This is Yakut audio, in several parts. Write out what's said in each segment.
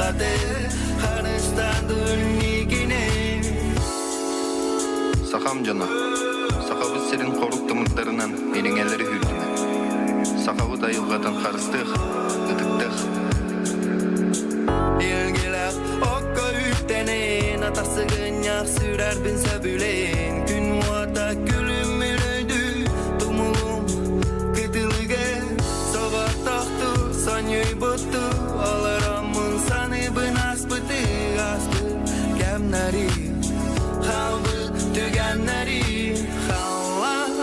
айылҕаты харыстаатын миигини. Сахам дьоно, Сахабыт сирин хорук тымырдарынан ириҥэлэри үүрдүмэ. Сахабыт айылҕатын харыстыах, ытыктыах. Илгилэх окко үктэнэн, атах сыгынньах сүрэрбин сөбүлээн, күн уота күлүмүрүйдүү, тумулум кытылыга соҕотохту сонньуйбутту, олороммун саныыбын ааспыты, ааспыт кэмнэри, хаалбыт түгэннэри, халлаан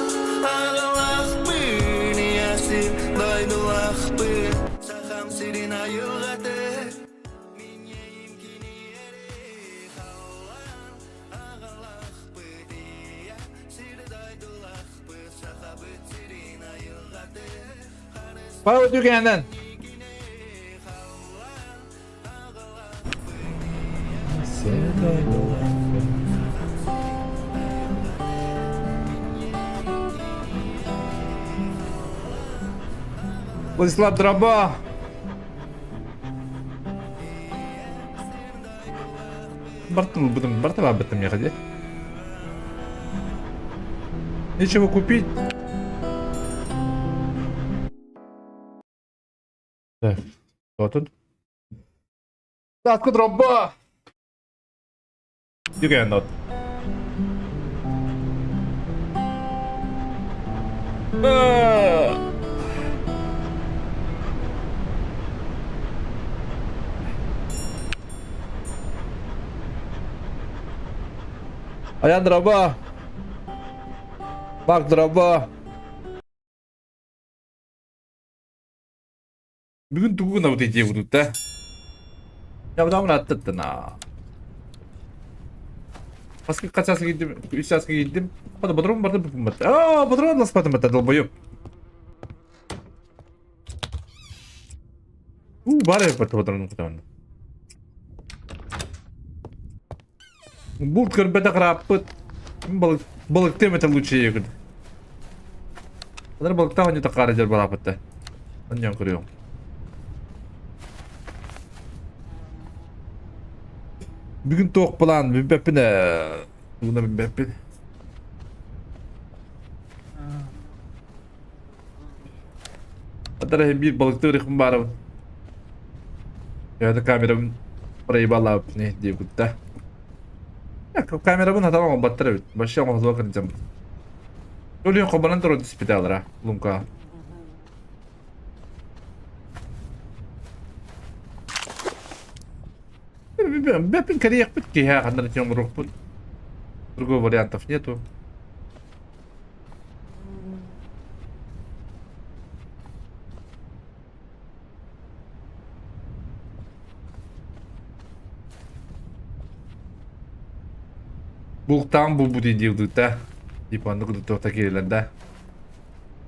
аҕалахпын, ийэси дойдулахпын, Сахам сирин айылҕаты мин иэйим киниэри халлаан аҕалахпыт ийэ сир дойдулахпыт Сахабыт сирин айылҕаты Павел Тюкянен. Владислав Дроба. Бартын ылбытым, барта баабыттым миэхэ дии. Нечего купить. Так, что тут? Саатка дроба! Түгэн от. Аян дроба! Бак дроба! Бүгүн тугу гынабыт диэбит да? Ябдамын аттыттына. Хаска хачаска киирдим, үс часка киирдим. Хата бодрон барды буппут. Аа, бодрон ласпатым бата долбоёб. У, бар эбит бодрон кутан. Булт көрбөтөх ырааппыт. Балык балыктыам этэ лучше егит. Алар балыктаах онньута хаара дьэр балааппытта. Онньон көрүөм. Бүгүн туох план билбэппин ээ. Тугуна билбэппин. Атара биир балыктыыр ихым баарабын. Это камерабын проебалаабыт диэбитта. Камерабын хатан оҥорботтор эбит. Вообще оҥоһулуга кырдьаммыт. Өлүөн хобонон турар түспүтэ луҥка. Бэппин кэриэхпит киһи ханна да оҥоруохпут. Другого вариантов нету. Бултаан булбут диэбитэ. Типа оннук туохта киирэлэр да.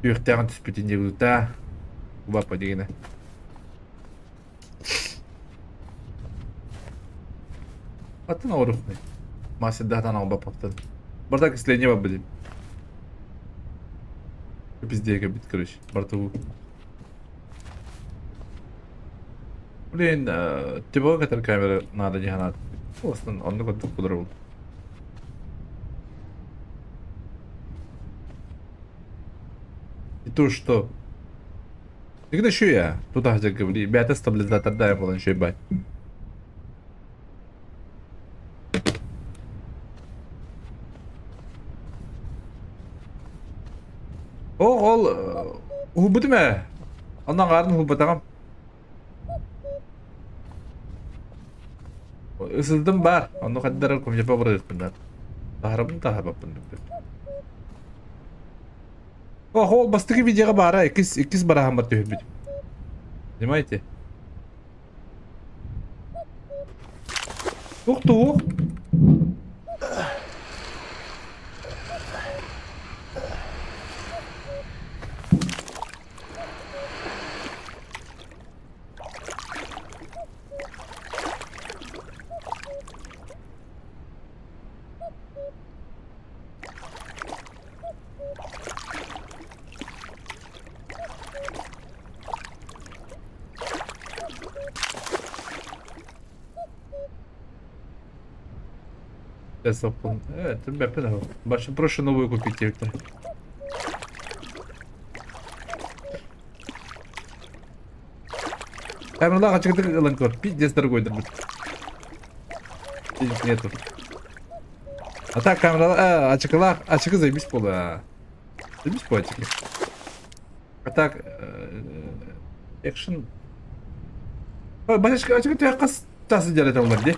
Үөхтээҕин түспүтүн диэбитэ. Убаппа дигинэ. Атын оҕуруохпун. Мастер албаппаптан. Барта кисление барбыт. Пиздец бит, короче. Барту. Блин, типа катар камера надо не надо. Основном, оннук оннук кудуру. И то что? Тогда еще я. Туда где говори. Бята стабилизатор дай был еще ебать. О, ол уһубутум ээ. Онон аҥаарын уһубатаҕым. Ысылдым баар. Онно хайдар комдьапа барыахпын Таһарабын таһарбаппын О, ол бастакы видеоҕа баара иккис иккис бараһаммар түһүрбүт. Понимаете? Ух ты! Баша проще новую купить диэбиттэр. Камералаах ачыкытык ылан көр. Пиздец дорогойдорбут. Денег нету. А так камера ачыкылаах ачыкы заебись буолла. Заебись по ачыки. А так экшен Бачка ачыкы төһө хас тас сылдьар этэ олар дии.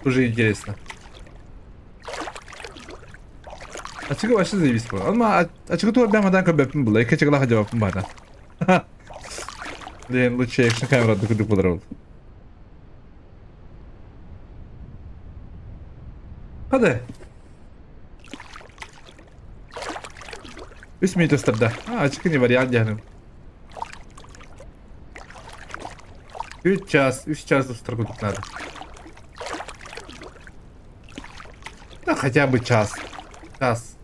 Уже интересно. Ачыкы вообще заебись буолла. Ама ачыкы туох бэм көрбөппүн буолла. Икки ачыкылаах жабаппын баата. Блин, лучше экшн камера курдук буолар ол. Hadi. Үс минут ыстарда. А, ачыкы не вариант диэхин. Үс час, үс час устар курдук надо. Да хотя бы час. Час.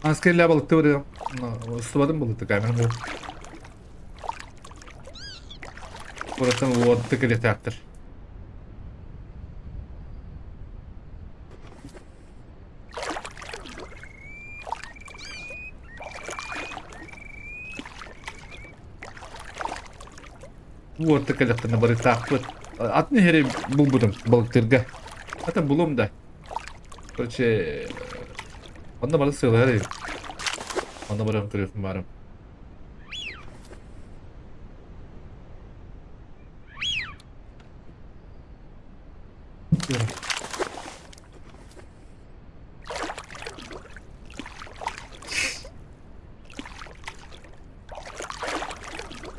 Аскелля балыкты барыам. Ыстыбатым балыкты камерам бу. Кураттан уотты кэлиэхтээхтэр. Уотты кэлэхтэринэ барыктаахпыт. Атын иһэри булбутум балыктыырга. Атын булуом да. Короче, онно бары сыалаһар эбит. Онно баран көрүөхпүн баарым.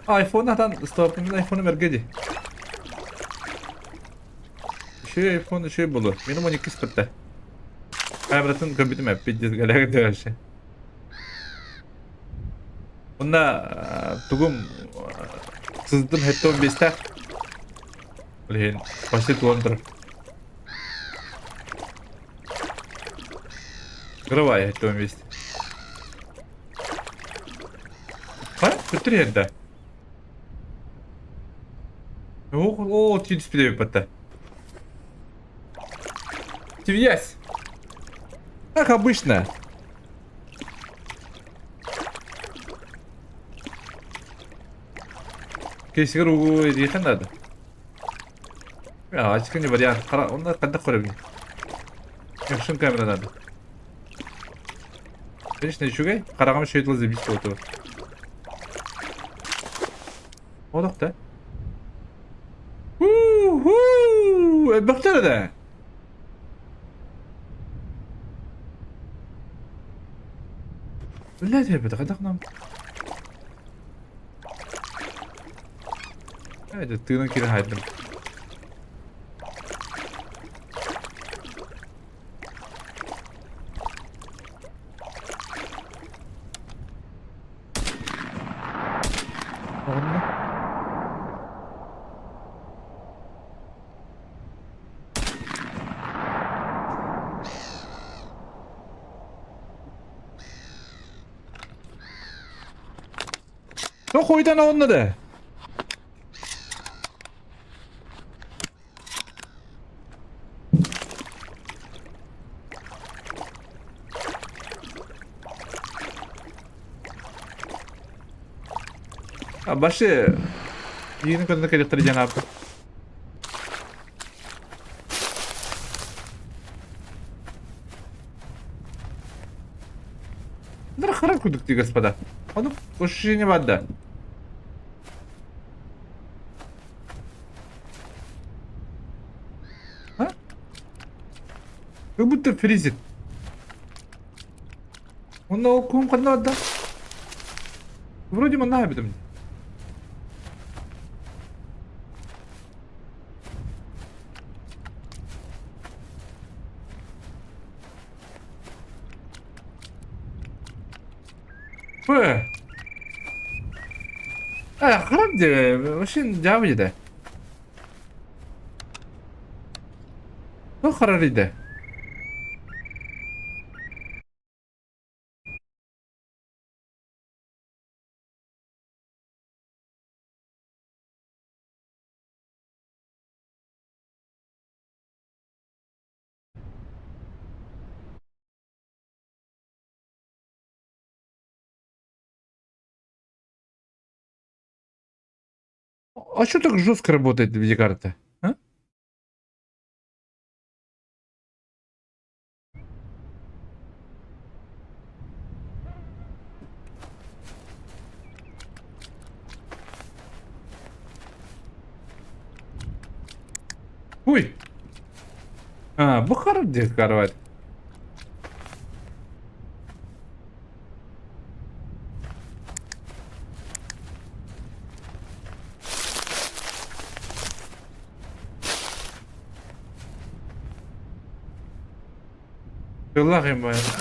Айфон атан стоппун айфону эргэ дии. Үчүгэй айфон үчүгэй буолуо. Минимум 12 спиртэ. Камератын көрбүтүм эппит диэн вообще. Уонна тугум сыздым хэттон биэстээх. Блин, почти туон турар. Кровай хэттон биэс. Хайа, төттөрү иһэрдэ. Оо, түспүт эбит Связь. Как обычно. Кейсигэр угу диэхэ надо. Ачка не вариант. Хара, онно хайдах көрөбүн? Экшн камера надо. Конечно, үчүгэй. Хараҕым үчүгэй тыл заебись буолуо. Олох да. Хуу-хуу! Элбэхтэр да. Блядь, ребята, хайдах нам? Это тыынан киирэн хаайдым. Онно. Хойдан онно да. Башы Иини көрдө кэлиэхтэрэ диэн ааппыт. Хара курдук дии господа. Ону ощущение бар да. А? Как будто фризит. Онно ол куһум ханна барда? Вроде манна эбитим. П. Э, харап дии, вообще дьаабы дии. Туох харарыйда? А что так жестко работает видеокарта? А? Ой! А, бу хара диэн кровать.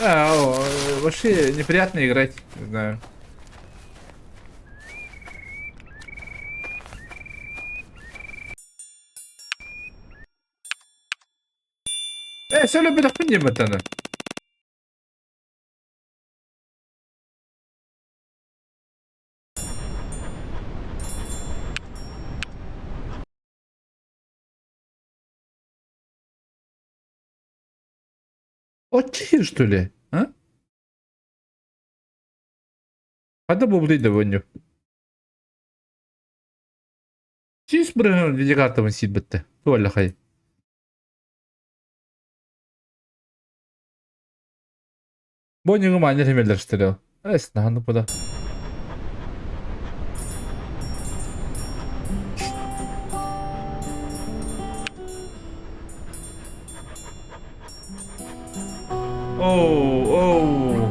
А, о, вообще неприятно играть, не знаю. Ээ, сөйлөбөтөхпүн диэн баттана. Оччо что ли? А? Хата буолбутуй да бу Сүүс бырыһыан видеокартабын сиирбэттэ. Туоллахай. Бу ньыгы маанньар химэллэрстэрэ. Эс наһаны пуда. Оу, оу.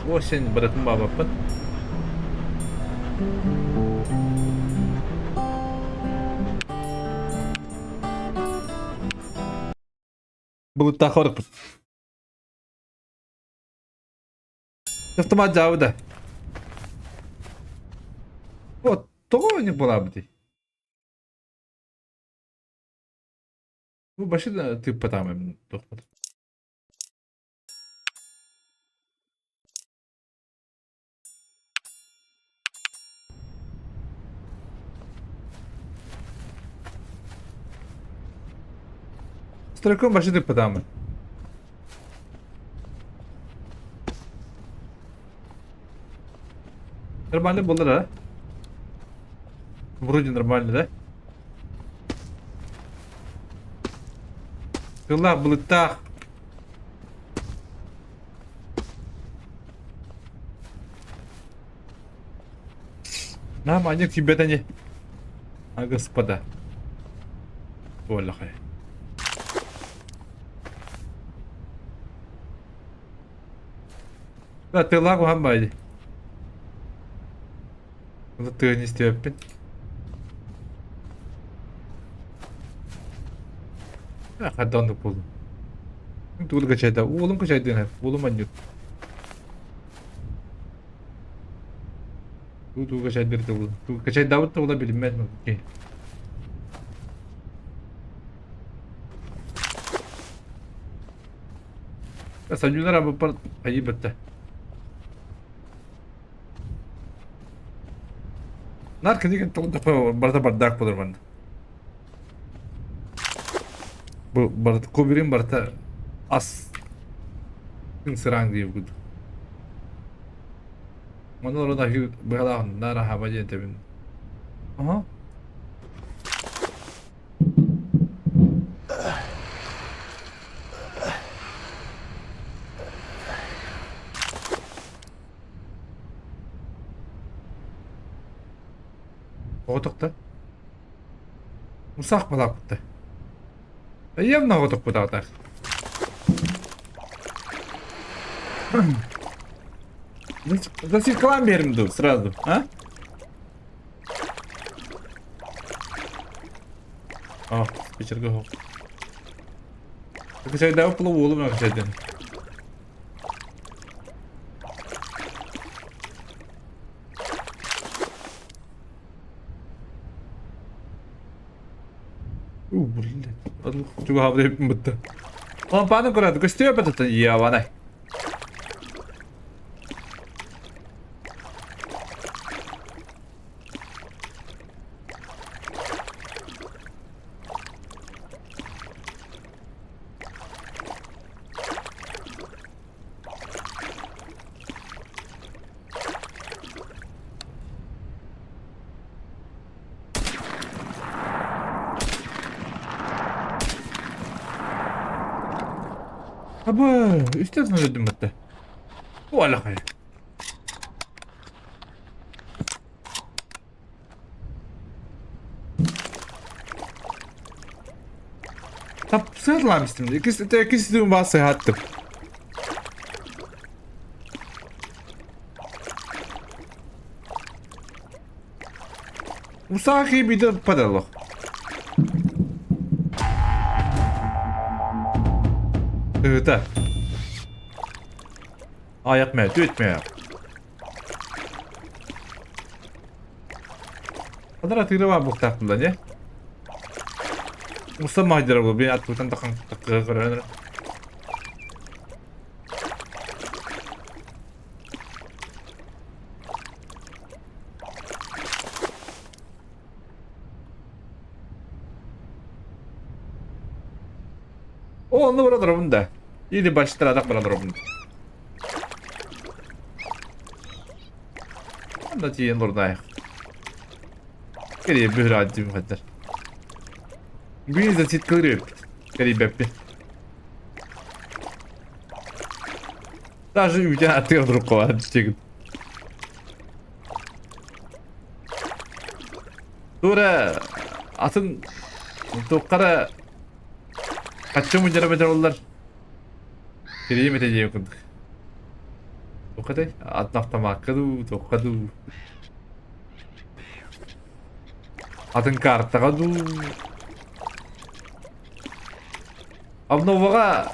Осень барытын баабаппын. Былыттаах барыппыт. Автомат дьаабы да. Вот, тоҕо не буолаабытый? Бу башы да тыыппатаҕым тохпут. Стройком башы тыыппатаҕым. Нормально было, да? Вроде нормально, да? Тыллаах былыттаах. Нам они тебе не. А господа. Буоллахай. Да, тыллаах уһан баайды. Тыаны истибэппин. Хайда оннук буоллум. Тугу качайда? Уолум качайдыын уолум анньыт. Тугу качайдыр да Тугу качайдаабыт да була билиммэт. Санньыылар абыппар хайыы бэтте. Нар кини барыта бардаак буолар манна. Бу барыта кубирин барыта ас сыраан диир курдук. Манна олорон аһыы быһалаах наар аһаама диэн этэбин. Аха. Оҕотохто. Усаах балааппытта. Явно оҕотохпут аҕатар. Засекла берем сразу, а? А, вечерге хоқ. Качайда пулу уолу качайдан. У, блин. Чугаабыт бытта. Лампаны көрөт, көстүө бытта ябанай. Аба, үстэ өлдүм батта. О, алахай. Тапсыарлаам истим. Иккис иккис баа сыһааттым. Усаки биде падало. Ыта. Аяк мэ, түөт мэ. Адара тыыры баар буохтаахпын да не? Уста маһдара бу би атпытан тахан таккыга көрөн. О, онно бара турабын да. Или бачтаратах бара турабын. Онно тиийэн олордоох. Кэрийэ бүһүрэ хаттар. Бүгүн заситкалыр эбиппит. Кэрийбэппин. Даже үүтэн аттыгар турукка чегин. Тура атын туоххара хаччы мунньара бэтэр Кириим этэ диэн курдук. Туохха атын автомакка дуу, туохха дуу. Атын картаҕа дуу. Обноваҕа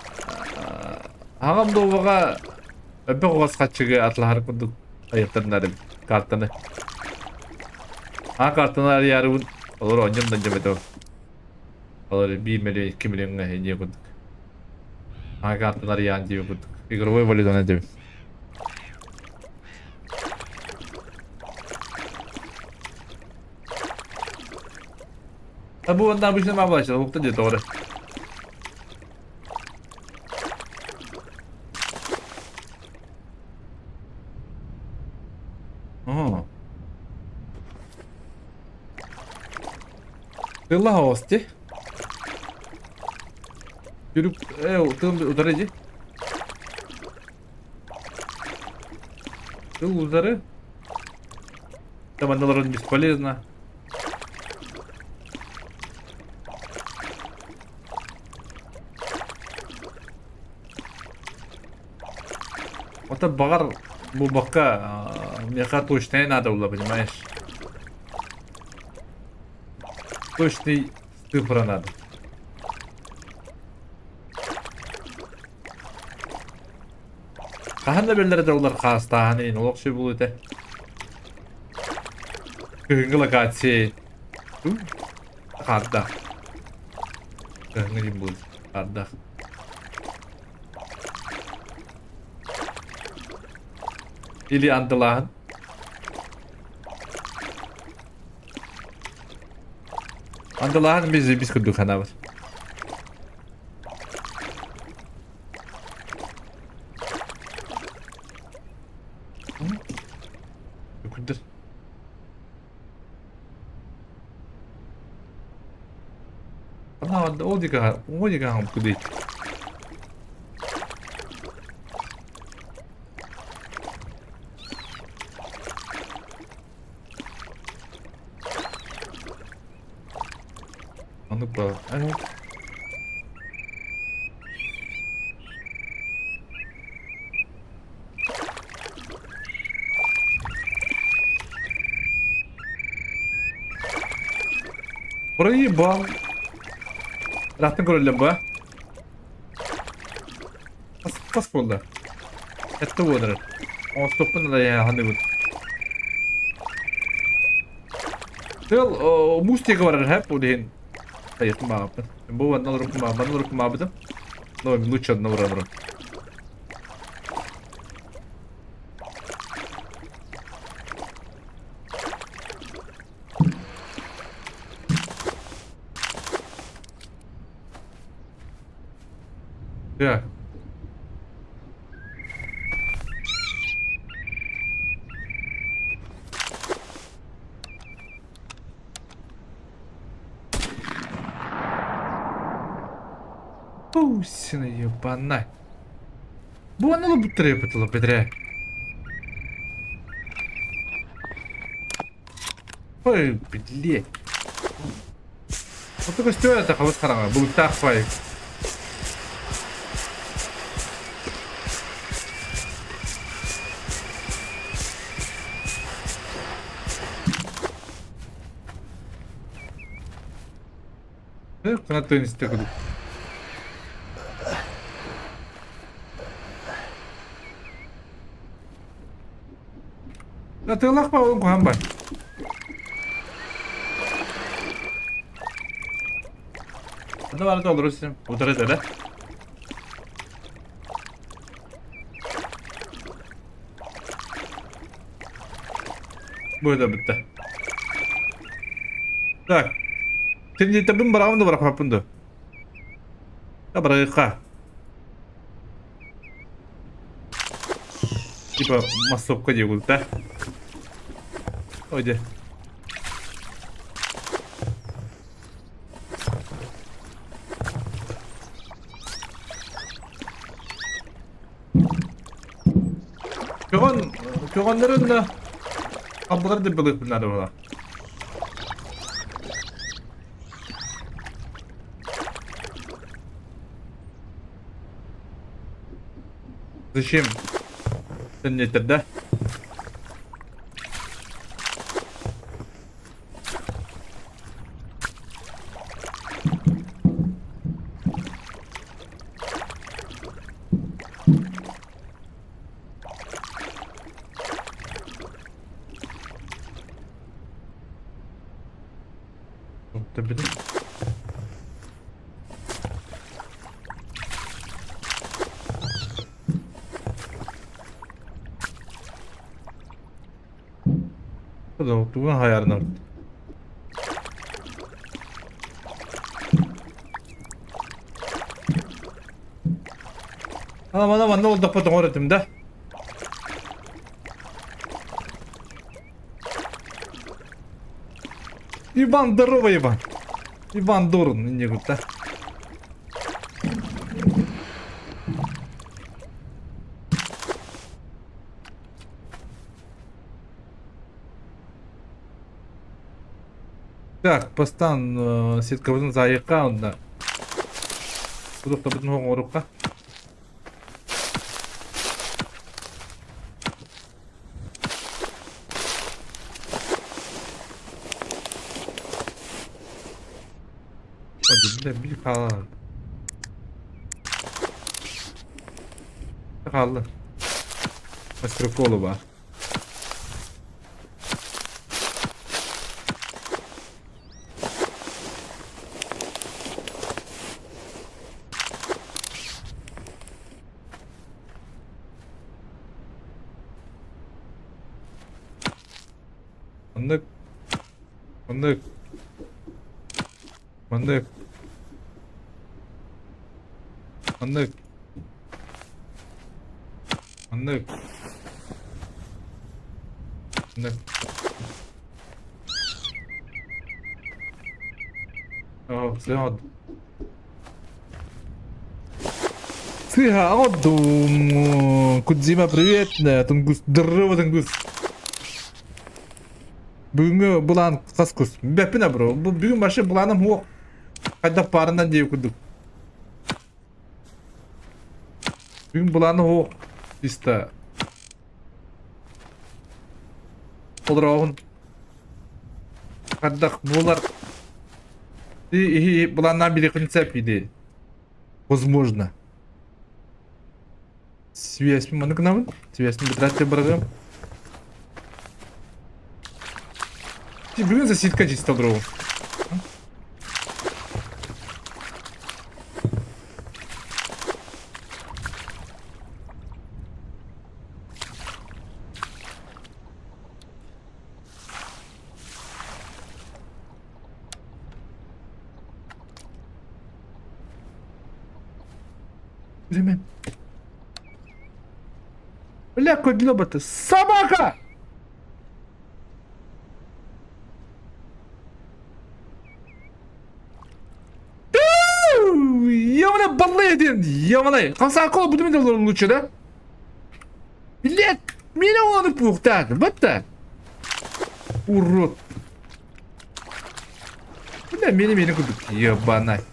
аҕа обноваҕа өбөх оҕус хаччыгы атлаһар курдук айыттарынар эбит картаны. А картаны арыйарыбын олор оонньом да дьэбэтэ олор биир миллион икки миллиоҥҥа инньэ курдук. А картаны арыйаан диэбит курдук. Игровой валютаны этэбин. А бу онно обычно мабылачы, уһукта дии тоҕо эрэ. Оо. Тылла оҕус дии. Түрүк э тыл утары дии. Тыл утары. Там вроде бесполезно. Вот баҕар булбакка миэхэ точное надо было, понимаешь? Точный цифра надо. Хаһан да биллэрэ дьоллор хаастааһын иһин олох сөп буолуо этэ. Кыһыҥҥы локация. Хаардаах. Кыһыҥҥы дьин буолуо. Хаардаах. Или андылааһын. Андылааһын biz biz курдук ханаабыт. Күндүр. Ана 어디가 어디가 한 그데. Оннук ба. Проебал. Рахтын көрөллөр ба. Хас хас буолла? Этте буолар. Оҥостуохпун да ханныгын. Тыл мустика барар хэп ол иһин хайыхпын баҕаппын. Бу манна олоруккун манна олоруккун баҕабытым. Но лучше одно баран Так. Пусина ебана. Бу аны ылбыттар эбит бэдэрээ. Ой, блядь. Вот көстүө это хабыс хараҥа, былыттаах файк. Кынат истэ кудук. Атыылах ба ол куһан бар. Аны барыта олорор сим. Утары да. Бу да бітті. Так. Сен барамын да барахпаппын да. Да барайыққа. Типа массовка диye да? Ойде. Көҕөн, көҕөннөрүн да абылар да былыппыннары була. Зачем? Сен да? Төбүтүн. Тугун хайарынан. Ана мана манна олдохпо тоҥор этим да. Иван, здорово, Иван. Иван Дорн, не да. Так, бастан сеткабытын заайыққа онда. Кудуктабытын оҥорукка. Били хаалан. Хаалла. Мастер-колу баар. Маннык. Маннык. Маннык. Маннык. Маннык. Маннык. Оо, сыһа Сыһа одум. Кудзима, привет. Тунгус. Здорово, Тунгус. Бүгүҥҥү былаан хас кус? Бэппин бро. Бүгүн вообще былааным хуох. Хайдах баарынан диye курдук. Бүгүн былааны хуох. Чисто. Олороҕун. Хайдах буолар. И былааннаан билиэхпин сөп или возможно. Связьпин маны гынабын. Связьпин бытыраат барарым. Бүгүн соседка чисто олоробун. Время. Бля, какой ты. Собака! Ёбаный баллы один! Ёбаный! Хамсакол будем делать лучше, да? Блядь, меня он пухтат, вот так. Урод. Бля, мени-мени курдук, ебанать.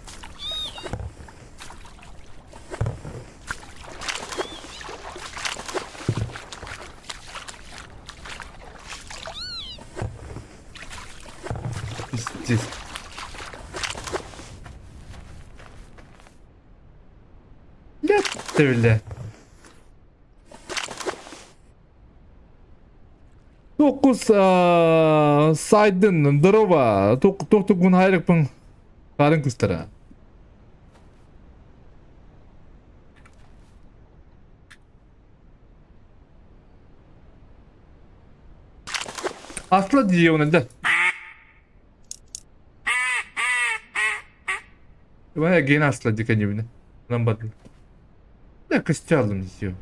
Пиздец. Блядь, ты, бля. Токус сайдын, здорово. Тохтугун хайрыкпын харын кустара. Асла дии да. Вая ген асла диканибine. Нам бадыл. Да костялым десеу.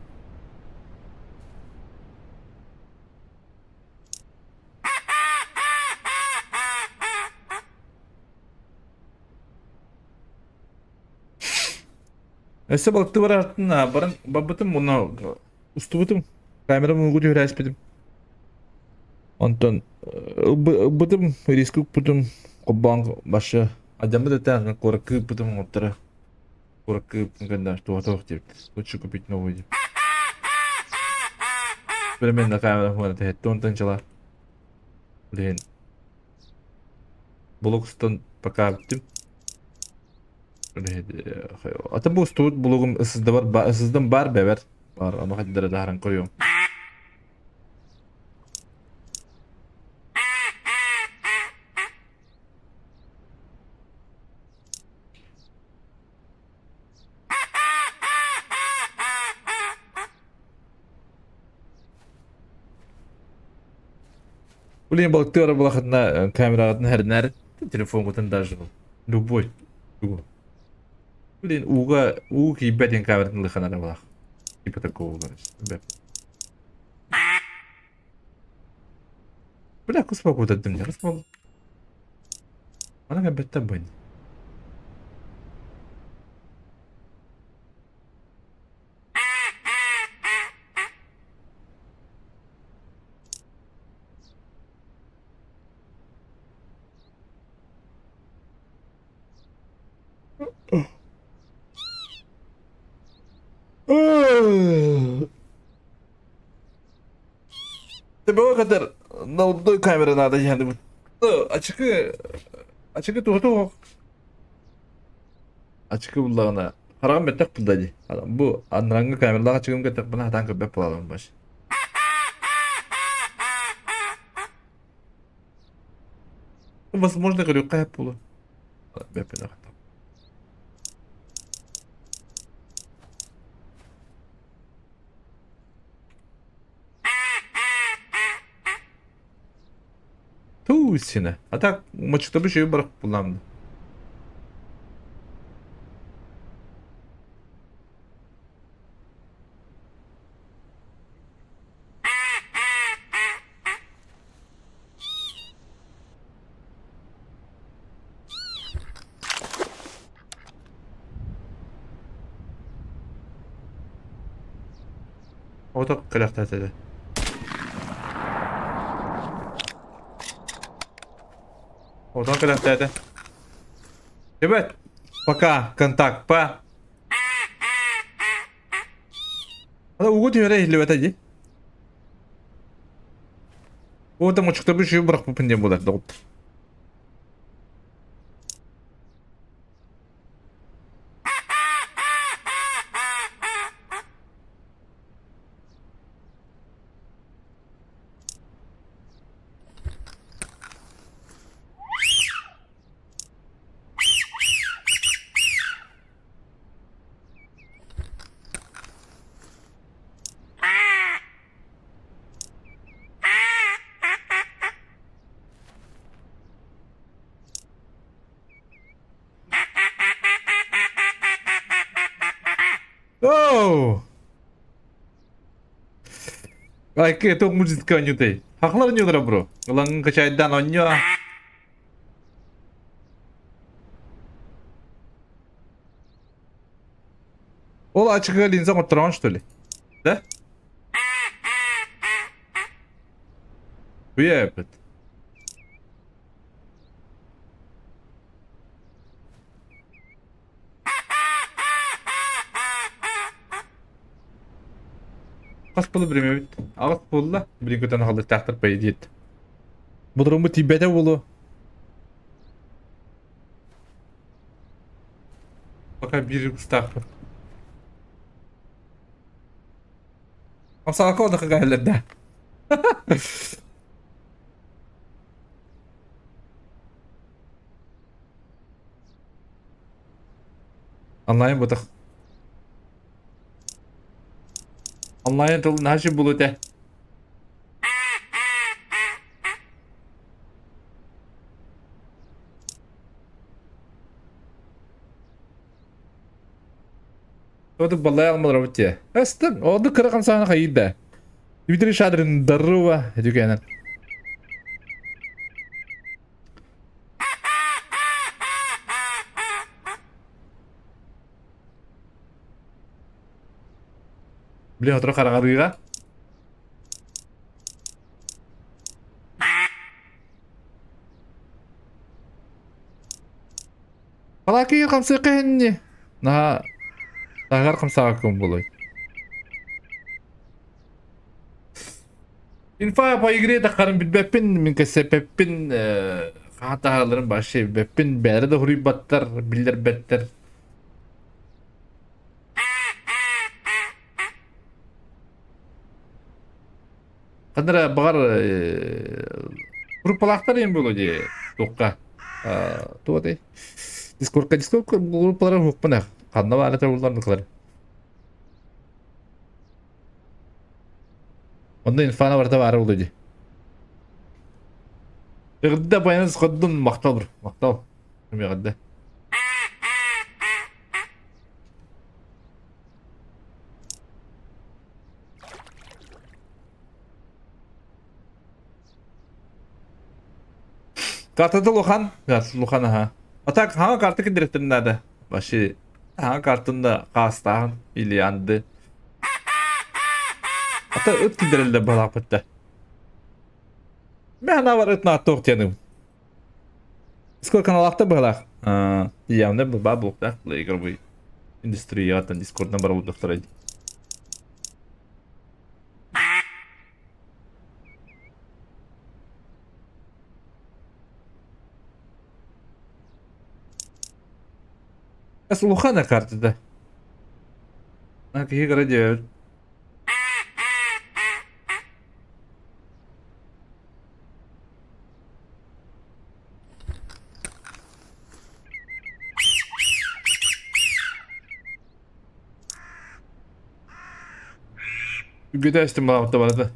Өссө балыкты барартын баран барбытым уна устубутум камерам угу түһэрээспитим. Онтон ылбытым риск укпутум холбоон башы адьаммыт этэ куоракка ыыппытым оҥоттара куоракка ыыппын кэннэ туһа диэбит лучше купить новый диэн. Примерно камера хуана тэһэттэ онтон чала билигин блокстан пока бүттүм. Ата бу устубут блогум ССД ССД бар бэбэр бар ону хаддара даһаран көрүөм. Блин, балыктыара булахытына камераҕытын хэринээр телефоҥҥутун даже любой. Блин, ууга уу киирбэт диэн камератын лыханара булах. Типа такого, короче. Бля, куспа кутаттым дьэ, куспа. Аны кэлбэттэн бу Тебе катар на камера надо диэн ачыкы ачыкы туһу ачыкы буллаҕына хараҕым бэттэх булла дии бу анарааҥҥы камералаах ачыкым кэттэхпинэ хатаан көрбөт буолабын баш возможно көрүөххэ сөп буолуо Туусина. А так мочто бы барах булламды. Ото кэлэхтээтэ. Отон кэлэхтээтэ. Ребят, пока контакт па. Ана угу түһэрэ иһиллибэтэ дии. Ота мочукта bir şey bırakıp диэн буолар доҕоттор. Оу! Айка, это музыка онньутай. Хахлар онньулара бро. Ылаҥын качайдаан онньо. Ол ачыга линза оттороон что ли? Да? Үйэпит. Хас буолла биримэбит? Аҕыс буолла. Билин көтөн хаалыктаахтар по идее. Бодороммут тиийбэтэ буолуо. Пока биир устаахпын. Хамсаҕака одахы каһэллэр да. Онлайн бутах. Онлайн тыл наһаа булу этэ. Одук баллай алмалар дии. Эстен, одук кыра хамсаана хайыйда. Дмитрий Шадрин, здорово, Дюкенен. Блин, отро хараҕарыыга. Балаакыйы хамсыахха иһинни. Наһаа таһыгар хамсаҕаккын буолуой. Инфа по игре таххарын билбэппин, мин кэссэппэппин, хаһан таһааралларын вообще билбэппин, бэйэлэрэ да хуруйбаттар, биллэрбэттэр. Ханна эрэ баҕар группалаахтар иһин буолуо дии туохха туох этэй дискордка дискорд группалара уһукпун эх ханна баар этэ буллар кылар онно инфана барыта баара буолуо дии Эҕэрдэ баяныс ходдун махтал бр махтал эҕэрдэ Картата улахан, улахан аха. А так хаҥа карта киллэриэхтэрин наада. Вообще хаҥа картын да хаастааһын или анды. А то ыт киллэрэллэр баҕалаахпыт да. Мин санаабар ыт нааттуох диэным. Сколько каналаахтар быһалаах. Явно баа буолуохтаах игровой индустрияттан дискорднан бара буолуохтара. Улахан картада. Киһи кыра диэбит. Үгүтэ истим балаабытта барыта.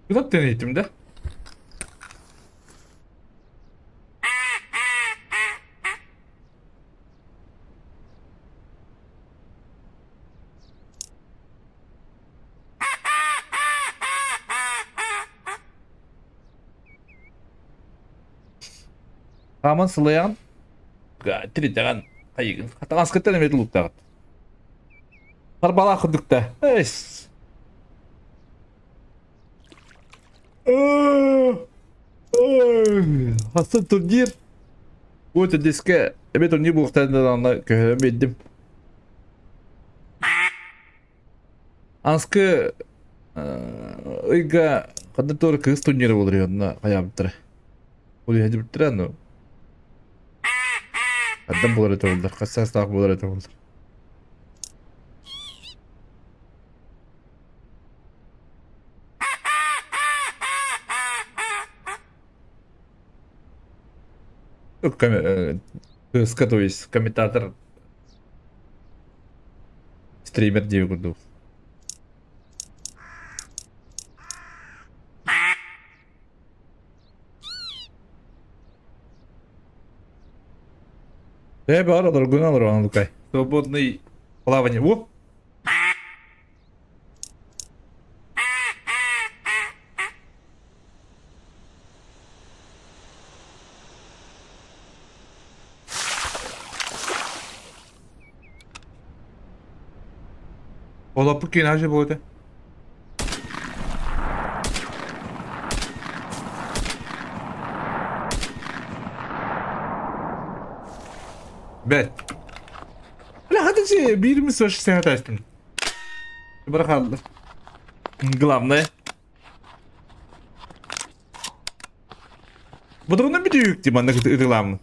Куда ты иттим да? Хааман сылайаҕын, тиритэҕин, хайыгын. Таҥаскыттан эмиэ тулуктаҕыт. Харбалаах курдук да. Эс. Хастан турнир. Вот диске эбе турнир буолуохтарын да көһөрөн биэрдим. Анскы ыйга ханна туора кыыс турнира буолар онно хайаабыттара. Ол иһэдибиттэрэ ну. Адам буолар этэ буоллар, хас саастаах буолар этэ буоллар. Кыыска, то есть комментатор стример диэби курдук. Э, бар, олоргун олорон Лукай. Свободный плавание. О! Олоппут киин аһа буолуо этэ. Бэт. Бля, хатычы биирimiz вообще сәһәтәстин. Бырахалды. Главное. Бодоруна бүтүүк ди манна ытыламмын.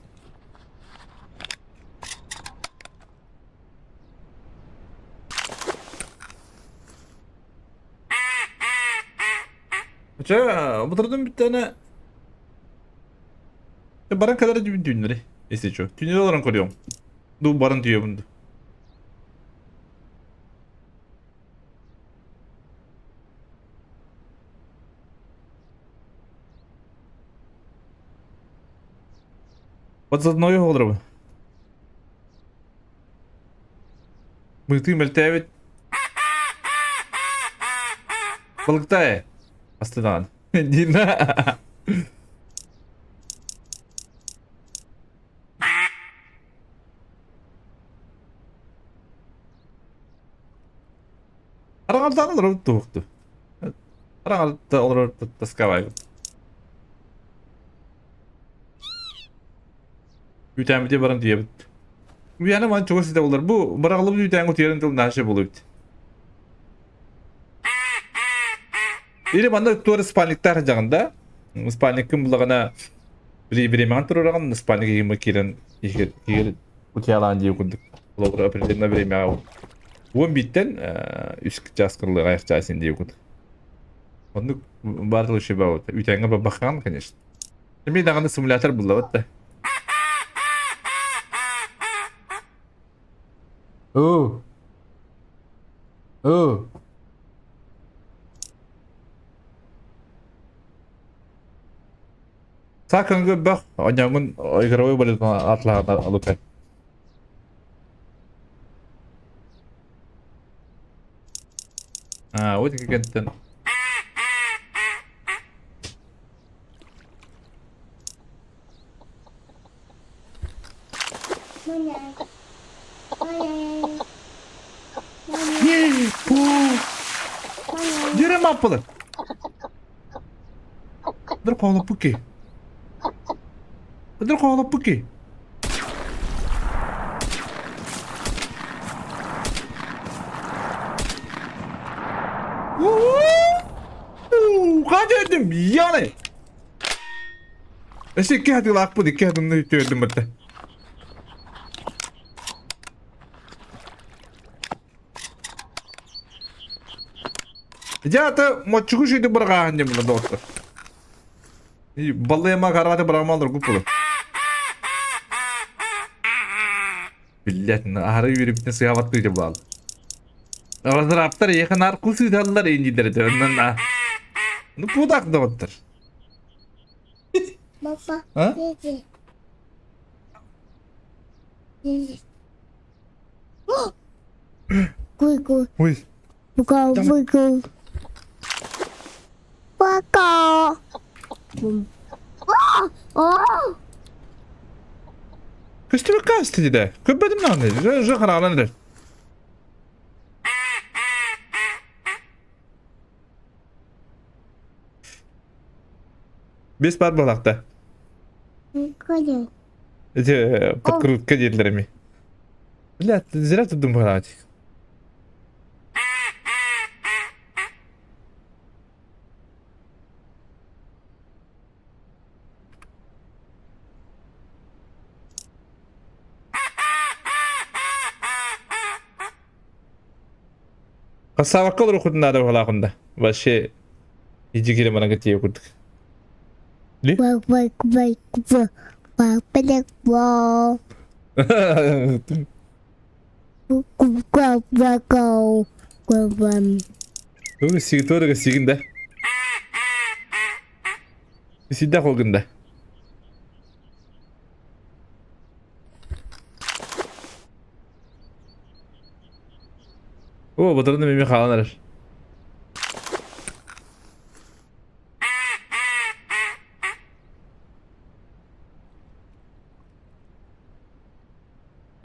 Чэ, бодордун бүттэне баран кэлэр дүүн түүннэри. Если чё. Түүннэри олорон көрүөм. Ду баран түйөбүн ду. Вот заодно оҕолоробун. Быытыы мөлтөөбүт. Балыктай. Астынаан. Дина. Араҥалдаан олоробут туһукту. Араҥалда олорор таскабайбыт. Үүтээммитигэр баран тиийэбит. Үйээнэ ман чугас ситэ буолар. Бу быраҕыллыбыт үүтээн утуйарын тыл наша буолуйбут. Или манна туора спальниктаах дьаҕын да. Спальниккын булаҕына бириэмэҕин туруораҕын спальник иһимэ киирэн иһигэр утуйалаан дии курдук. Холобура определенное времяҕа уон бииртэн үс чаас кырылыаҕа айах чаас дии курдук. Оннук баар лучше баабыт. Үүтээҥҥэ бабахаан, конечно. Эмиэ даҕаны симулятор буллабыт да. Оо. Оо. Саакаҥҥа бөх онньоҥун игровой валютаны атлаһан алыпай. А, вот кэнтэн. Дьэрэ маппылы. Дөр хоолоппуки. Дөр хоолоппуки. Хаадьадым яны. Өссө икки хатыылаахпын, икки хатыны үтүөрдүм бытта. Дьэ ата моччугу шүйді бырҕааһын дьэ мына доҕоттор. Баллыйама карааты бырағымалар көп болар. Биллет, аһары үөрүбүтүн сыһабаттыы дьэ буолал. Разраптар еханар кус ыыталлар индидер оннан Ну пудак доҕоттор. Папа, А? иди. Иди. Куй-куй. Ой, Пока, Там- пока. Пока. А! А! Көстүбэккэ ааста дии Көрбөтүм даҕаны, уже хараҕынан эрэр. Бес бар буолаахта. Коля. Эти подкрутка дииллэр эми. Бля, зря тут думала. Хасаабакка олороххутун наада быһалаахында. Вообще иди кире манаҥҥа тиийэ курдук. Ли? Вак, вак, вак, вак, вак, вак, вак, вак, вак, вак, Тугу сигин сигин да. Сидда холгун да. О, батырын эмиэ хаалан эрэр.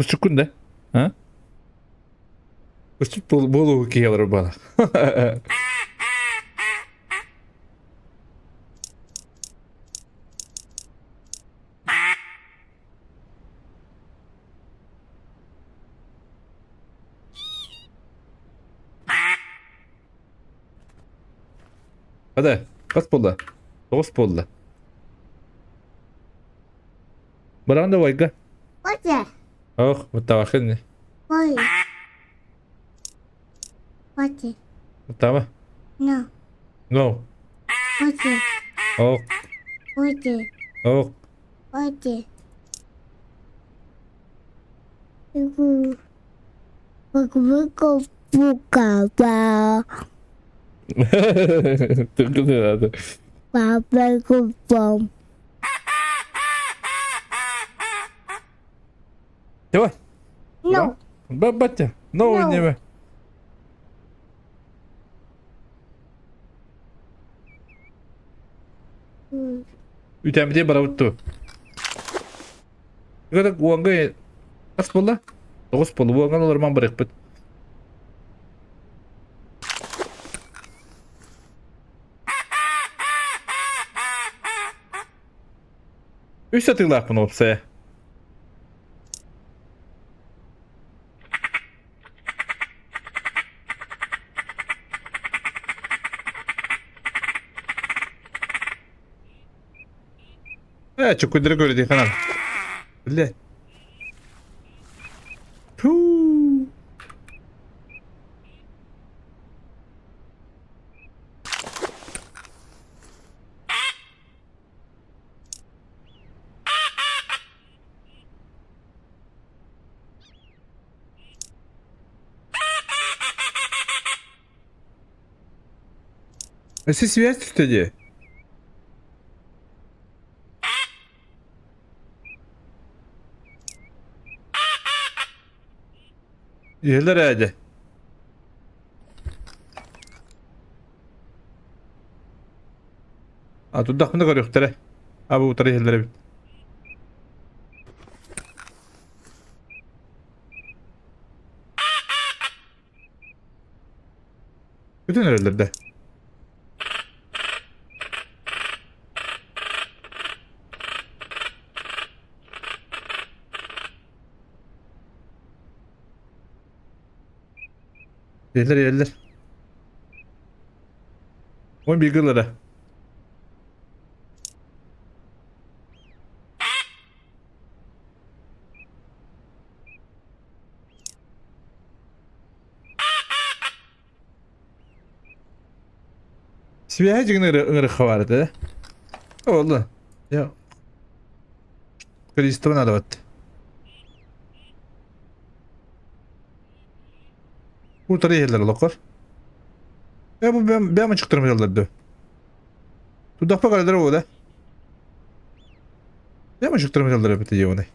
Кусчуккун да? А? Үстүт буолуу киһи олорор буола. Hadi, kaç буолла? Тоҕус буолла. Баран да вайга. Оте. Ох, муттавахын. Ой. Оте. Муттама. No. No. Оте. Ох. Оте. Ох. Оте. Бу. Бу бу Ба. Давай. No. Батя. No No. нема. Үтэмдэ барабыт Гада уонга ас буолла? Тоҕус буолла. Уонган олорман барыахпыт. Үс атыылаахпын уопсайа. Ээ, чуккуйдары көрө ханан. Бile. Пүү. Өссө связь түстэ дии. Иһэлэр ээ дьэ. А турдахпына көрүөхтэрэ. А бу утары иһэллэр эбит. Бүтүн эрэллэр да. Иһэллэр иһэллэр. Ой биир Связи ыҥырыхха баар этэ. Олла. Я. Количество надо вот. Утары иһэллэр олоххор. Э бу бэм бэм ачыктырым дьалларды. Тудахпа каралар буола. Бэм ачыктырым дьаллар эбит дьиэбэний.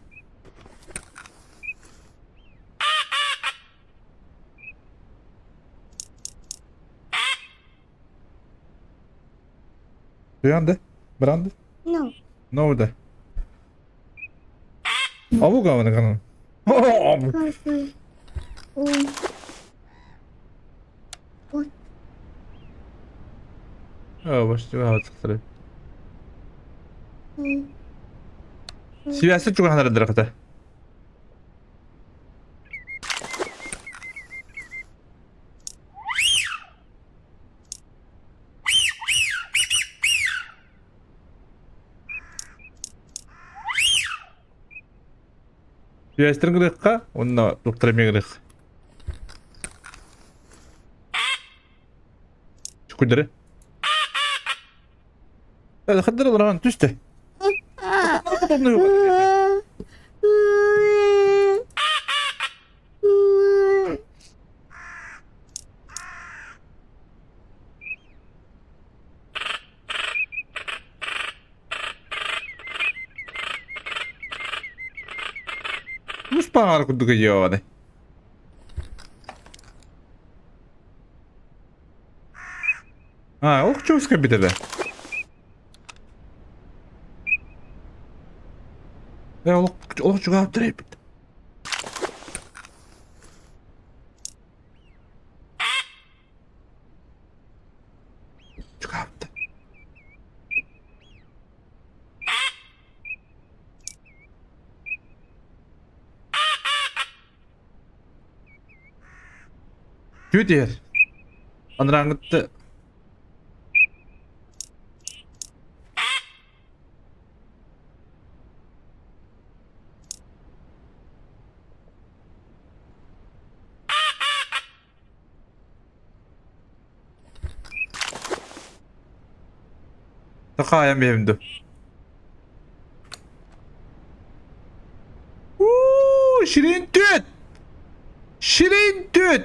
Туянды? Бранды? No. No да. Абу гаваны канал. Coffee. Un. Un. Связь чугаһанар хата. Связьтарын гырыхха, онно доктор эмиэ гырых. Чукуйдары. Хаддар олорон түстэ. Муспаар курдук өйөөне. А, ох, чуска битебе. Э, олох, олох чугаап бит. Түөт иһэр. Анарааҥҥытта Такаайан биһэбин дуу. Уу, Ширин түөт! Ширин түөт!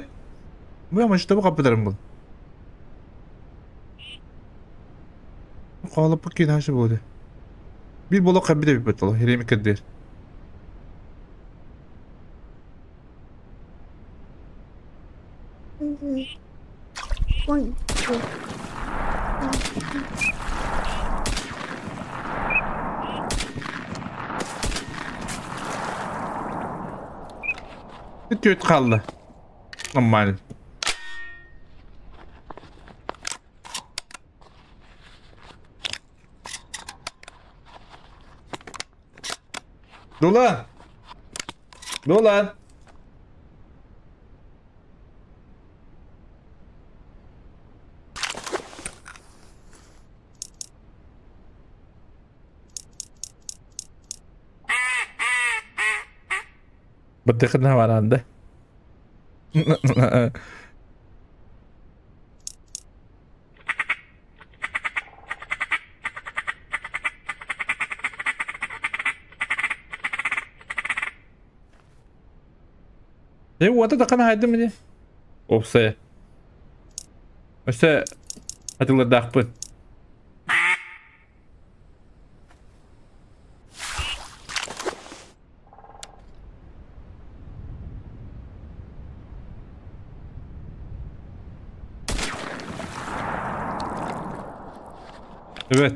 Бу ama işte bu kapılarım bu. Хаалаппыт киһи наша буолуо. Биир буолуох хаббит эбиппит ол, хириэми кырдыыр. One, two, three. Түөрт хаалла. Нормально. Дула! Дула! Бытыхына баранды. Е, уота тахана хайдым мини. Опсая. Өссө атылардаахпын. Evet.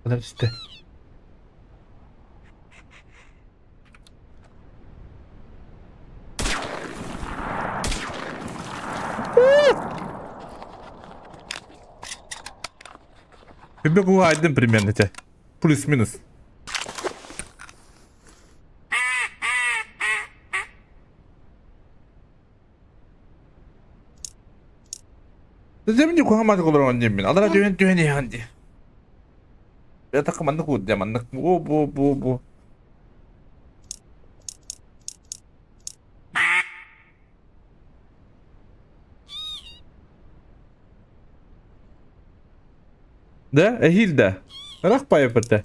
Подожди. Бегу один примерно тебе. Плюс-минус. Дэмни куһаҕан олорон диэммин. Алара түһэн түһэн иһэн дии. Ятакка маннык уурдя маннык бу бу бу бу. Да, эһиил да. Ыраах пайапыта.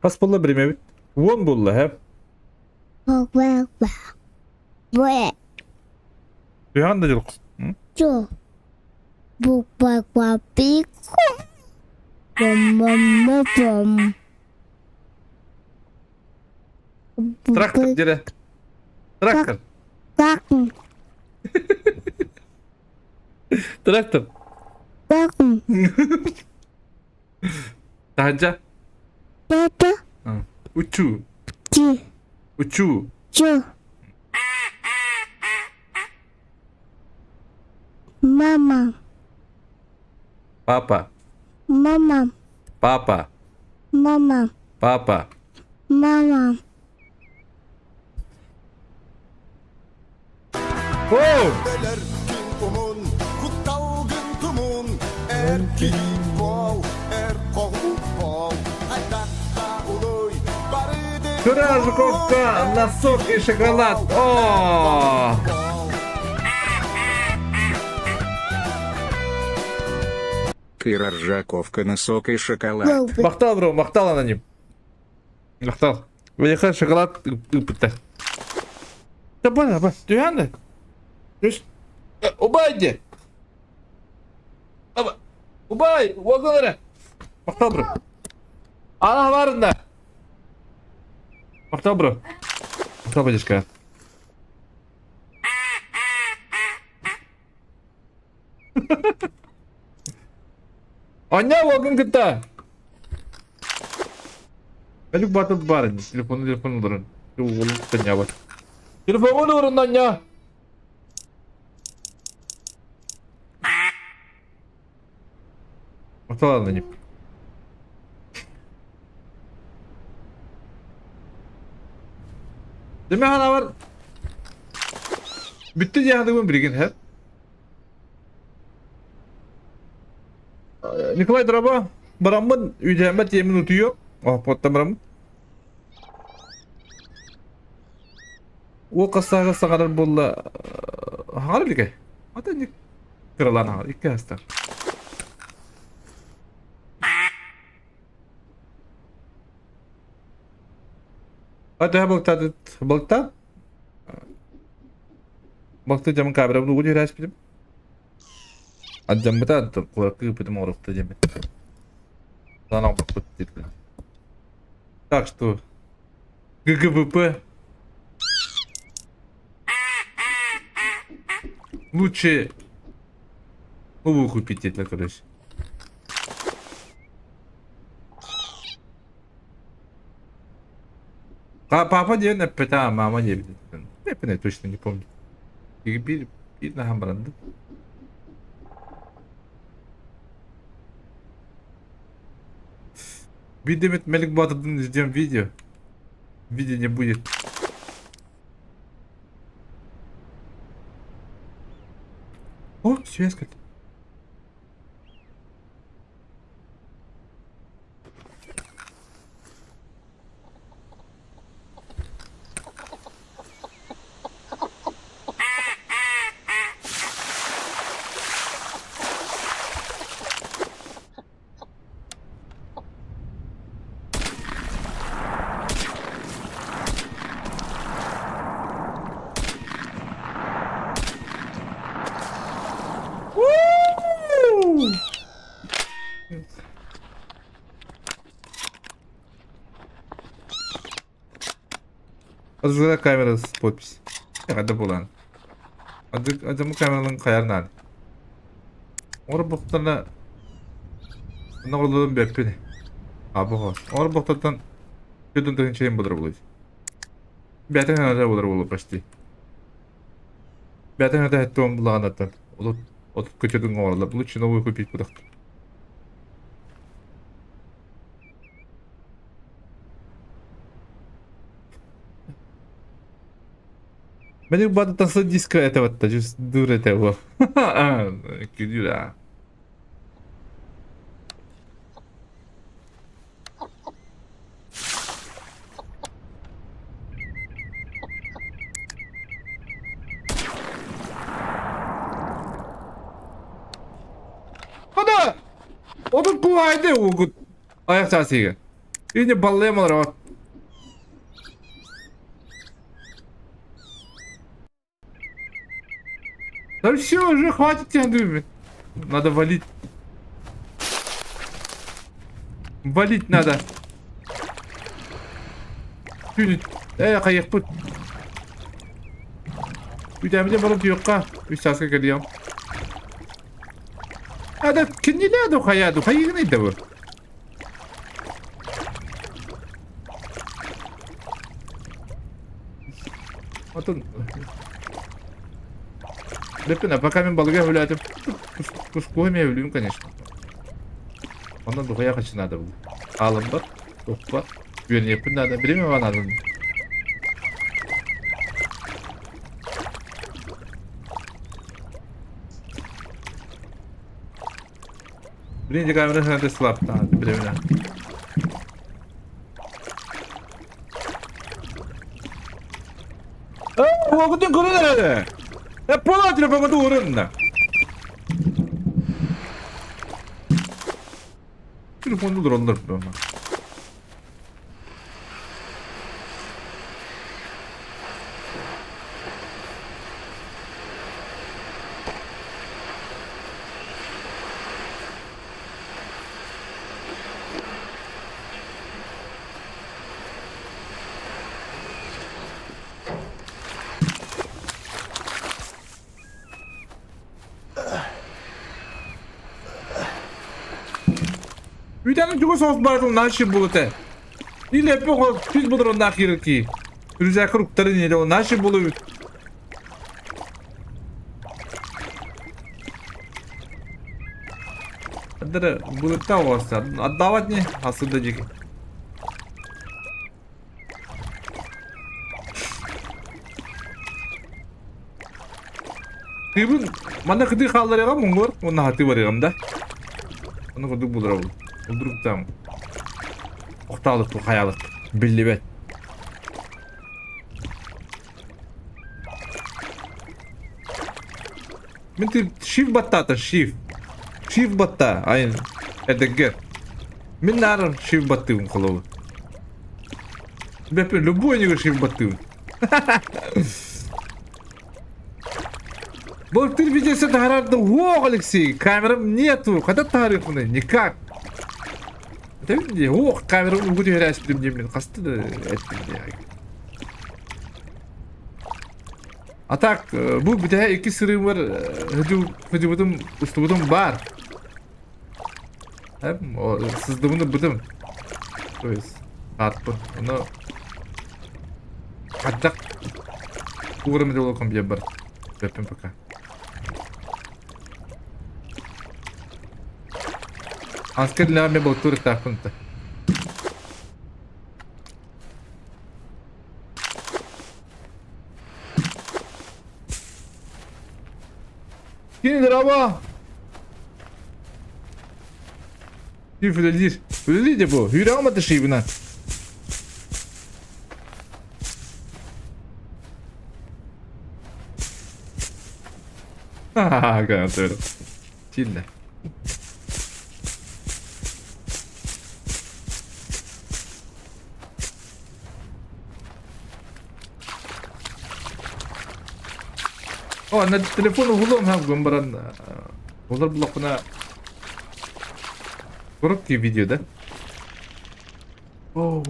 Хас буолла биримэбит? Уон буолла, һэ? Түһэҕин да дьолк. Чо. Буква Бом бом. Трактор дere. Трактор. Трактор. Трактор. Трактор. Таһырдьа. Папа. Учу. Ти. Учу. Чу. Мама. Папа. Мама. Папа. Мама. Папа. Мама. Оу! Кыра жуковка, носок и шоколад. О! Кыра Ржаковка, носок и шоколад. Махтал, бро, махтал аноним. Махтал. Выехал шоколад ыппыттар. Да бана, ба, түһэн да. Түс. Убай де. Аба. Убай, уогон эрэ. Махтал, бро. Ана барында. Махтал бро. Махтал бадишка. Аня уолгун кытта. Әлік батып бар енді. Телефоны телефон олорун. Уолун кытта нябат. Телефон олорун Аня. Махтал аноним. Деме ханавар. Бүттү диэхадыгын билигин хэп. Николай Дроба, бараммын үйдәммәт тиэмин утуйуом. Оһоппоттан бараммын. Уол хастааҕы саҥарар буолла хаҥар илигэ. Ата ник кыралаан хаҥар икки хастаах. Ата балыктаатыт балыктаан Балты дьамын камерабын угу түһэрээспитим. Ардьаммыта куоракка ыыппытым оҥоруохта диэммит. Саан оҥорбуппут диэтилэр. Так что ГГВП лучше новую купить диэтилэр короче. Папа диэн эппэтэ, мама диэбит. Эппинэ точно не помню. Биир биир наһан баранды. Видимит Мелик Батырдын ждем видео. Видео не будет. О, связка. Woo! Azıcık камера с подпись. Хада булан. Адымы камералын каярнан. Ор боктана Ноголодон беппин. Абы Ор боктатан Көдөн тыгынчайын болар булый. Бәтен ханада болар болу почти. Бәтен ханада хәттуан булаганаттан. Отут отут көчөдүн оңорлар. Лучше новую купить будак. Мені багато диска этого just дур этого. Күдүр Хада! Отут куайды угут. Аяқ часыга. Үйне баллем олар. Да все, уже хватит тебя думать. Надо валить. Валить надо. Ээ, хайыхпыт. Үтэммитин баран туйукка. Үс чааска кэлиэм. Ада кинилээ ду хайа ду хайыгын ыйда бу. Отон Леппин, пока мин балыга өлөтүм. Кускуһу эмиэ өлүүм, конечно. Онон духуя хачы надо было. Аалыммат, тухпат, үөниэхпин наада, билимэ банаанын. Блин, камера надо слаб, билимэ. Уогутун көрөн эрэ. Э, пола телефоҥҥа уурунна. Телефонду дроннор бама. Үүтээнин чугас соҕус баарын наша буол этэ. Или эппэ түс бодороннаах киирэр кии. Рюкзакка уктарын иһэ наша буолу эбит. Андара былыттаах оҕоста. Отдавать не, асыда диэки. Тыыбын манна кытыы хаалларыаҕым муҥур уонна хатыы барыаҕым да. Ону курдук буларабын. Удруктам. Охтаалык хайаалык биллибэт. Мин ты шиф баттаата шиф. Шиф батта айын эдэггэр. Мин наар шиф баттыыбын холобур. Бэппин любой ньыгы шиф баттыыбын. Былтыр видеосы таһаарарды уох, Алексей, камерам нету. Когда таһаарыахпыный? Никак. Это не ох, камерам угу түһэрээспитим диэммин хаста да эттим диэ. А так, бу бүтэһэ икки сырыыбар хыдьыбытым, устубутум баар. Сыздыбын ылбытым. То есть, аатпын. Ону хайдах уурам идеологом диэн бар. Бэппин пока. Аскер лэҕэ болтуур ытаахпын та. Кини драба! Үлэлиир. Үлэлиир дьэ бу. Үүрэҕим атышыыбына. Ха-ха-ха, Сильно. О, на телефон уһулуом хаалгын баран олор буллахпына короткий видео, да? О.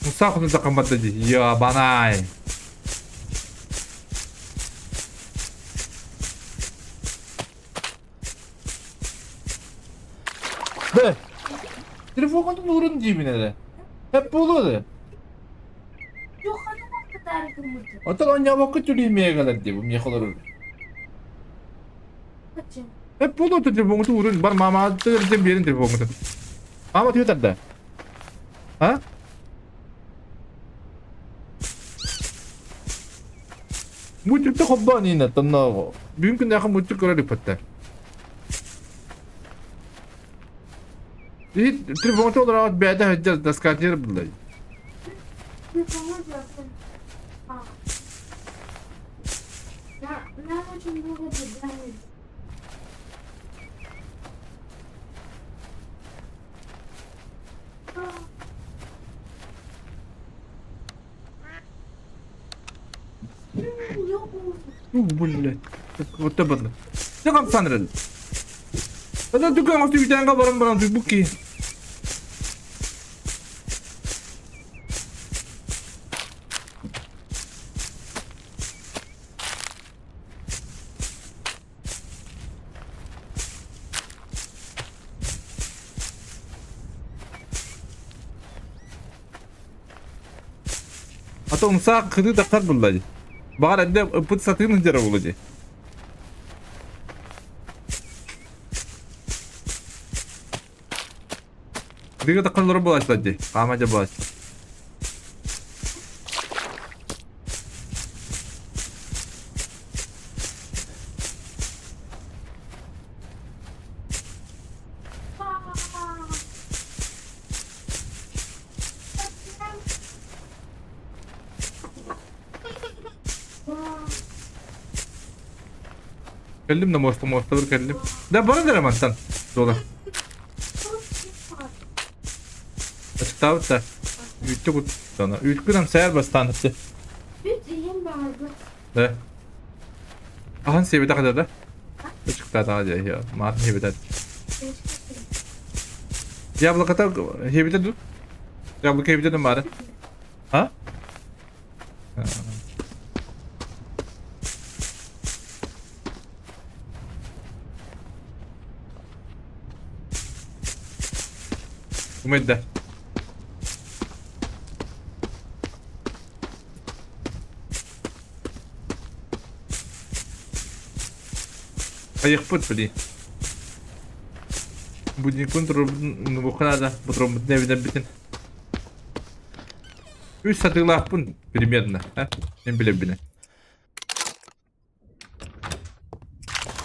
Мусахуну такамбатта дии. Ябанай. Б. Телефон уурун диибин эрэ. Эп буолуо да. Оттон оонньообокко түлүмиэ кэлэр дии бу миэхэ олорор. Эп буолуо телефоҥҥутун уурун бар маамаҕытыгар дьэ биэрин телефоҥҥутун. Маама түһэ тарда. А? Мультикте холбоон иинэ тоннооҕу. Бүгүн күннээхи мультик көрөр иппэттэр. Иһит телефонта олороот бэйэтэ сылдьар доскатер буллай. Блядь. Вот это бадлы. Дьэ хамсаан эрэл. Ата дүкэн оҥостуу бүтээҥҥэ баран баран туйбут киһи. А то умсаах кытыы тахсар булла дии. Баҕар эрдэ ыппыт сатыын сылдьара буолуо дии. Кытыыга тахсан олорор буолааччылар дии. Хаама дьэ буолааччы. Кэллим да муоста муостабар кэллим. Да баран эрэ мантан. Дуола. Ачыктаабыт да. Үүттэ куттана. Үүткүн амсайар бастаан этте. Да. Ахан сиэбитэ хата да. Ачыктаатаҕа дьэ. Маатын сиэбитэ. Яблокота сиэбитэ ду? Яблоко сиэбитэ ду маары? А? Умайда. Айықпыт, блин. Будникпын турбутун умнубукка наада. Ботуруоммутун эбинэрбитин. Үс сатыылаахпын примерно. А? Мен билэбинэ.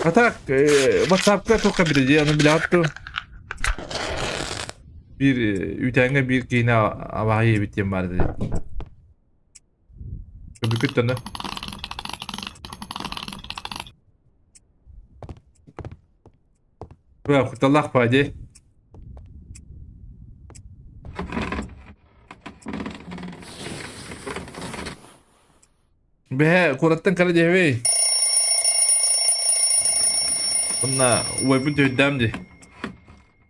А так, WhatsAppка туохха билэ аны билэҕит дуо? Биир үүтээҥҥэ биир киһини абааһы эбит диэн баар этэ. Көбүкүт тоно. Кутталлаах баа дии. Бэһэ куораттан кара диэбэй. Онна уойбун төйдөм дии.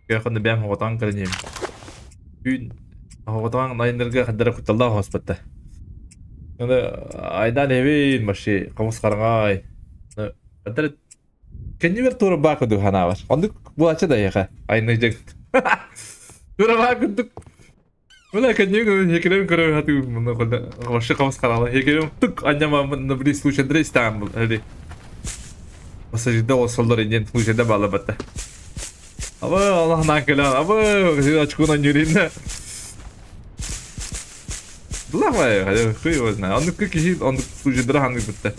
Көхөнө бэм хоҕотоон кара диэм. Түүн хоҕотоон айыннарга хаддара кутталлаах хоспатта. Аны айдан эбин маши хомус хараҥай. Хаддара кэннибэр туора баа курдук ханаабар. Оннук буолааччы да эйиэхэ айыннай дьэҥ. Туора баа курдук Бля, кэннигин хекерем көрө хатыым вообще хабыс харала хекерем тук анньамамын на били случайдара истэҕин был эли пассажирда олсоллор инен случайда баалабатта абы Аллах кэлэн абы очкунан юринна Дулахмай, хуй его знает. Оннук киһи оннук случайдара ханнык бытта.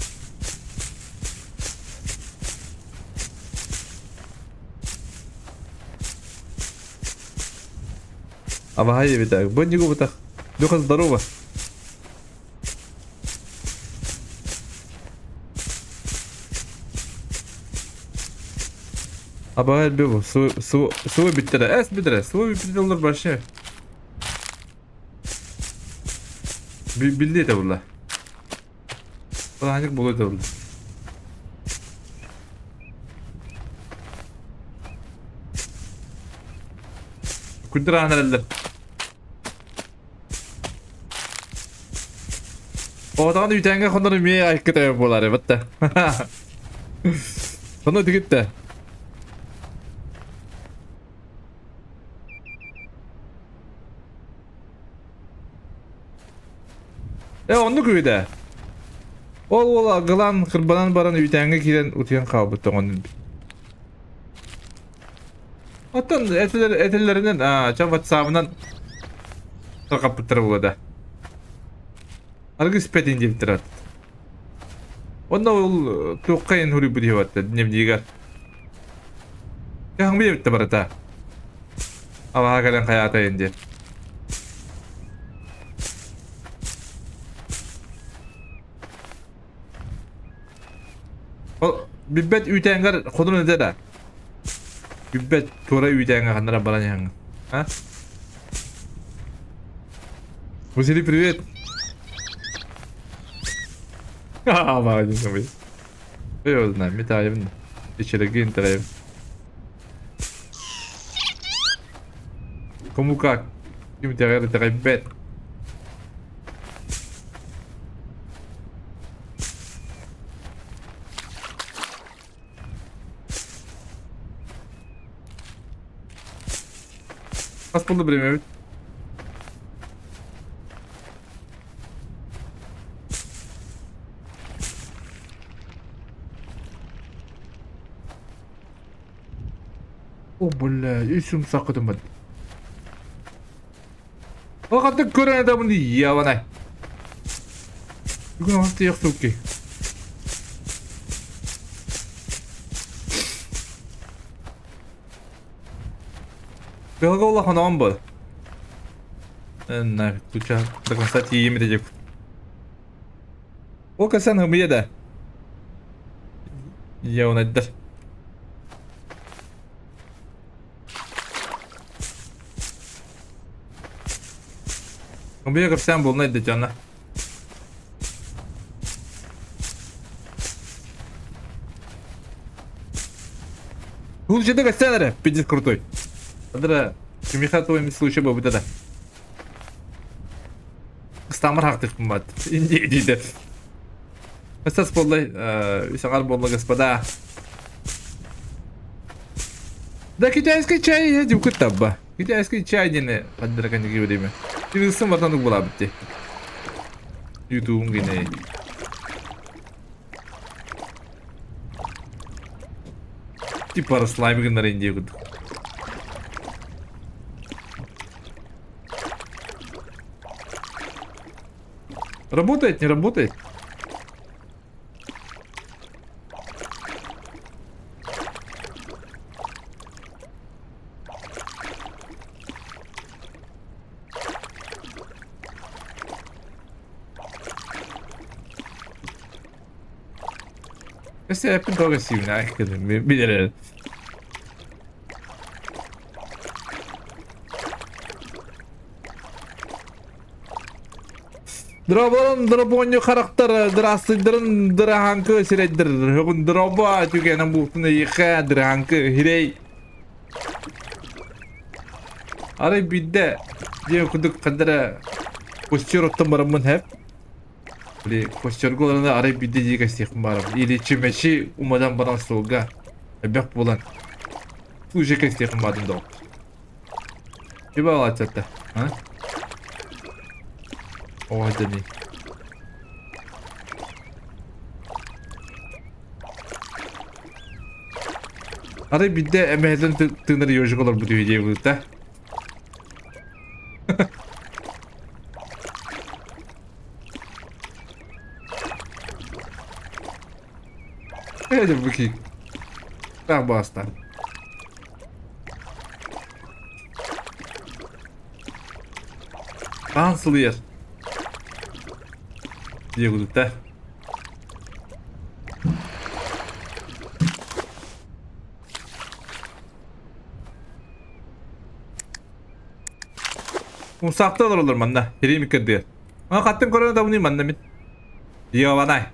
Абаһай эбит Бу бутах. Леха, здорово. Абаһай бу суы биттэрэ. Эс биттэрэ. Суы биттэрэ вообще. Билли это булла. Балаһаньык буолуо этэ булла. Күндүр аһан эрэллэр. Оҕотоҕун үүтээҥҥэ хонор эмиэ айкыт эбэ буолар эбит да. Хоно тигиттэ. Э оннук үһү да. Ол уол агылаан кырбанан баран үүтээҥҥэ киирэн утуйан хаалбыт тоҥон өлбүт. Оттон этилэр этиллэринэн аа ча ватсабынан тарҕаппыттара буолуо да. Аргы испэтин диэбиттэр ат. Онно ол туохха иһин хуруйбут иһи дневнигэр. Кэһэҥ биэбиттэ барыта. Абаһа кэлэн хайаатайын диэн. Ол билбэт үүтээҥҥэр хотун этэ да. Билбэт туора үүтээҥҥэ ханнара баран иһэҥҥин. А? Василий, привет! Ха, молодец, Я знаю, метаем. Ичерегин тараем. Кому как? Ким тягар бет. Хас буолла бириэмэбит? О, бля, үс сакытым бар. Хатык көрөн адамын ябанай. Бүгүн алты яктуки. Тыалга улахан он был. Нафиг, туча до конца тиийиммит этик. Ол касан хымыйа да. Я унайдар. Хымыйа капсаан буолна дьона. Лучше костян эрэ, пиздец крутой. Адра, кимиха твой случай буолбута да. Стамыр хактыкпын бат. Инди диде. Эсэс буоллай, үсэҕэр буолла господа. Да китайский чай я дюкут табба. Китайский чай диэни ханна кэнники время. Тирилсэн батан булаабыт дии. Ютубум гинэ. Типа слайм гыннар инде курдук. Работает, не работает? Questa è più progressiva, eh, Дроборон дробонньу харахтар дыраастыйдарын дыраһаҥкы сирэйдэр һөҕүн дроба түгэнэ буутун эйиэхэ дыраһаҥкы хирэй Арай биирдэ дьиэ курдук ханна эрэ костер оттон бараммын һэп Били костерга олорон арай биирдэ дьиэ кэстиэхпин баарым или чүмэчи уматан баран суолга элбэх буолан уже кэстиэхпин баардым доҕор Типа алааччатта а Оҕо дьэни Арай биирдэ эмэһэтин тыынар ежик олорбут үһү диэбит да. Эдем быки. Так баста. Хаан сылыйар. Диэбит да. Умсаахта олороллор манна. Ириим иккэрдигэр. Аны хаттын көрөн табыный манна мин. Йованай.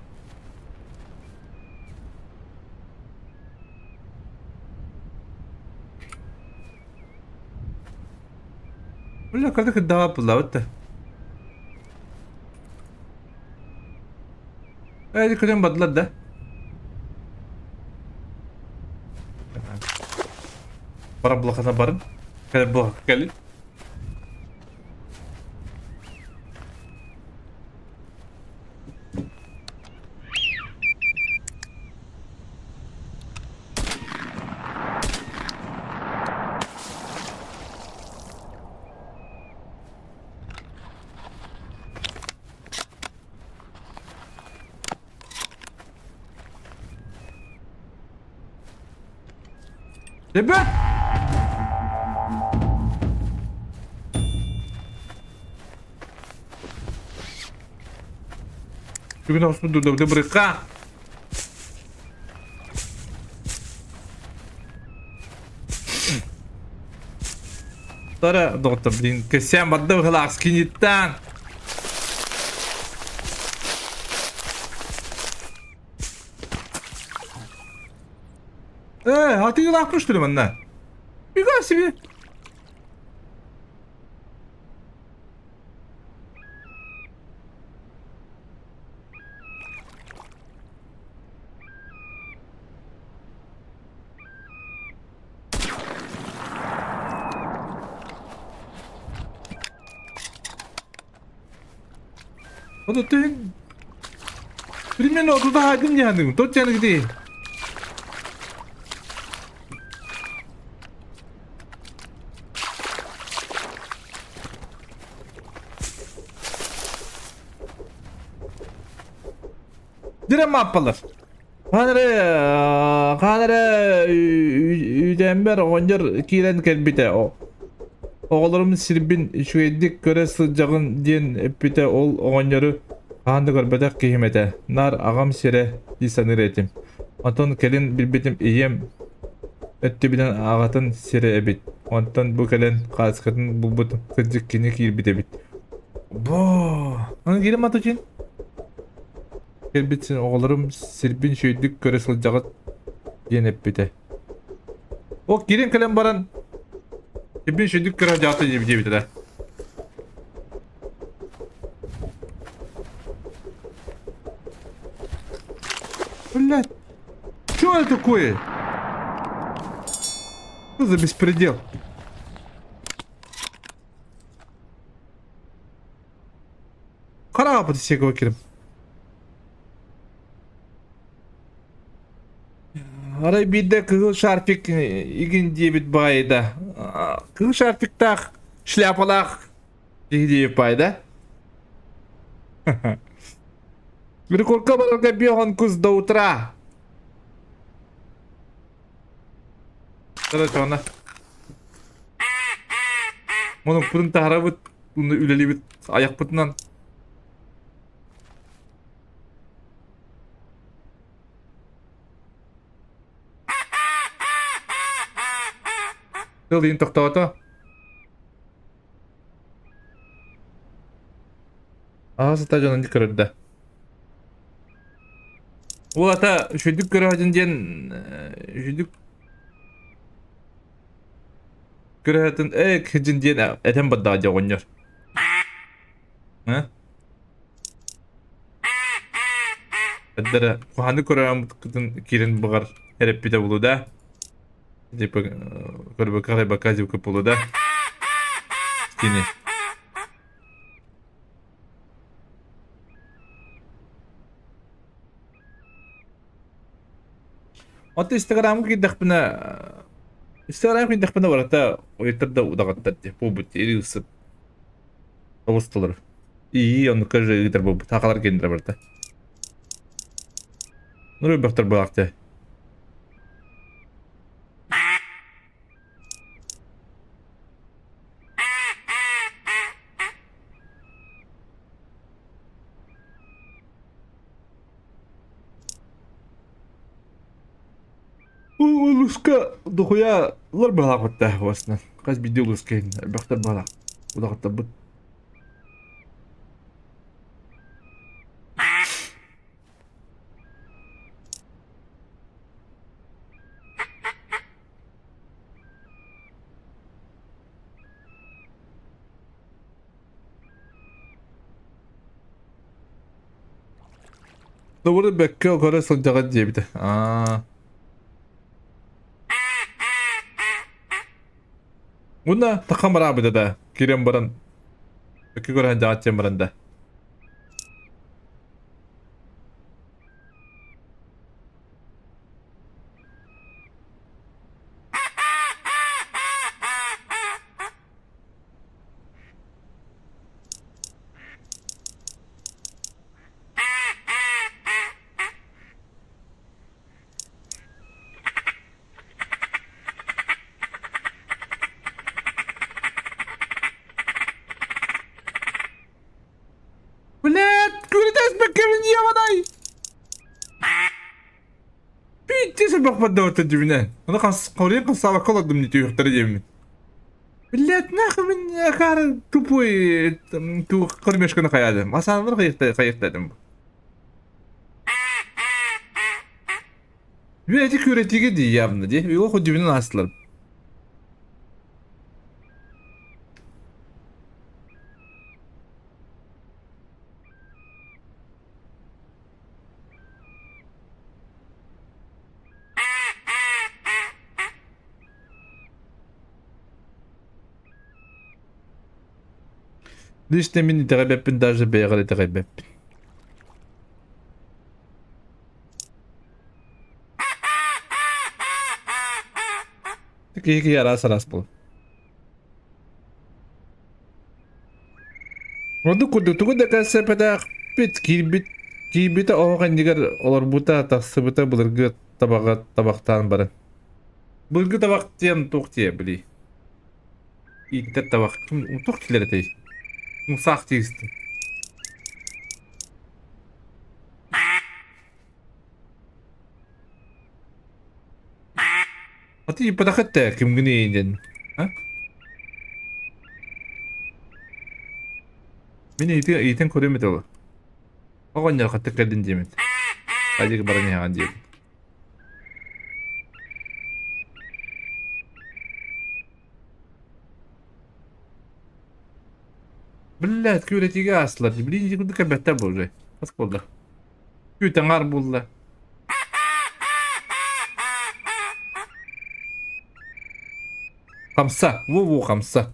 Бля, когда кыддаҕа буллабыт да. Эди көтөн бардылар да. Бара булахана барын. Кэлэ булах кэлин. Ребят! Бүгүн оспут дурда бырыкка. Тара доҕоттор, блин, кэсээн барда быһылаах скиниттан. Э, атыылаахпын что ли манна? Фига себе! Ону түһүн примерно отуда хаайдым дьаһаныгым тот дьаныгы Дирэ мааппалар. Хаан эрэ хаан эрэ үүтээммэр оҕонньор киирэн кэлбитэ. Оҕолорум сирбин үчүгэйдик көрө сылдьаҕын диэн эппитэ ол оҕонньору хаһан да көрбөтөх киһим этэ. Наар аҕам сирэ дии саныыр этим. Онтон кэлин билбитим ийэм өттүбүнэн аҕатын сирэ эбит. Онтон бу кэлэн хааскатын булбутум кырдьык кини киирбит эбит. Бо! Аны киирэн матычин? Кэлбит син оҕолорум сирбин үчүгэйдик көрө сылдьаҕыт диэн эппитэ. Ол киирэн кэлэн баран сирбин үчүгэйдик көрө сылдьаҕыт диэбитэ да. Блядь, что это такое? Что за беспредел? Хаапыт сиэкэ кирим. Арай биирдэ кыһыл шарфик игин диэбит баайда. Кыһыл шарфиктаах, шляпалаах киһи диэбит баайда. Рекордка барарга биохон кус до утра. Короче, она. Мунукпутун таһарабыт, үлэлиибит айахпытынан. Тыл иин тохтоото. Аһа сыта дьонун көрөрдө. Ол ата үчүгдүк көрөһүн диэн үчүгдүк көрөһүн ээ кыдьын диэн этэн бардаҕа дьэ оҕонньор. Эрдэрэ куһаны көрөммүткүтүн киирэн баҕар эрэппитэ булу да. Типа көрбөккө харайбакка дьыбыкы булу да. Кини. Оттон Инстаграмҥа киирдэхпинэ Инстаграмҥа киирдэхпинэ барыта ойуттар да удаҕаттар дии буолбут дии рилсы Оҕустулар. Ии, оннукка же ыытар буолбут. Сахалар гендер барыта. Нур бөхтөр буолаахтыы. Улууска дохуя лар баһаахпыттаах уосна. Хас биирдии улууска элбэхтэр баһаах. Улахаттарбыт. Добрый бэккэ көрө сылдьаҕыт диэбитэ. Аа. Уна таха бараабыта да киирэн баран бэккэ көрө сылдьаҕыт диэн баран да. Блядь, күрүтээспэккэбин ебаный! Пиздец бахпаддабыта дьүбүнэ. Ону хас хорыйан хасаабакка олордум дии түһүөхтэрэ диэммин. Блядь, нахуй мин акары тупой ту кормежканы хайаадым. Асааннар хайыктадым. Бу эти күрэтиге дии явно дии. Его хоть дьүбүнэн аастылар. Лично мин итэҕэйбэппин даже бэйэҕэр итэҕэйбэппин. Киһи киһи араас араас буолар. Ордук курдук тугу да кэпсэппэтэхпит киирбит киирбитэ оһох иннигэр олорбута тахсыбыта былыргы табаҕа табахтаан баран. Былыргы табах диэн туох диэ били ииттэр табах ким туох килэр этэй? Мусаах тиистин. А ты подохотте кимгини диэн. А? Мин иитин көрүөм этэ ол. Оҕонньор хаттык кэллин диэмит. Адик баран иһэҕин диэбит. Блядь, күрэтигэ аастылар. Блин, курдук кэлбэттэр бу уже. Хас буолла? Күт аҥаар буолла. Хамса. Во-во, хамса.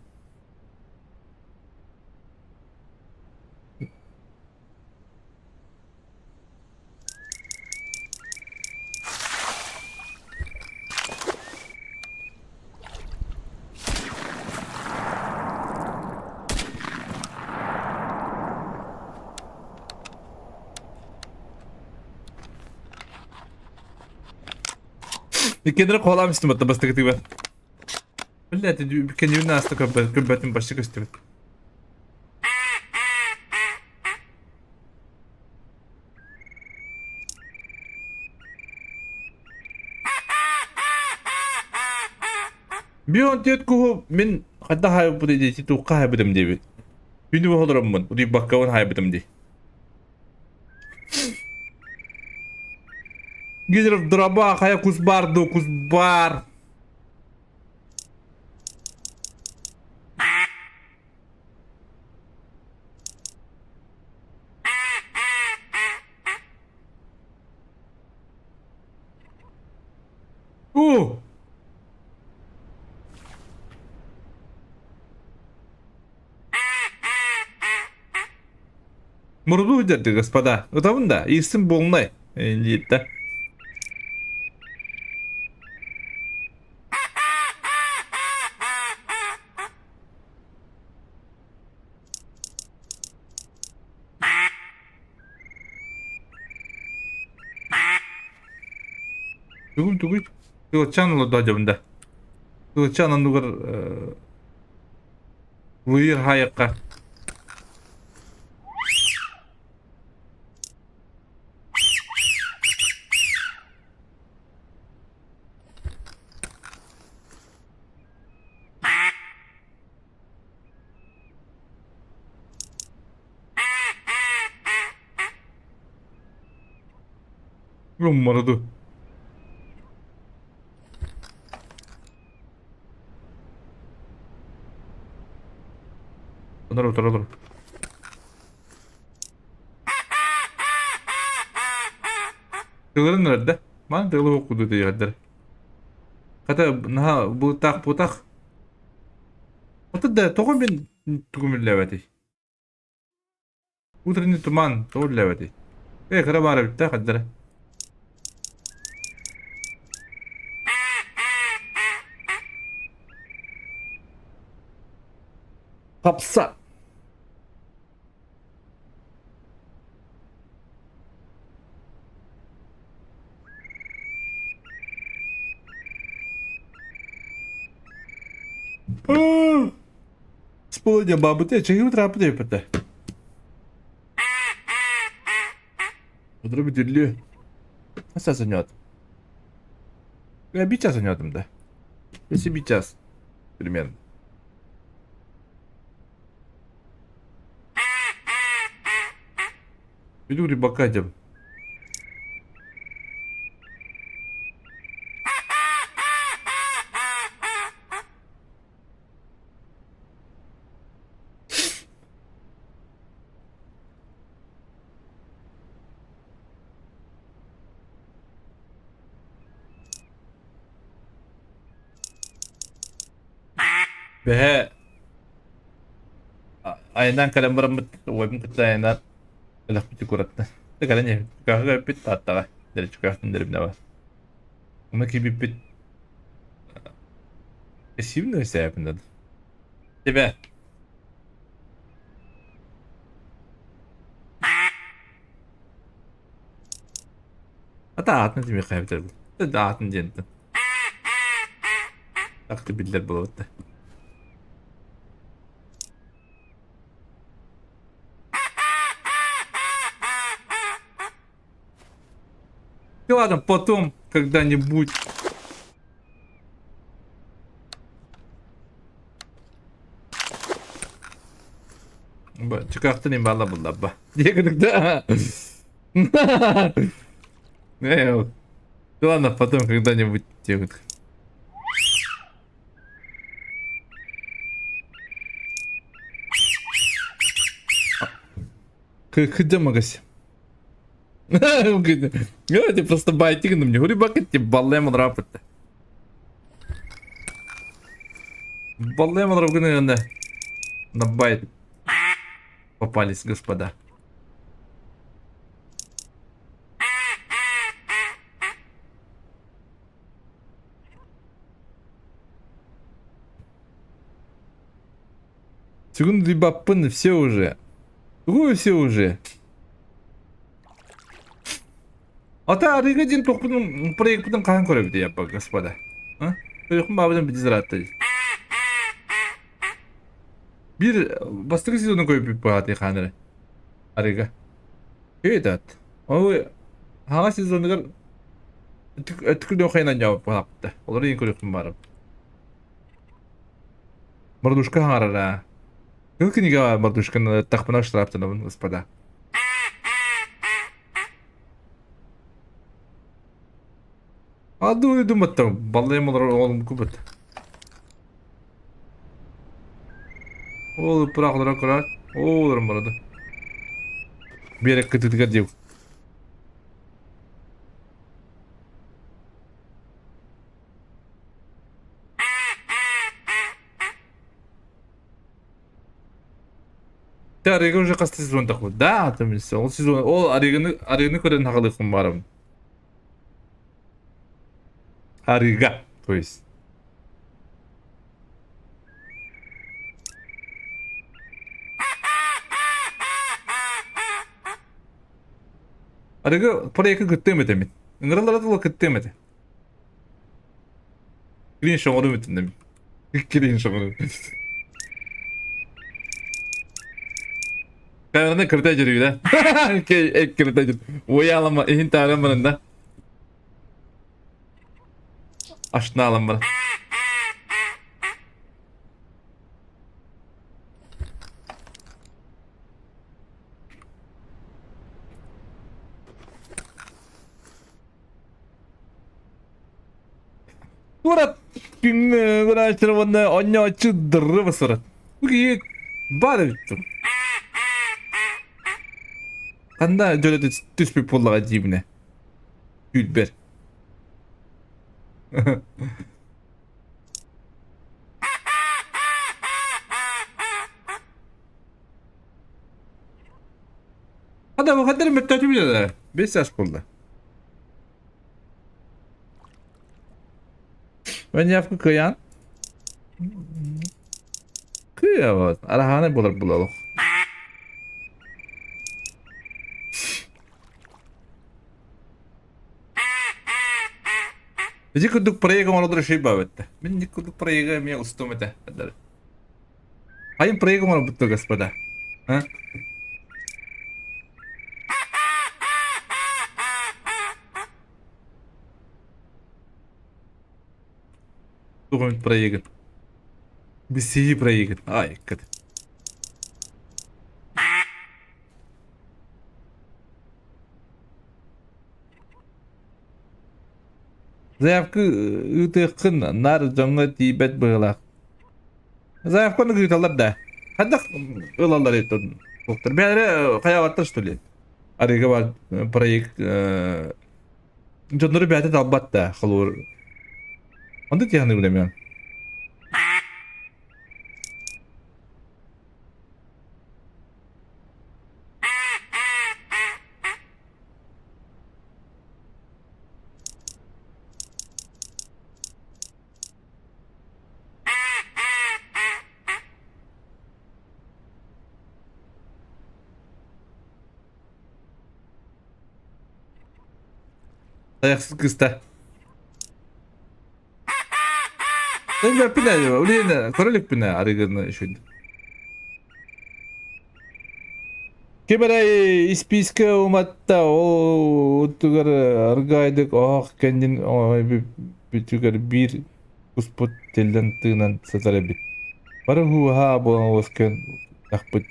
Иккиэннэрэ хоолаам истим отта бастакытыгар. Блядь, кэннибин ааста көрбөтүм почти көстүбүт. Бион түөрт куһу мин хайдах хаайбыт дии туохха хаайбытым диэбит. Күнү олороммун утуйбаккабын хаайбытым дии. Гидров дроба хайа кус баар дуу кус баар. Уу! Мурду дерди, господа. Ытабын да, иистин буолнай. Диэтэ. Тугун тугуй? Тылчан олордо да. Тылчан оннугар лыйыр хайыкка. Мороду. Олор отор олор. Тыларын эрдэ. Ман тылы окуду диэхэрдэр. Хата наһаа былтаах бутах. Ото да тоҕо мин тугум үллээбэтий? Утренний туман тоҕо үллээбэтий? Ээ кыра баара бүттээх эрдэрэ. Хапса. Сполодя бабыты, чэги трапы деп Утро бүтүллү. Аса сөнөт. Я бит час өнөтүм да. Если бит час. Примерно. Иду рыбака идем. Бэһэ айаннаан кэлэн бараммыт уойбун кытта айаннаан элэхпити куратта. Кэлэн иһэбит. Каһыга эппит тааттаҕа. Дэричкаахтын дэрибнэ бар. Уна киирбиппит Сивно сээпин Тебе. Ата аатын тимиэхэ эбитэр бу. Да аатын диэнтэн. Такты биллэр буолбут. Ну ладно, потом когда-нибудь. Чыкаахтан имбаала булларба. Диэкиныкта. Ладно, потом когда-нибудь делают. Кыдя магазин. Ты просто байтик на мне. Говори, бакет тебе баллем рапорт. Баллем рапорт. На байт. Попались, господа. Секунду баппын все уже. Какое все уже? Ата арыыга диэн туохпутун проекпытын хаһан көрөбүт яппа господа? А? Көрүөхпүн баабытын бити Биир бастакы сезону көрбүт баҕатый хаан эрэ. Арыыга. Этот. Ол хаҥа сезонугар өттүк хайынан дьаабыт Олор иин көрүөхпүн баарым. Мордушка хаҥарара. Кыл кинигэ мордушканы тахпына штрафтанабын, господа. Ады уйдуматтам, баллайым олор оҕолум кубут. Ол пырахлара кырат, оолорум барады. Биэрек кытытыгар дип. Те арыгы уже хаста сезон тахбыт. Да, там ол сезон, ол арыгыны арыгыны көрөн хагалыахпын баарым. Арыга, то есть. Арыгы проекка кыттыам этэ мин. Ыҥыраллара тыла кыттыам этэ. Кринж оҥорум этиннэ мин. Кринж оҥорум. Камераны кырта дьөрүгүдэ. Кырта дьүр. Уйалама иһин тааран баранда. Ашна бар. Курат күҥҥэ уонна онньооччу дырры басырат. Бу киһи баар эбит. Ханна дьөлө түспүт буоллаҕа диибинэ. Түүлбэр. Хада бу хаддар мөттөтү билэр. Бес жас болды. Өньяпкы кыйан. Кыйабыт. Араханы булар булалык. Ити курдук проект оҥороллор үчүгэй баабытта. Мин ити курдук проегы эмиэ устуом этэ. Хайын проект оҥорбуттар господа? А? Тугун проегын? Бисии проегын. Ай, кыт. Заявка ыытыаххын наар дьоҥҥо тиийбэт быһыылаах. Заявканы ыыталлар да. Хайдах ылаллар итон доктор. Бэйэлэрэ хайаабаттар что ли? Арыыга бар проект дьоннору бэйэтэ талбат да холуур. Онда тиһаны билэмиэн. Тайахсыт кыыста. Өлбөппүн ээ, улиин көрө иликпин ээ арыгыны үчүн. Ким эрэ испиискэ уматта, ол тугар аргаайдык оһох кэннин бүтүгэр биир куспут тиллэн тыынан сытар эбит. Бары һуу-һаа буолан уоскуйан тахпыт.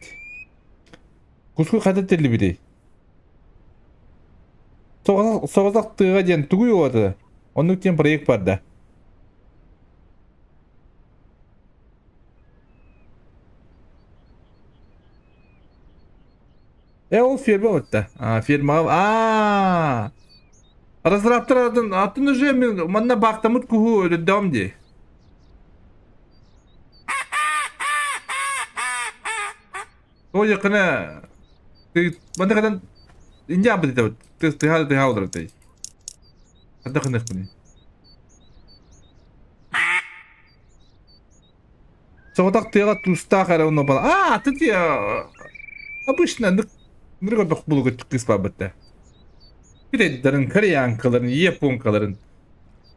Куску хата тиллибитий? Соҕотох тыаҕа диэн тугуй уота? Оннук диэн проект бар да. Э ол ферма бытта. А, фермаҕа аа Разраптар атын атын уже мен манна баахтаммыт куһу өлөрдөҕүм дии. Ол якына манна кадан инде абыт этебит. Тыһа тыһа олорор Хадда хыныхпыный. Соҕотох тыаҕа туустаах эрэ онно бала. Аа, ты обычно нырга бөх булугут кыыс баабытта. Китайдарын, кореянкаларын, японкаларын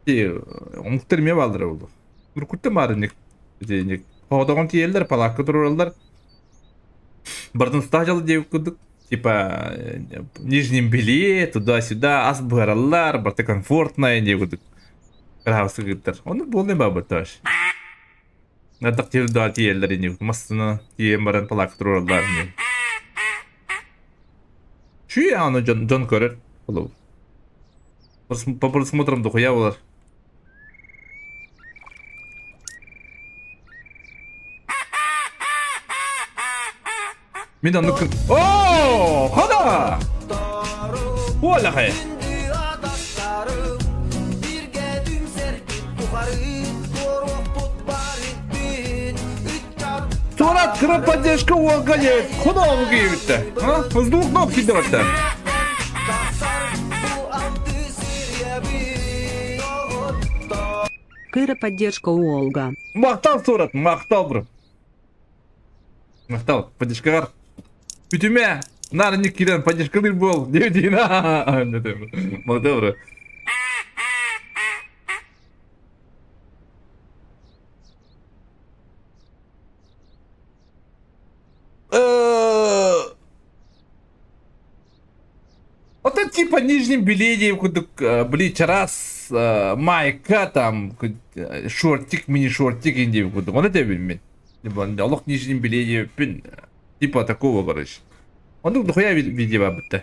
омуктар эмиэ бааллара буолуо. Уруккуттан баар инник итинник хоодоҕун тиийэллэр, палаакка туруораллар. Барытын устаах дьал диэбит курдук. Типа нижнем белье, туда-сюда, ас буһараллар, барыта комфортное диэ курдук. Кыраһабыс кыргыттар. Оннук буолуо баабыт товарищ. Ардах тиэрдэ тиийэллэр ини массыына тиийэн баран палаакка туруораллар ини. Чүй аны дьон, дьон көрөр. Холобур. По просмотрам дохуя болар. Мин оннук... Оо! Хода! Уолахай! Турат кыра поддержка уолга диэбит. Хода оҕу киирбиттэ. А? С двух ног киирдибаттар. Кыра поддержка уолга. Махтал Сурат, махтал бро. Махтал, поддержкаҕар. Бүтүмэ, наар киирэн поддержкалыыр буол. Диэбитин. Махтал бро. Это типа нижнем белье курдук били чараас майка там шортик мини-шортик инди курдук оны тэбин мин олох нижнем белье типа такого короче оннук дохуя видео бабытта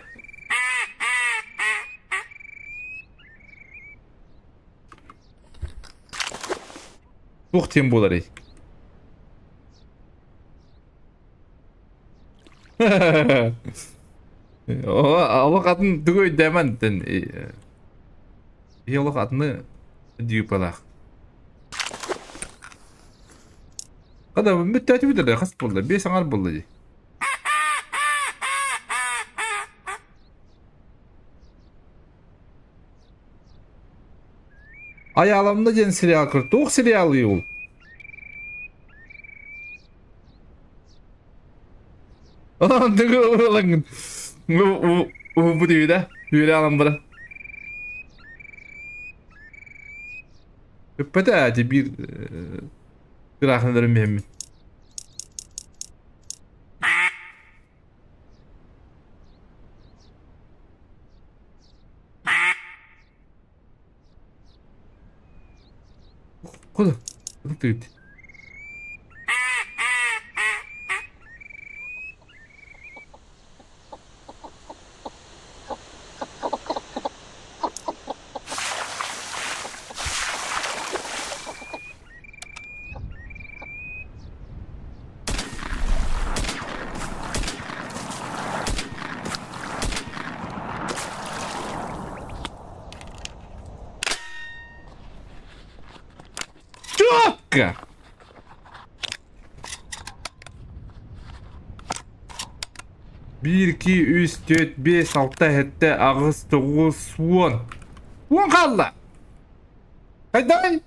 туох тем буоларый Олох атын тугу өйдөөмөн тен олох атыны дьүүпалаах. Хада бүттөөтүбүт эрэ хас буолла? Биэс аҥар буолла дии. Айааламна диэн сериал көр. Туох сериалый ол? Онтугу ылаҥын. Бу дүйдэ. Үөрэ алан бара. Өппөтө ати биир кыраахыннарын миһэммин. Куда? Куда Четко! Биир, икки, үс, түөрт, биэс, алта, сэттэ, аҕыс, тоҕус, уон. Уон хаалла! Хайдай?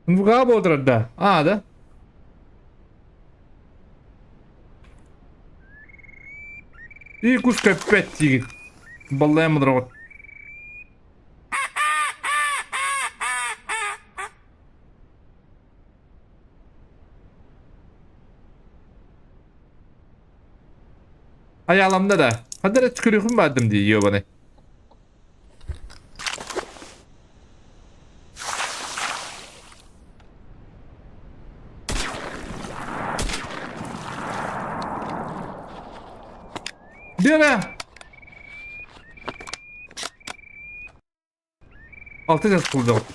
Муга болдурар да. А, да? И кус көппөт диигин. Баллайан модороҕут. Айааламда да. Ханна эрэ көрүөхүм баардым дии ёбаны. Диэбэ! Алты жас булдугут.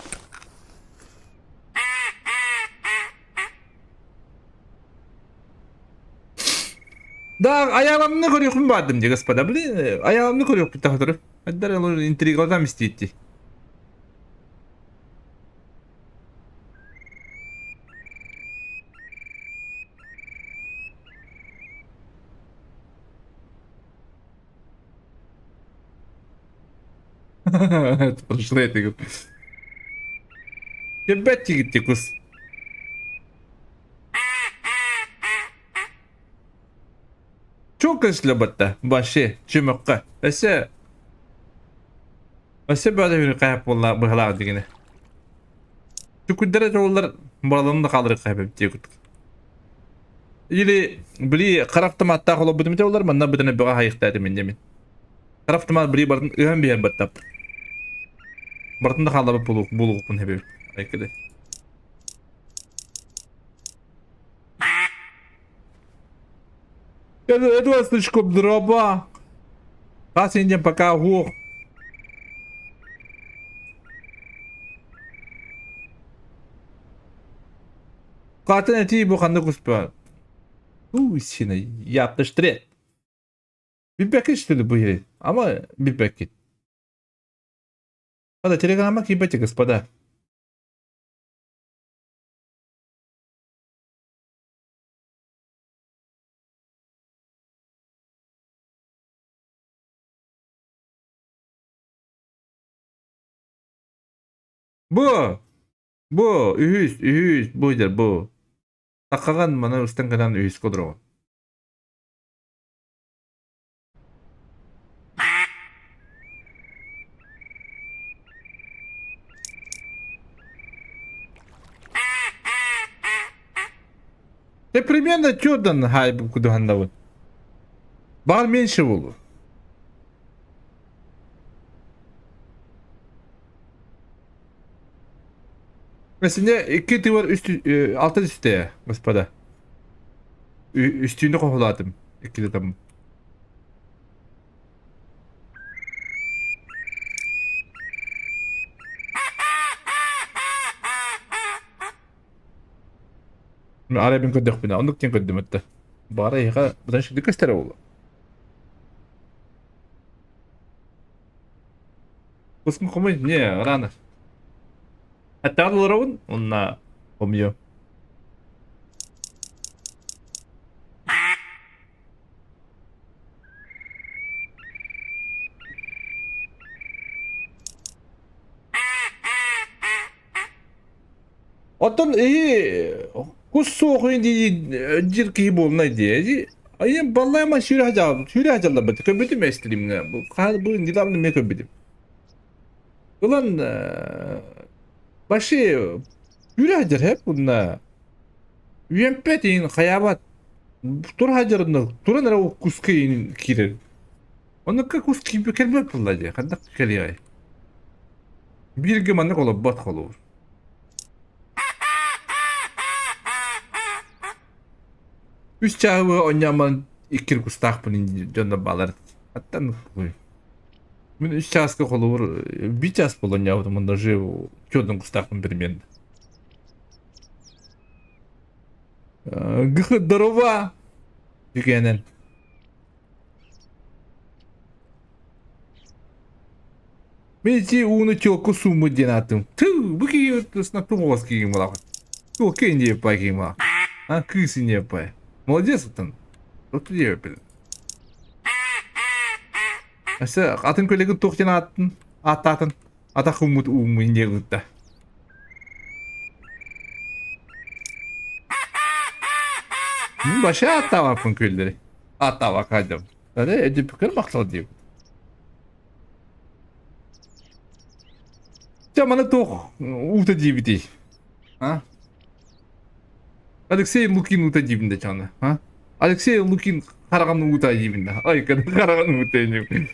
Да, айааламны көрүөхүм баардым дии, господа. Блин, айааламны көрүөхпүт тахатыры. Айдар интригалатам истиитти. Прошлый это Кебет тигит кус. Чуолкай батта вообще чөмөххө. Өссө өссө бөҕө үһү хайап буолла быһалаах дигини. Түкүрдэрэ чоллар бараларын да хаалырык хайап диэкут. Или били хара автоматтаах олорбутум ите олар манна бытана бөҕө хайыктаатым иннемин. Хара автомат били бартын ыһан биһэр баттап. Бартын да хааллабыт булугуппун хэбэбит. Айкыды. Эдуард Слишков дроба. Хас инден пока уох. Катын этии бу ханнык успа. Уу сина яптыштырет. Билбэккин что ли бу иһи? Ама билбэккин. Ада телеграмма киирбэти господа. Бу! Бу! Үһүс, үһүс, бу дьэ бу. Таккаҕын маны устан гынан үһүскэ олороҕун. Ты примерно чёрдан хайбы кудуһаннабын. Бар меньше болу. Мәсіне икки тывар үс алты үсте, господа. Үстүүнү хоһулаатым. Икките там. Арабин көрдөхпүнэ, оннук диэн көрдүм этте. Баара эһиэхэ быдан шигди көстөрө буолуо. Кускун хомуй, не, рано. Аттаҕын олоробун, уонна хомуйуом. Оттон эһи кус суох дии дьир киһи буолунай дии. Айым баллайма сүүрэ сылдьаллар сүүрэ сылдьаллар көрбүтүм эстримҥэ. Бу бу недавно эмиэ көрбүтүм. Ылан вообще сүүрэ сылдьар һэп уонна үөмпэт иһин хайаабат тура сылдьарына туран эрэ куска иһин киирэр. Оннукка кус киирбэт кэлбэт буолла дии хайдах кэлиэҕэй. Бииргэ маннык олорбот холобур. Үс чааһы оонньооммун икки кустаахпын дьоннор баалар. Аттан Мин үс чааска холобур биир чаас буолан оонньообутум уонна уже чуодун кустаахпын примерно. Гх, здорово! Дикэнэн. Мин ити ууну чуокку сууммут диэн ааттым. Тыы, бу киһи снаттым оҕус киһи малаҕын. Туох инде пай киһи мала. А, кыыс инде пай. Молодец оттон. Оту диэбиппин. Өссө атын көлегин туох диэн ааттын, ааттаатын атах ууммут уумму инде ыытта. Баша аттаабаппын күллэри. Аттаабакка дьом. Öyle ödüpükür махтал диэбит. Дьэ маны туох уута диэбитий? А? Алексей Лукин уута диибин да чаны. А? Алексей Лукин хараҕын уута диибин да. Ай, хараҕын уута диибин.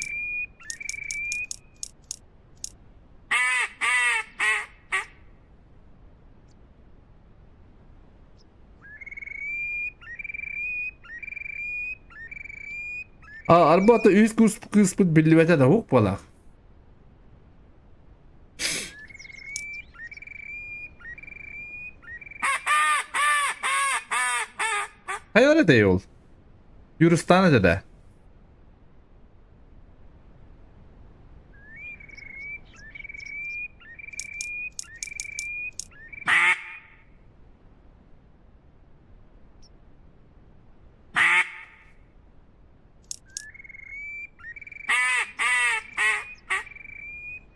А, арбата үс кыыспыт биллибэтэ да ук буолаах. Хайа этэй ол? Юрустан этэ да.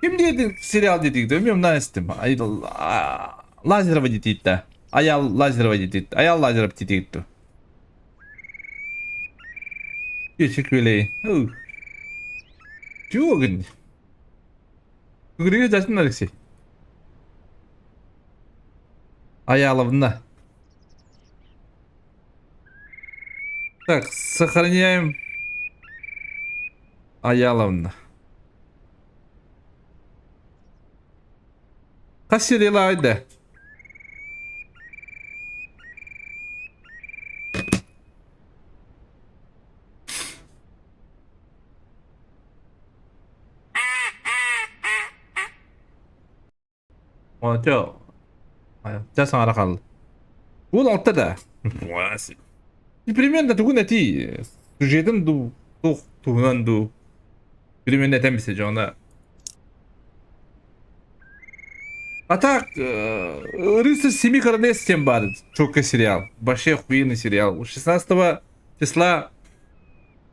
Ким диэтин сериал диэтик bilmiyorum lan istim. Лазерова диэтиттэ. Аял Лазерова диэтит. Аял Лазеров диэтитту. Күөлэй. Чего гын? Күгүрүгү датын Алексей. Аяловна. Так, сохраняем Аяловна. Хас сериялаайды? Чэ, чэ саҥара хаалла. Уол алта да. Примерно тугун этии сюжетын дуу, туох туһунан дуу примерно этэн билсэ дьоно. А так, Рыцарь Семи Коронец тем бар, четкий сериал. Вообще охуенный сериал. 16 числа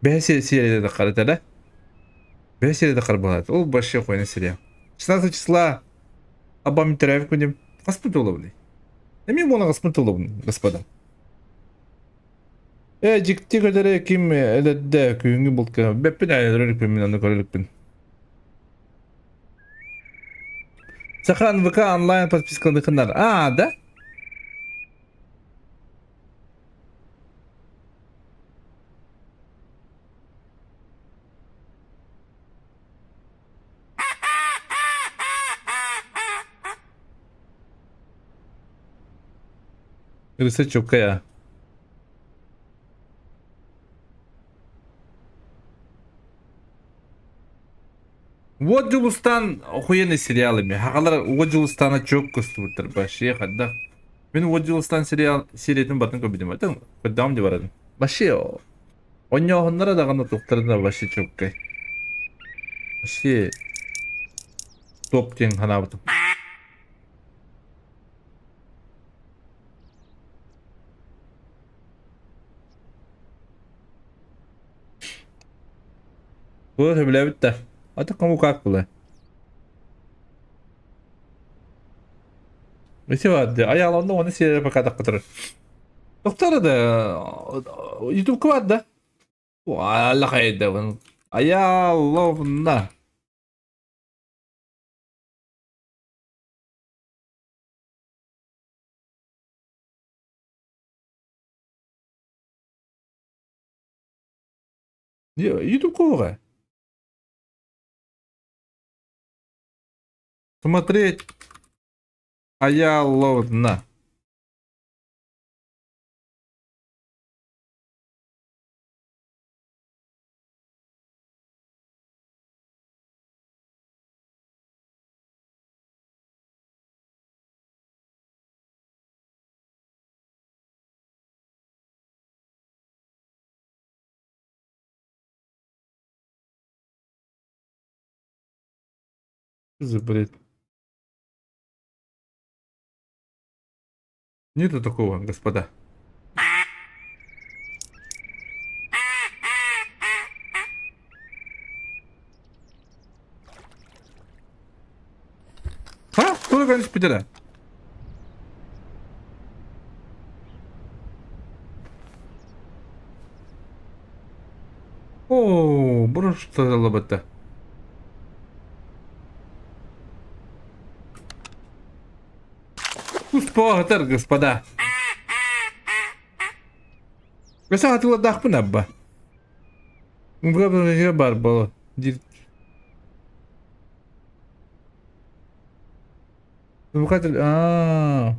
бэһэ серияда харата да? Бэһэ серияда харбалат. Ол вообще охуенный сериал. 16 числа Абам төрөөбүт күнүм. Хаспыт туолабыный? Эмиэ буола хаспыт туолабын, господа. Э, дьикти көтөрө ким өлөрдө күһүҥҥү булка. Бэппин өлөрүкпүн мин ону көрөлүкпүн. Саха НВК онлайн подпискалыхынар. А, да? Ырыса чуккая. Вот Дьулустан охуенный сериал эми. Хахалар Уот Дьулустана чөк көстүбүттэр вообще хайдах. Мин Уот Дьулустан сериал сериятын батын көрбүтүм. Это көрдөҕүм дии барадым. Вообще Онньооһуннара даҕаны туохтарына вообще чуолкай. Вообще топ диэн санаабытым. Бу сөбүлээбит да. А то кому как было. Ити баар дии. Айааланна уонна сиэрэ пока тахха Доктор да ютубка бар да? Алла Аяловна. Ютубка оҕа. Смотреть Аяловна. Что за бред? Нету такого, господа. А? Кто конечно потерял? Оо, брошта Успоотар, господа. Өсө атыладаахпын абба. Бар боло. А.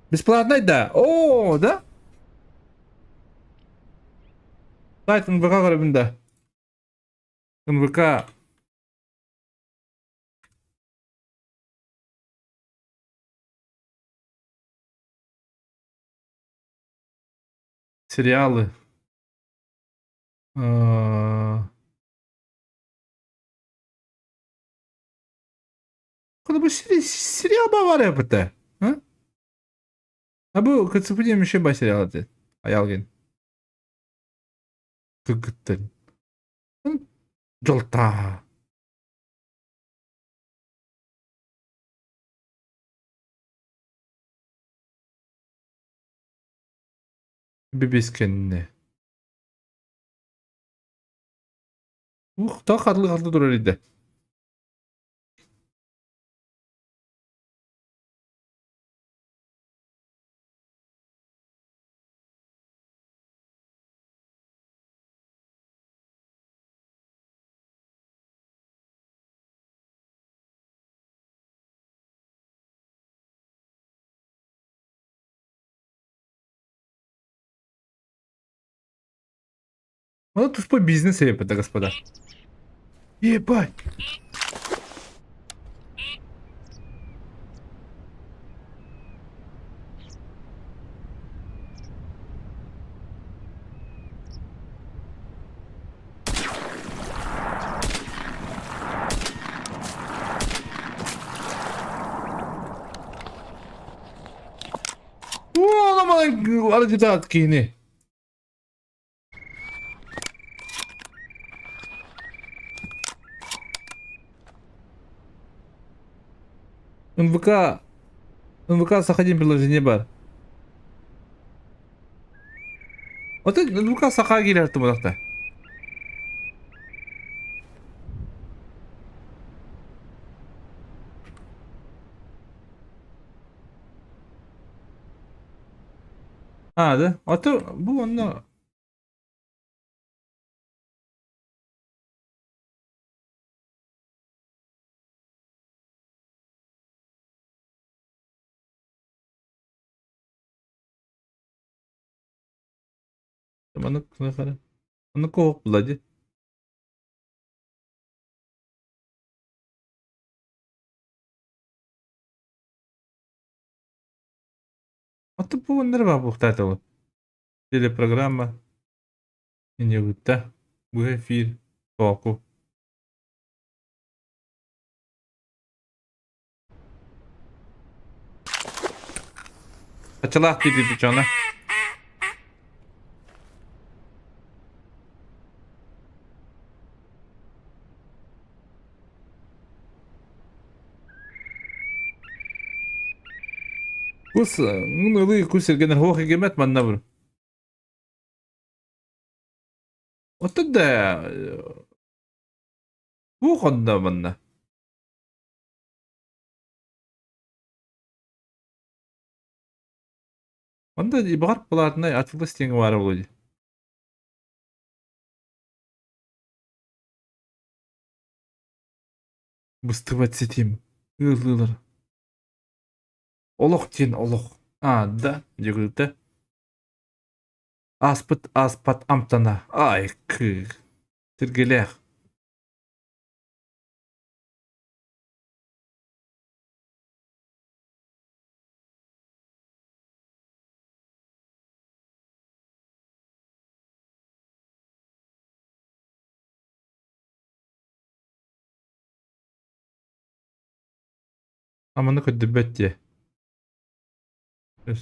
Бесплатный, да? О, да? Сайт НВК көрөбүн да. НВК. Сериалы. Бу сериал бар эбитэ. А бу КЦП диэн еще ба сериал этэ. Айалгин. Кыргыттар. Дьолтаа. Бибискэннэ. Ух, так хатылы-хатылы турар идэ. Оно туспа бизнес это, господа. Ебать! Арыгытаат киһини. НВК НВК Саха диэн приложение бар. Оттон НВК Саха киирэр туманахта. А, да? А то бу онно Маннык Маннык куһук була дии. Оттон бу оннор баар буолуохтаах Телепрограмма иньэбитта быһа эфир тооку. Ачалаах диэбиппит дьоно. Кус, мун ылыы кус эргэнэр хуох игэмэт манна бур. Оттон да туох онно манна? Онда баҕар платнай атылыс диэҥ баара буолуо дии. Быстыбат ситим ыаллыылар. Олох диэн олох. Аа да, дьөгүрдэ. Ааспыт ааспат амтана. Ай кыы. Сиргэлээх. Аманы көрдөрбөт дии. Это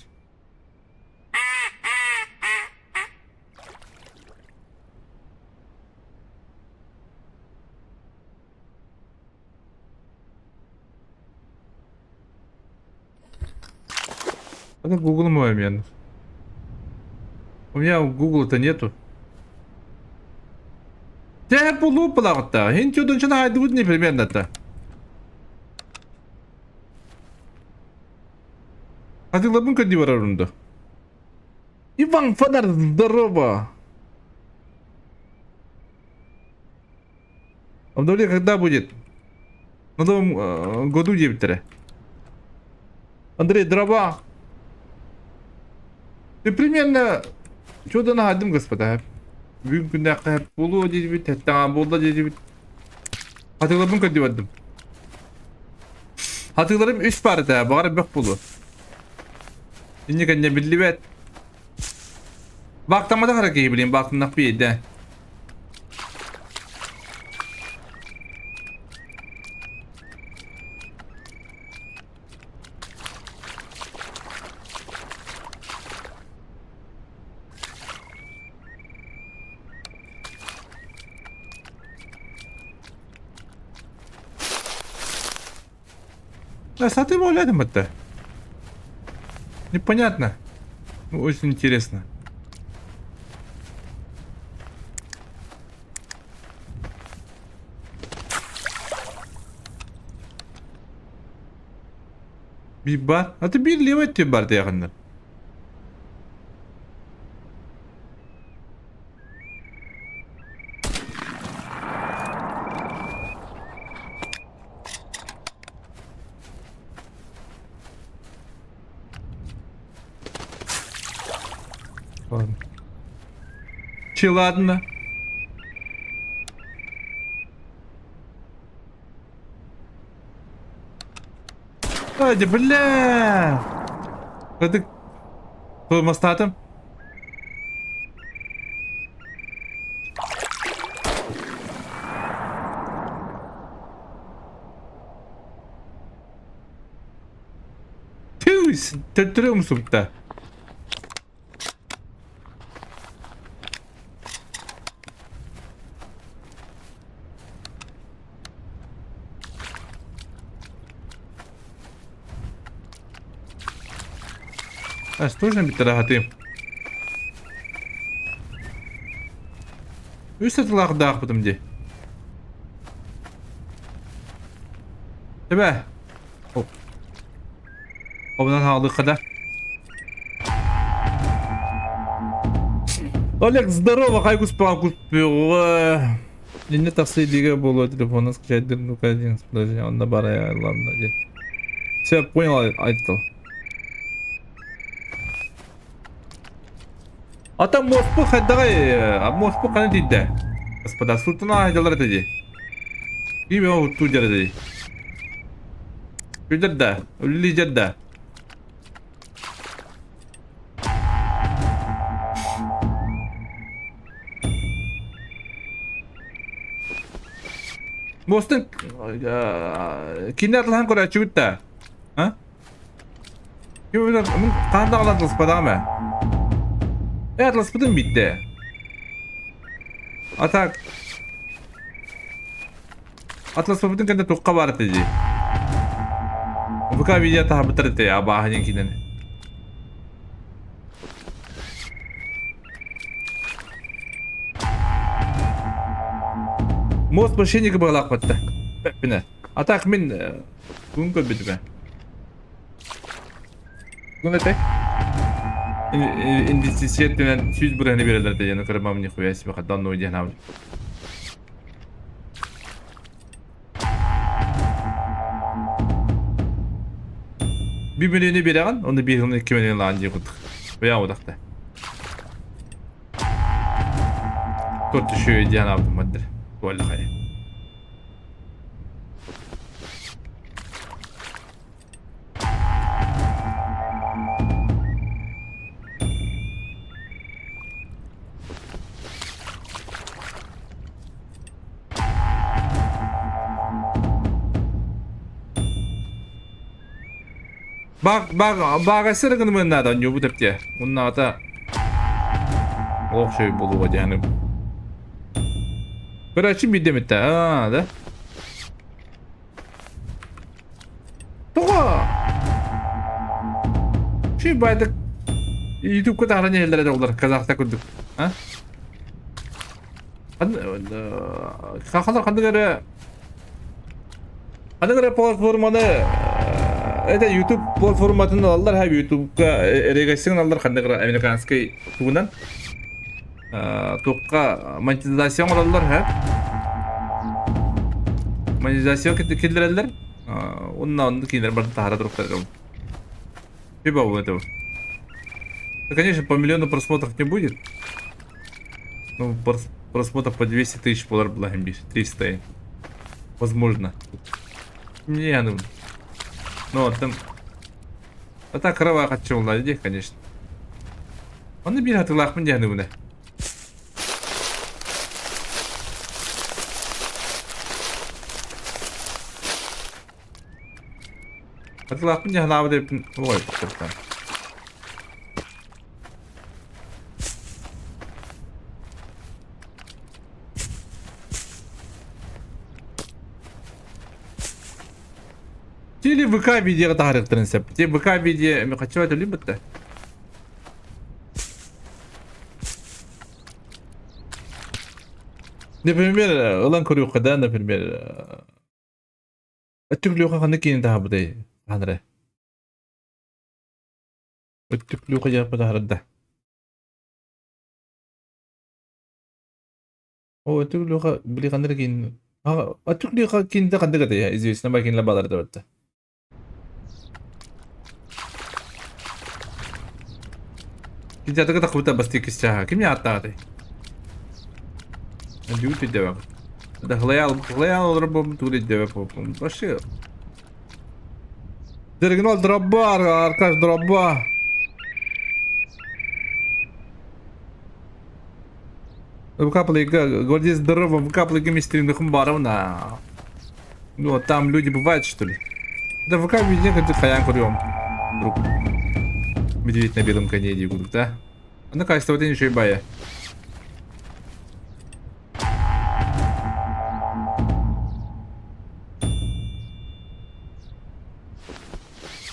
Google момент. У меня Google-то нету. Те полупалаҕытта. Хин чудун айдыбыт непременно-то. Атыылабын көрдүү барарым да. Иван Фонарь, здорово! Обновление когда будет? На новом году диэбиттэрэ. Андрей, дрова. Ты примерно чудо наһайдым, господа. Бүгүн күннээххэ буолуо диэбит, эттэҕэ буолла диэбит. Атыыларбын көрдүү бардым. Атыыларым үс паар этэ, баҕар бөх буолуо. Инньэ кэннэ биллибэт. Баактамматах эрэ киһи билин баактаннах биэрдэ. Да, саты это. Непонятно. Ну, очень интересно. Биир баар. Аты биир левый өттүн бар диэхиннэр. Ладно. Че, ладно. Ай, бля! Кырдык мастаатым. Түс, төттөрү умсубутта. Астожно биттараһатыым. Үс сатылаахдаахпытым дии. Эбэ. Обунан хаалыахха да. Олег, здорово, хай куспаҕа куспуоҕа. Инне тахсыы дигэ буолуо телефона скачать ну-ка один, подожди, онно барая, ладно, дед. Все, понял, айтыл. Ата моспу хайдаҕай, а моспу хана тиийдэ? Господа, султана айдалар этэ дии. Ким уттуу дьэр этэ дии. Күдэр да, үллүү дьэр да. Мостун кинилэр атлаһан көрөөччүгүт да? А? Хаһан даҕаны атласпатаҕым ээ. Э, атласпытым биирдэ. А так атласпаппытын кэннэ туохха баар этэ дии. ВК видео таһабыттар этэ абааһы диэн киинэни. Мост мошенника быһалаахпатта. Бэппинэ. А так мин бүгүн көрбүтүм ээ. Бүгүн этэй? Инвестиция өттүнэн сүүс бырыһыаны биэрэллэр этэ диэн кырымам нихуя себе хаддан диэн аабыт. Bir миллионы береҕин, оны биир сылын икки миллион лаан дии курдук. Бэйэҕ удахта. Төрт үчүгэй диэн аабытым бардыр. Туоллахай. Бак бак багасыр гынымын надо ньубу тепте. Уннаата олох шөй болуға диэни. Короче, бидемитте. А, да? Тоҕо? Шүй байдык Ютубка таһаран иһэллэрэ дьоллор казахта курдук. А? Сахалар ханнык эрэ ханнык эрэ платформаны это YouTube платформатын алаллар ха YouTubeка регрессин алаллар ханнык эрэ американский тугунан туохха монетизация оҥороллор ха монетизация киллэрэллэр уонна онно кинилэр барыта таһара туруктар Типа вот этого. Ну, конечно, по миллиону просмотров не будет. Ну, просмотров по 200 тысяч долларов была 300. Возможно. Не, ну... Ну, там... А так кровать хочу конечно. Оны биир хатылаахпын диэхнибинэ. Хатылаахпын диэн санаабыт эбиппин ой кыртан. Или ВК видеоҕа таһаарыахтарын сөп. Те ВК видео хаччыбат өлүү бытта. Например, ылан көрүөххэ да, например, өттүк Леха ханнык киинэ таһаарбытай хаһан эрэ? Өттүк Люха диэхпит аһарда. О, Өттүк Люха били ханнык эрэ киин Өттүк Люха киинтэ ханнык этэй? Известно ба кинилэр баалар да Кидятыга тахыбыта бастыы кисчааха. Ким ааттааҕый? Дүүт өйдөбөм. Да хлаял хлаял олорбом тугу өйдөбөм. Вообще. Дергнол дробба, Аркаш дробба. ВК плейга, гвардеец здорово, ВК плейга мистерин баровна. Ну, а там люди бывают, что ли? Да ВК везде хоть хаян курьем. Друг. Медведь на белом коне иди, да? А ну кайста вот еще и бая.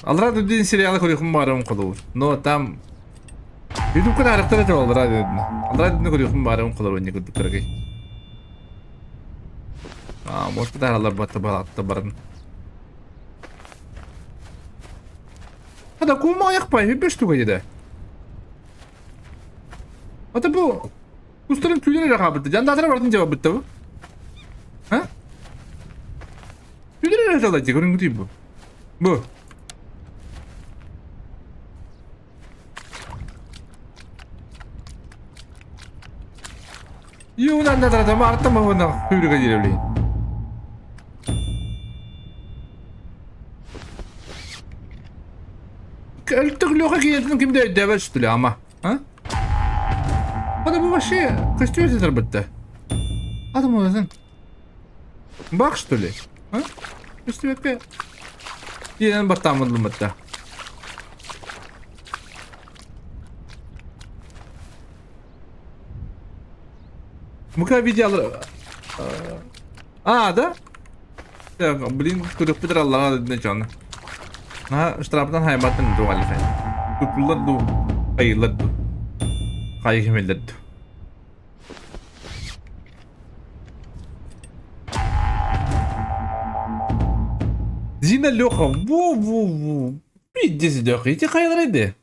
Алра дин сериалы көрүөхүм баарым холобур. Но там Ютубка таарыктар этэ Алра дин. Алра дин көрүөхүм баарым холобур не курдук кыргый. А, может тааралар батта балатта барын. Ада кума аяқпай, беш туга деді. Ата бу Кустарын түүлэр эрэ хаалбыт. Дьандаатара барытын дьаба бытта бу. А? Түүлэр эрэ талай дии көрүҥҥүтүй бу. Бу. Юунаннатара маарта маһына хүйрүгэ диэбилин. Өлтөх лөҕө киһитин ким да өйдөөбөт что ли ама? А? Hadi bu вообще костюм бітті. Адам өзің. Бақ что ли? А? Көстүбэккэ диэн баттааммыт бытта. Мука видео А, да? Так, блин, көрүөхпүт аллаҕа дедин дьоно. Наһаа штрафтан хайбаттан дуҕаллахай. Тутуллар дуу, хайыылар дуу. Хайы кимэллэр дуу. Зина Леха, во-во-во. Пиздец, Леха, иди хайалар иди.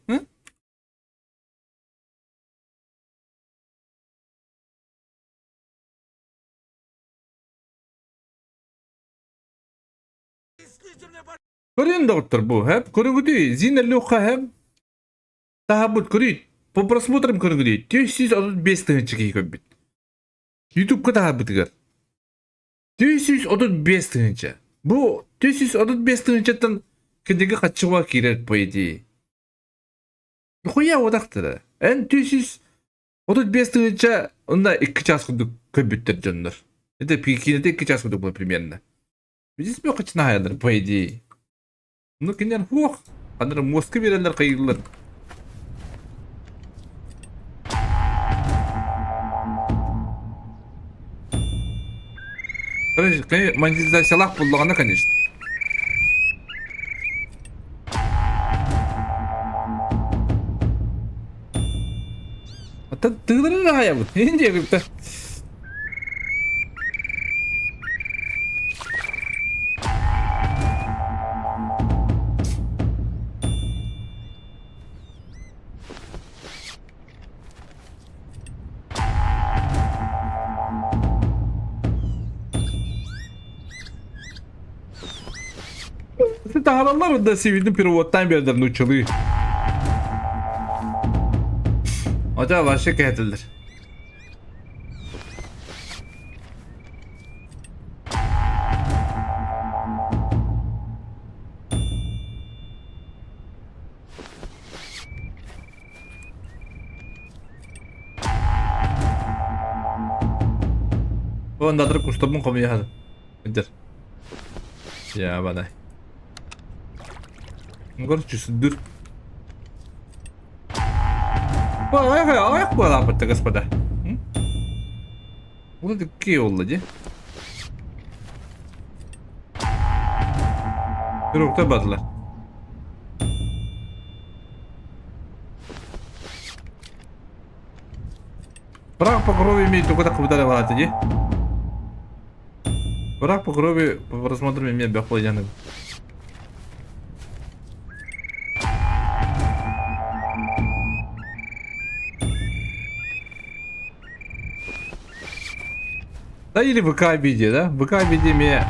Көрүн доҕоттор бу, хэп көрүҥүтүй, Зина Леха хэп таһабыт көрүй, по просмотрам көрүҥүтүй, 435 тыһыынча киһи көрбүт. Ютубка таһаарбытыгар 435 тыһыынча. Бу 435 тыһыынчаттан кинигэ хаччыга киирэр по идее. Хуя одахтара. Эн 435 тыһыынча онно 2 час курдук көрбүттэр дьоннор. Это киинэтэ 2 час курдук примерно. Здесь хаччына по идее. Ну кинилэр хуох, ханнары муоска биэрэллэр хайыыллар. Короче, монетизациялаах буллаҕына, конечно. Оттон тыыларын аҕайабыт. Иһин диэбиппэ. Таһараллар да сибилин переводтаан биэрдэр нууччалыы. Ата вообще кэһэтэллэр. Ондаатар кустабын хомуйаһар. Эдэр. Я бадай. Короче, сүдүр. Аяқ буолааппыт господа. Вот это какие олла ди. Пирогта бардылар. Враг по крови имеет только так ударил ди. Враг по крови по просмотрам имеет бяхлы. Да или ВК видео, да? ВК видео эмиэ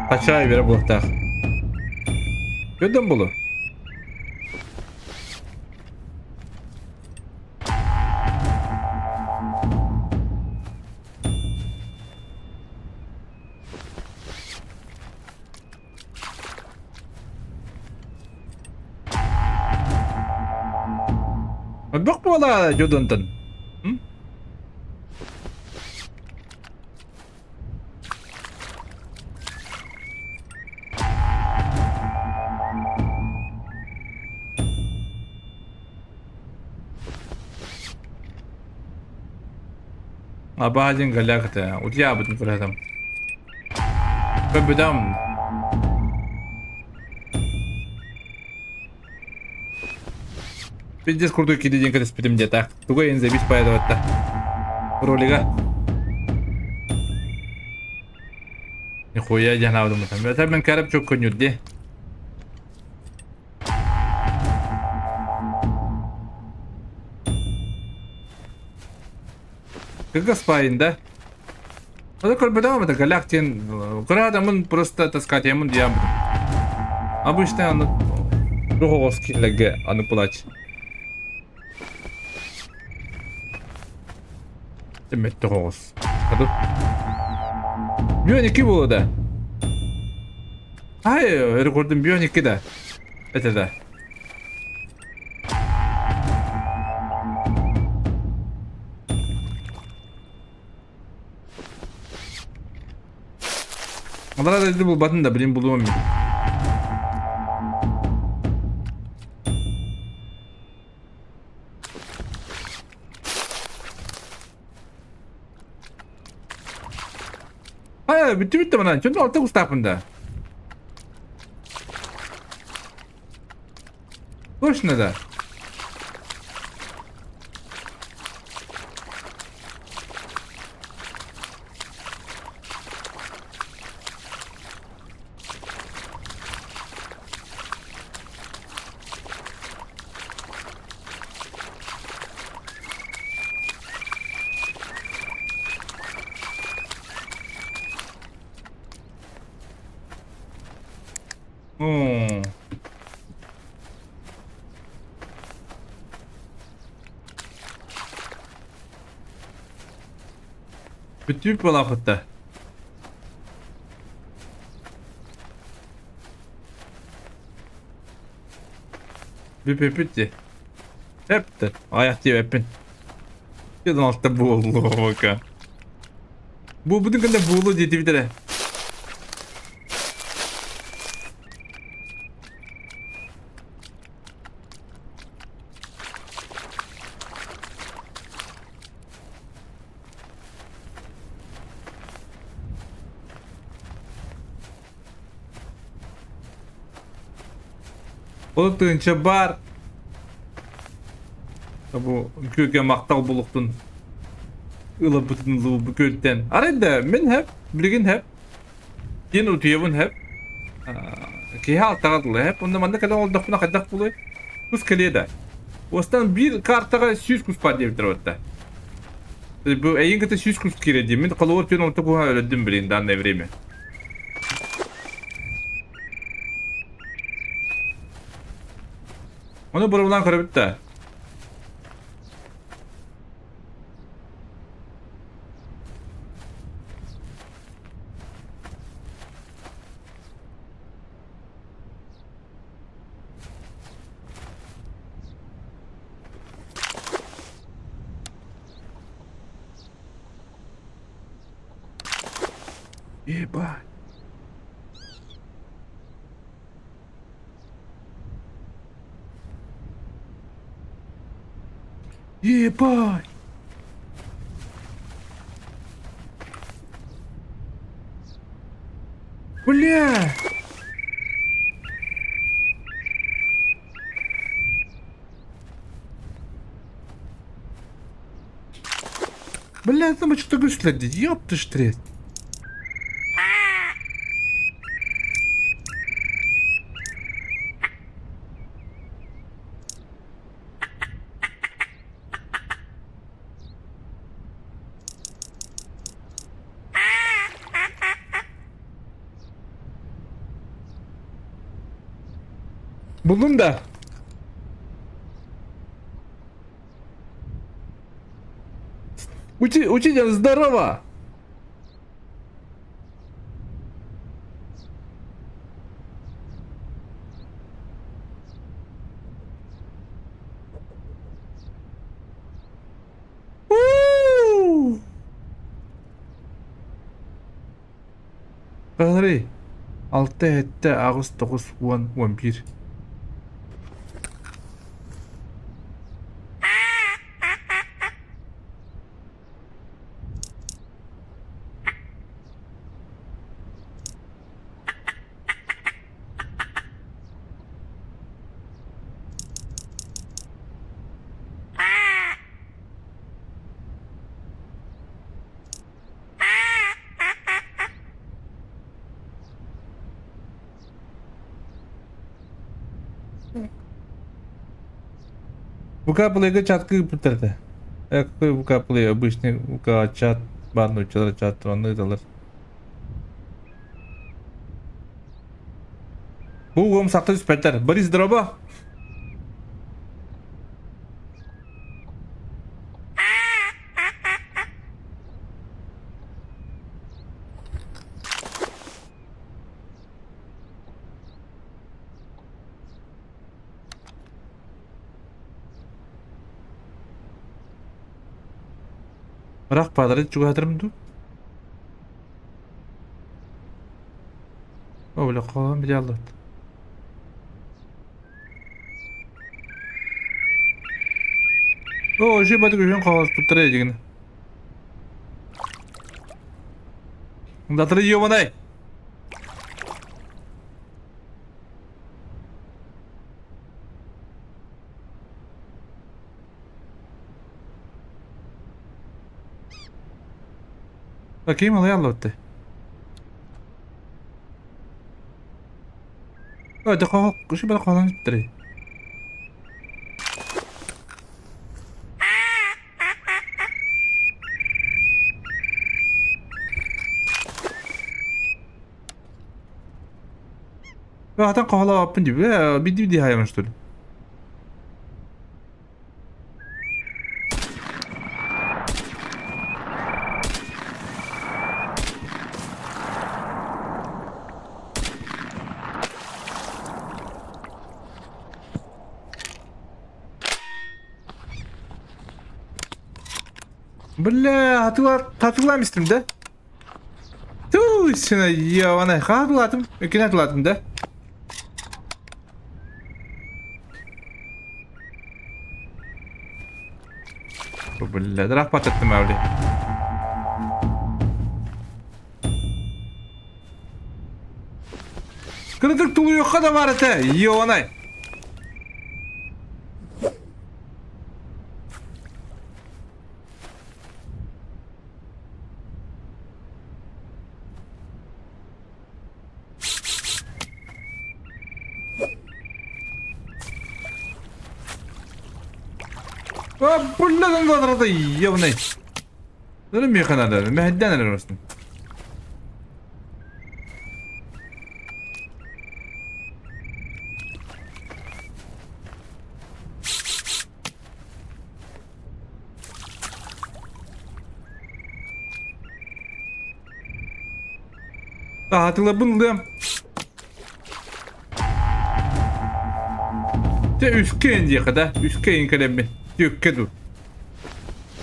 хачаай бере буолуохтаах. Көрдөн булу. Бөх буола дьодунтан. Абаа диэн голяк этэ. Утуйаабытын көрөтөм. Көрбүтүм. Пиздец курдук киирди диэн кэтэспитим дьэ так. Тугу эйин забить поэтому Ролига. Нихуя диэн аабытым. Это мен кәріп чөк көннүрди. Кыргыз да? Ону көрбөтөҕүм это голяк диэн кыра адамын просто таскатыамын диябытым. Обычно аны рух оҕус кинилэргэ аны плач. Мөттөх оҕус. Хаду. Бүөн икки буолла да. Ай, өрө көрдүм бүөн икки да. Это да. Алара дойду булбатын да, блин, булуом мин. Ай, бүттү бүттү манан. Чөнтө алта кустааппын да. Точно да. Оо. Бүтүү буолаахыта. Бүпүпүт дии. Эптэр. Айах диэбэппин. Дедин алта буоллуга. Бу бүтүн кэннэ буолуо диэтибит эрэ. Ол тыынча баар. Бу күөкэ махтал булуктун ылабытын бу күөлтэн. Арай да мин хэп, билигин хэп. Диэн утуйабын хэп. Киһи алтаҕа дылы хэп. Онно манна кэлэн олордохпуна хайдах буолуой? Кус кэлиэ да. Уостан биир картаҕа 100 кус баар диэбиттэр уотта. Бу эйин кытта 100 кус киирэ дии. Мин холобур түөн алта куһа өлөрдүм билин данное время. Ону боруобалаан көрөбүт да. Ебать. Ебать. Бля! Бля, там что-то көстүлэр Ёпта штрет. Буллум да. Учи, учитель, здорово! Смотри, алта сэттэ аҕыс тоҕус уон уон биир. ВК Play'га чатка ыыппыттар этэ. Какой ВК Play? Обычный ВК чат баар нууччалар чат онно ыыталлар. Бу уом сахта түспэттэр. Борис, здорово! Ыраах баалары чугаһатарым дуу? О, бля, холон биляллат. О, уже баты күһүн хоһоспуттара дигин. Датыры ёбанай! Bakayım alay anlattı. Öde kol, şu bana kolan bitti. Zaten kohala yapın gibi. Bir bir hayvan что ли. Бля, хатылам истим да? Ту, сина, ебаный, хатылатым, өкін хатылатым да? Бля, рахмат еттим әвли. Кырдык тулуйукка да бар этэ, ебаный. А, бля, квадрата, ебаный. Дөрүм механада, мәһдән әле ростым. Хатылабын Те үскэ диэхэ да, үскэ ин кэлэммин, түөккэ ду.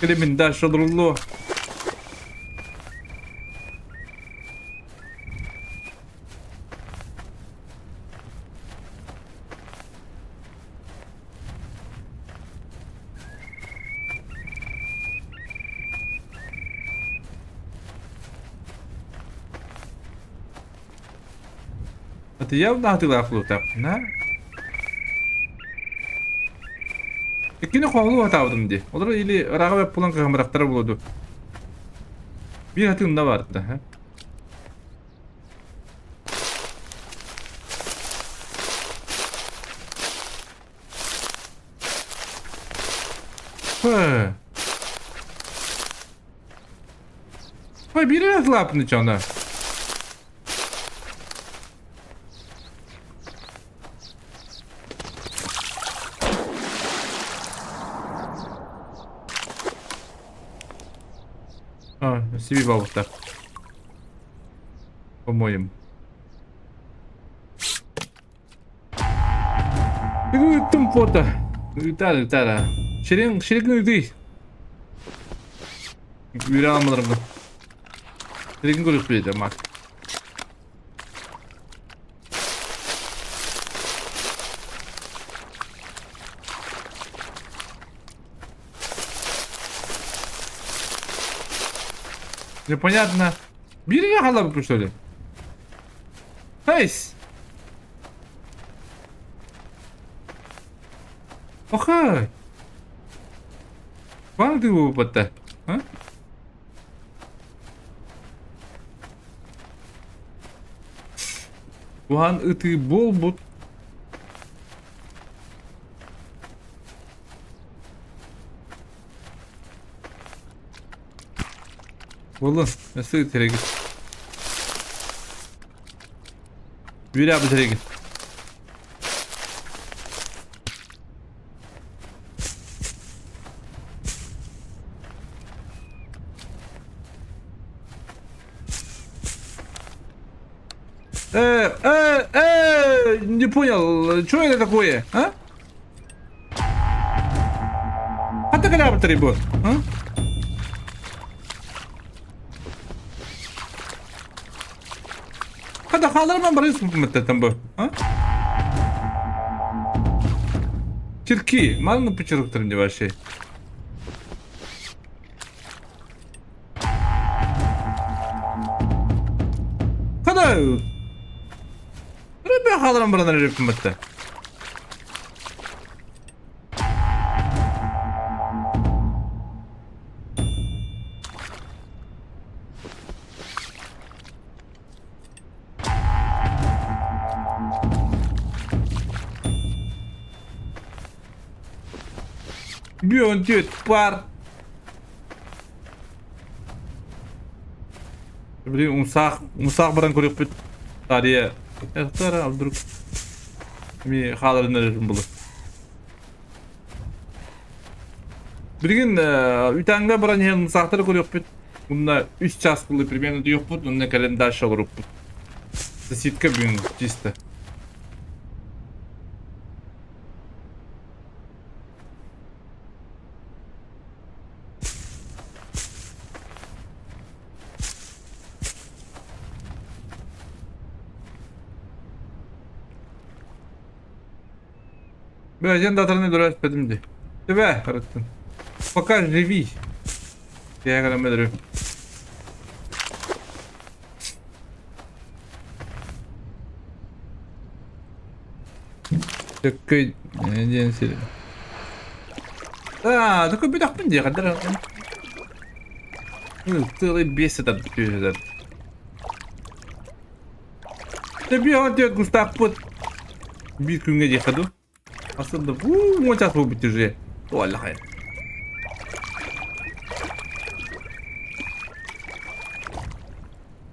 Кэлэммин да шолоруллуо. Это явно хатылаах лутап, на? Иккини хоһулуу хатаабытым дии. Олор или ырааҕа бэп булан кыһамматахтара буолуо дуу. Биир хатыында бар да, ха? Хэ. Ой, биир эрэ хатылааппын дьоно. А, себе балыктар. По-моему. Ыыттым фото. Ыытаар, ыытаар. Шерин, шерин ыытый. Үөрэ алмаларым. Шерин көрүк билете, мак. Непонятно. Бииргэ хаалабыппын что ли? Фейс! Охай! Баҕа буолбатта, а? Уһаан ытыы буолбут. Буоллун, өссө ытырыгыт. Үөрэ бүтэригин. Э, э, э, не понял, что это такое, а? Хата кэлээбиттэрий бу? А? Хата хааларман барыс мыттаттан бу, а? Черки, манна пучуруктарын не вообще. Хата Ребя хааларан баран эрэриппин батта. Бүөн түөт пар. Блин, умсаах, умсаах баран көрүөхпүт. Тария. Эхтара, вдруг. Ми хааларын эрэрин булу. Билигин үтээҥҥэ баран иһэн умсаахтары көрүөхпүт. Мунна үс час кылы примерно диэхпут, онно кэлэн дальше олоруппут. Соседка бүгүн чисто. Бэйэн да атарны өлөрө эппэтим дии. Түбэ, харыттын. Пока живи. Киһи гынан өлөрүм. Төккөй диэн сир. Аа, такой бүтэхпин дии хаддар. Целый бес сытар түһүлэр. Тэбиэҕин түөрт кустаахпыт. Биир күҥҥэ диэххэ дуу. Асын да уу час буолбут уже. Туоллахай.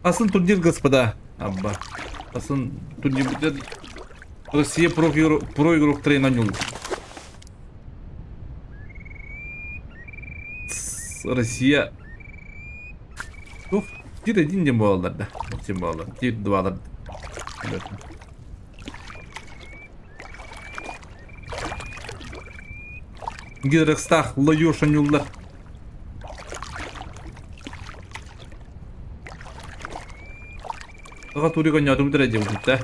Атын турнир господа. Абба. Атын турнир Россия про, про игроктары нанял. Россия Тух, тир один дем буолалар да. Тем буолалар. Тир двалар. Гидрокстах лайоша нюллар. Ага, Турика не оттуда делают, да?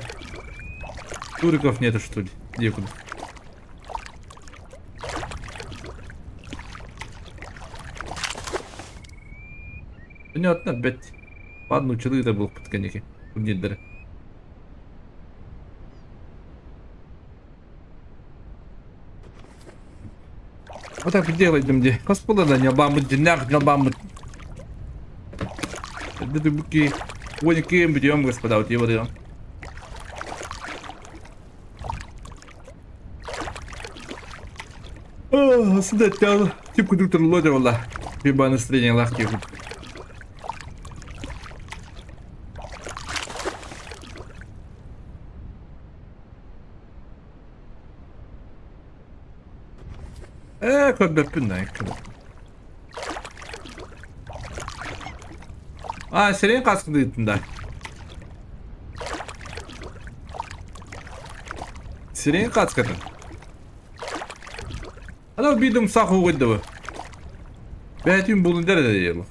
Туриков нету, что ли? Некуда. Понятно, бэт. Ладно, училы это был под коньяки. Турнирдары. Вот так делаем где. Господа, да не бамут, днях не бамут. Это буки. Ой, кем бьем, господа, вот его даем. Сюда тип компьютер лодила. Либо настроение лахти. Ээ, көрбөппүн да. А, сирин хаскыдыытын да. Сирин хаскытын. Ана бидум сах угуйдыбы. Бәтин булун дер деді.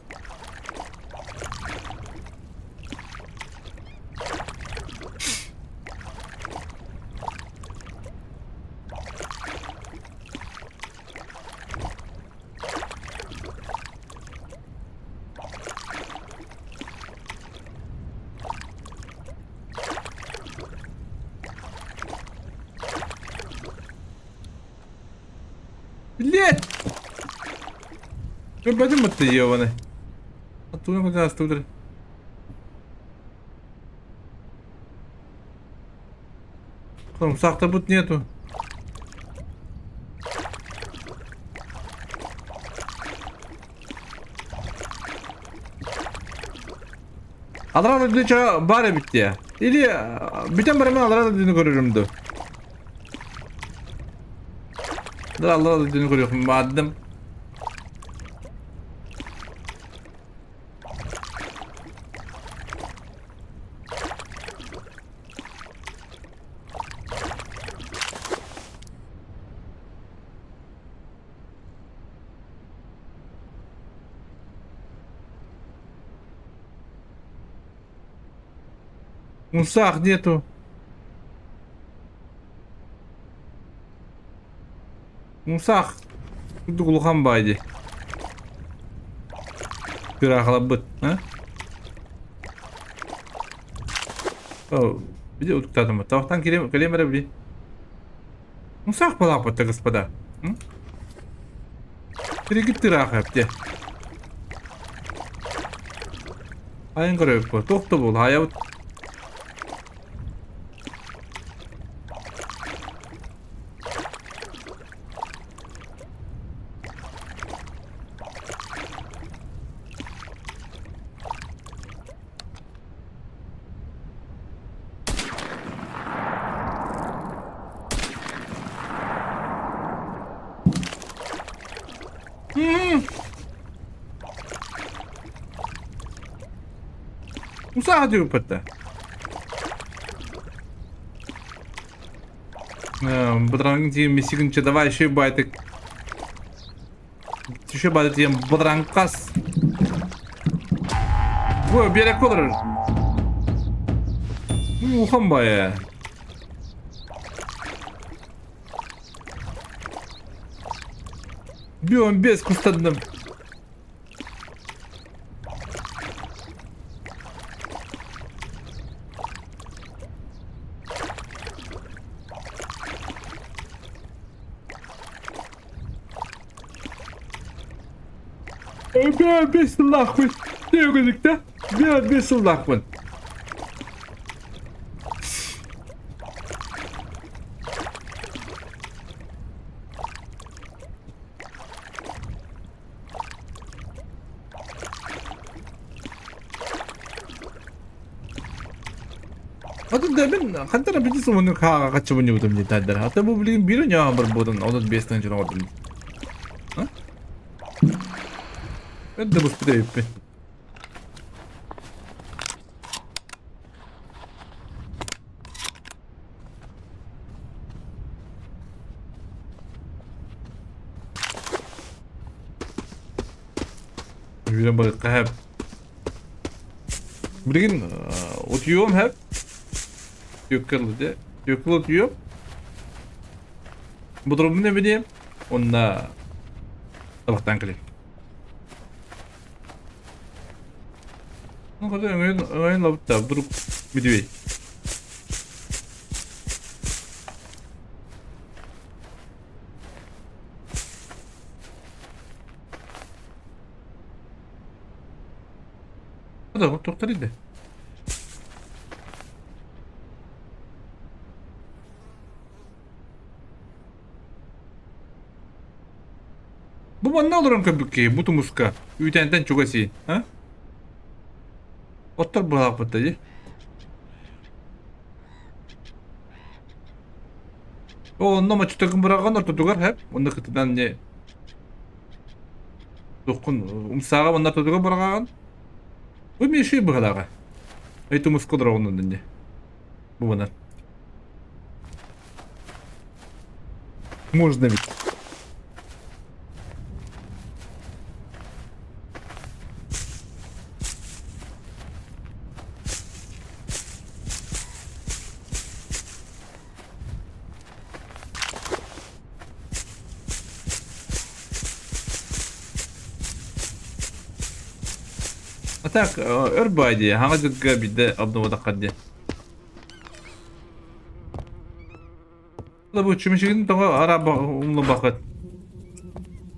Блять! Көппөтүм бытты ебаный. Оттуда куда астудыр. Сахта бут нету. Алран өдүчө бар эбит дии. Или бүтэн барамын алран өдүнү көрөрүм ду. Да алран өдүнү көрүөхүм баардым. Мусах нету. Мусах. Курдук улахан баай дии. Тыраахаларбыт, а? О, били утуктаатым. Табахтан кэлиэм кэлиэм эрэ били. Мусах балааппыт господа. Тиригит тыраахап дии. Айан көрөбүт Туох да буол, хайабыт. Усаха диэбиппэт Бадранг диэн миссигинче давай еще байтык. Еще байтык диэн бадранкас. Бу биэрэккэ олорор. Улахан баайа. Бион без кустадным. Бион без сыллаахпын. Тиөгүлүктэ. Бион без сыллаахпын. Атын да мин хантан бити сумуну хаага качыбын юбутум детальдар. Ата бу билигин биир ньаа бар буотан 35 тыһыынчаны оҥордум. Эрдэ буспут эбиппин. Үүрэн барыахха сөп. Билигин утуйуом сөп. Түөккэ ылла дьэ. Түөккэ утуйуом. Бодоробун эбиниэм. Уонна табахтаан кэлиэм. Ну, хотя өҥөйөн өҥөйөн ылабыт да, вдруг медведь. Да, туохтар иде. Бу манна олорон көрбүт киһи бу тумуска үүтээнтэн чугас ии, а? Оттор быһааппыт да дии. О, онно мочутагын быраҕан ортотугар хэп, онно кытынан не Туххун умсааҕа манна ортотугар быраҕаҕын. Бу меши быһалааҕа. Эй тумуска дороҕунун динне. Бу манан. Можно ведь. А так, өр баай дии, хаҥа дьылга биирдэ обноватахха дии. Бу чүмэчигин тоҕо араба умнубаккыт?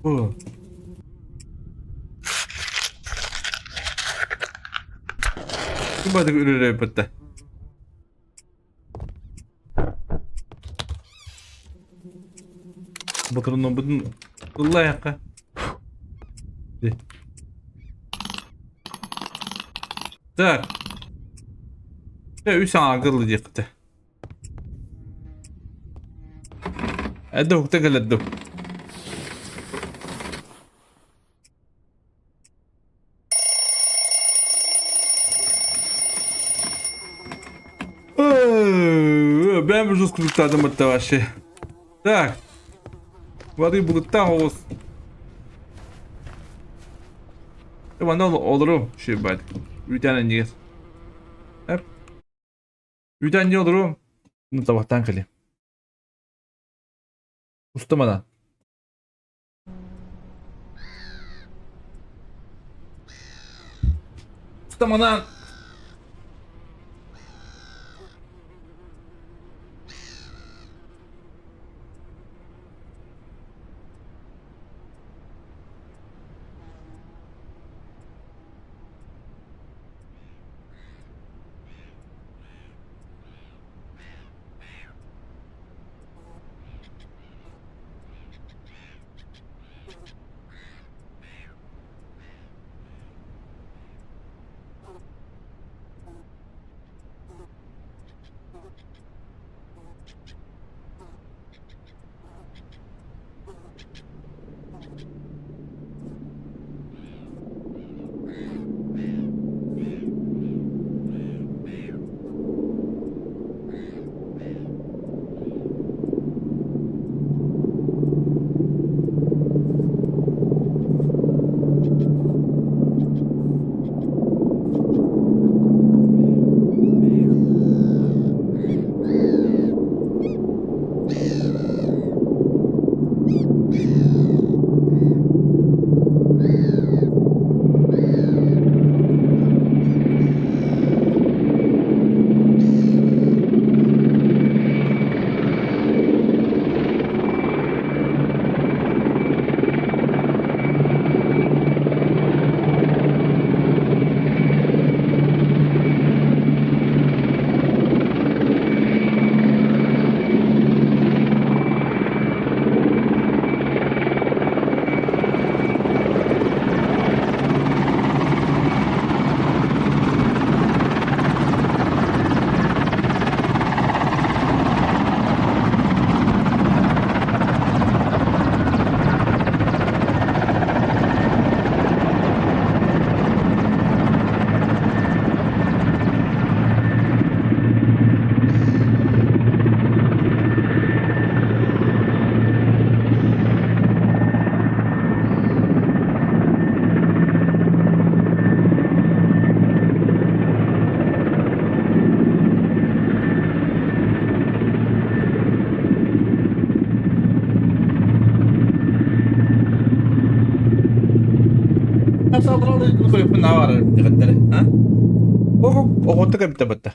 Бу. Бадык үрүрөйбүттэ. Ботуруннарбытын ыллайахха. Так. Үс аҥаарга ылла диэххитэ. Эрдэ уһукта кэлэр дуу. Бэм жесткулуктаатым бытта вообще. Так. Воды булуттаах оҕус. Манна олору шибат. Үүтэн эннигэр. Эп. Үүтэн не олору. Ну табахтан кэлиэм. Устамана. Устамана. Оҕото кэбитэ бытта.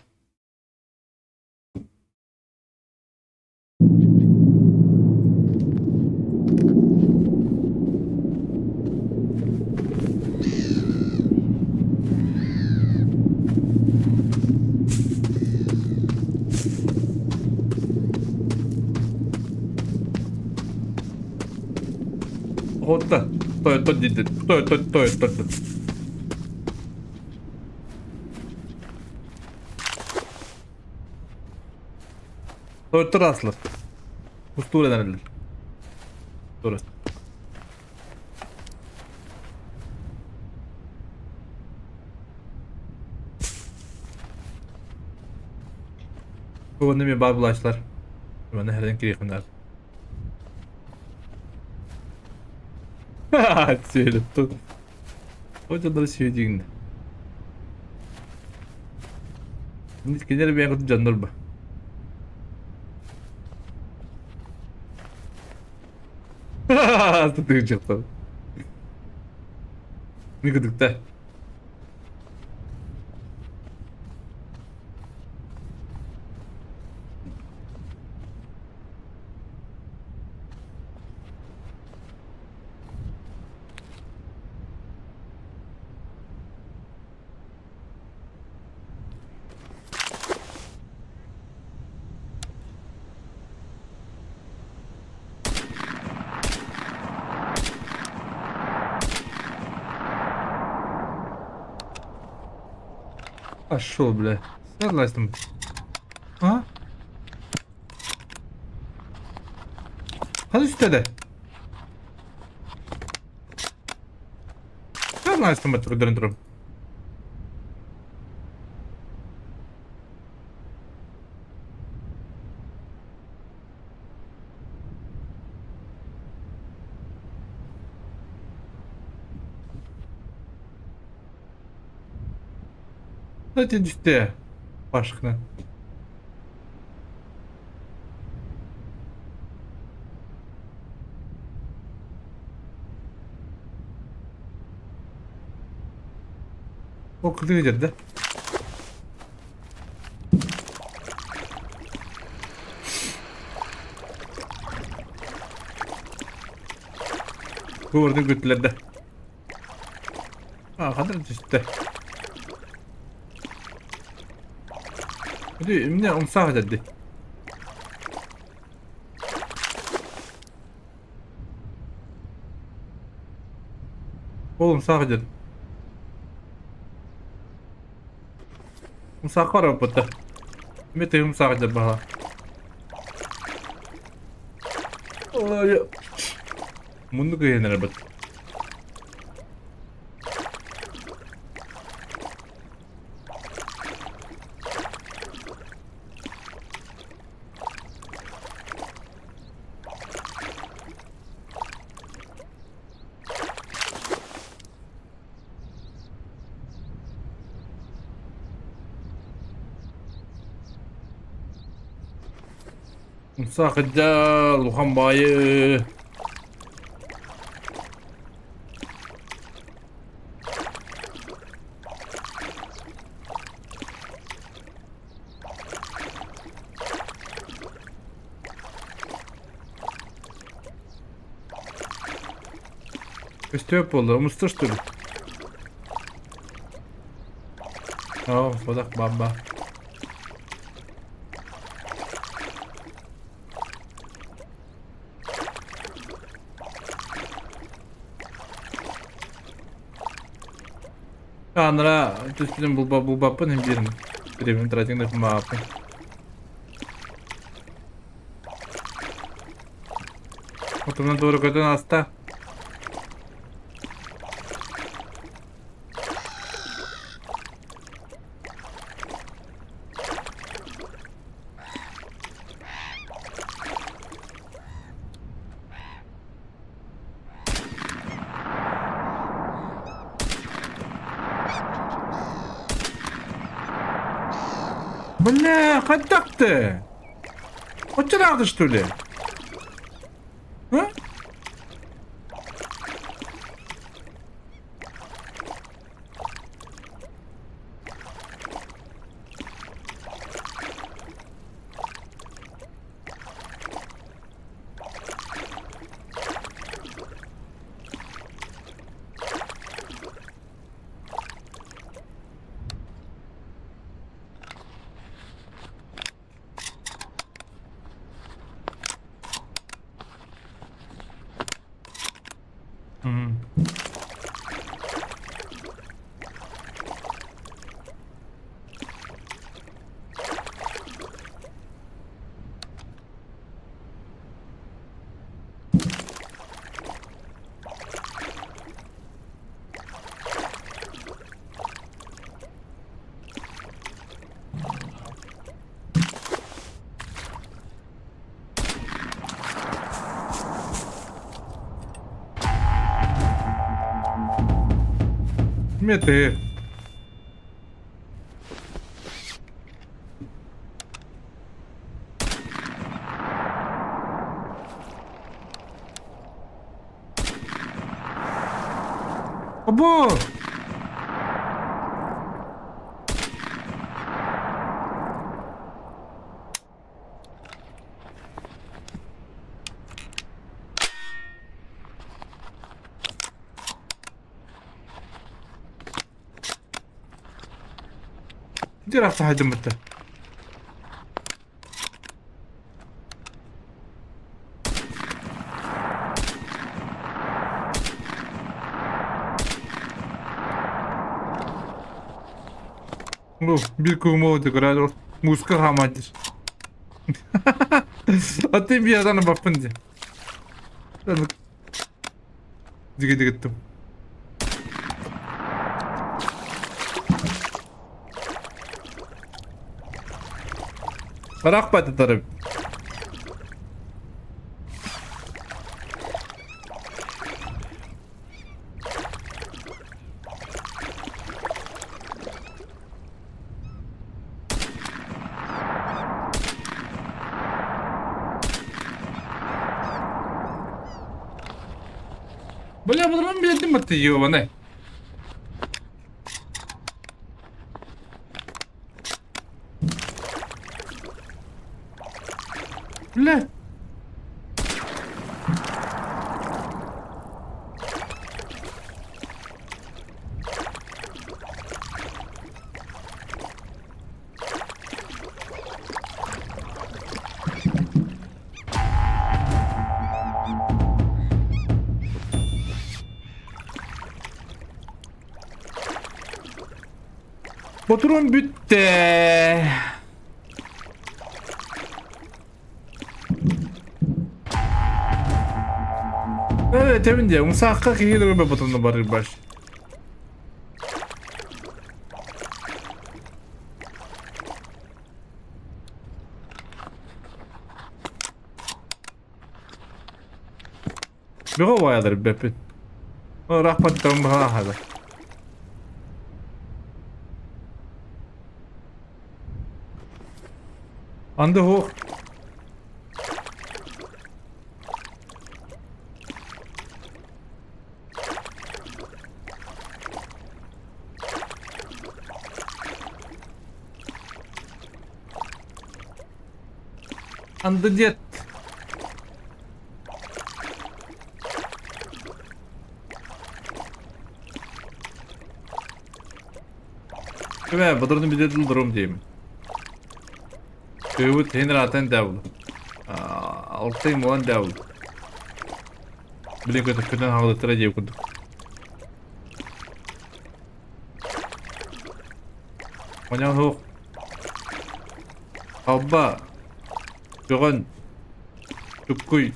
Оҕото тойоттор диэти тойоттор тойоттор Тойтор аслар. Устуур эрэллэр. Тура. Бу онно эмиэ баар булааччылар. Манна хэрэн кириэхпин наада. Сүөлөттүн. О дьоннору сүөдүүгүн. Кинилэр бэйэ курдук дьоннор ба. Тутуучуктан. Не кыдыкта. Пошел, бля. Согласен там. А? Hadi üstte de. Согласен там туру. Hadi üstte. Başkına. Ол кырдык этэр да? Бу барытын көттүлэр да. А, ханна түстэ? Ити эмне умсаах этэрди? Ол умсаах этэр. Умсаахха барбыппыт да. Эмиэ тыһы умсаах этэр баһа. Ой, муннук ыйан эрэ быт. Умсаах улахан баайы. Көстүөп буолла, умуста что ли? Оо, содах бамба. Анара түспүтүн булба булбаппын им биэрин. Бирэбин тратинг да Отунан туора көтөн ааста. Бля, хайдах ты? Оччо что ли? А? Меты. Або! Дир ахта хадьыммыта. Бу биир куһума көрөөдөр мууска хаамааччы. А ты биятаны баппын дии. Диги дигиттим. Рахпатытары. Бля, бұлармен білетін бітті ебаный. Бля. Ботурун бүттэ. Этэбин дии, умсаахха киһи да ботунна барыр баш. Бөҕө убайалар бэппит. Рахпаттан баһаахада. Анды хуох. Анды дед. Эбээ, бодорну билэ дурум диэмин. Тыыбыт иһин ыраатан дээбул. Алтын буолан дээбул. Били көтөхпүтүн хаҕылыттара диэ курдук. Онон суох. Алба көҕөн туккуй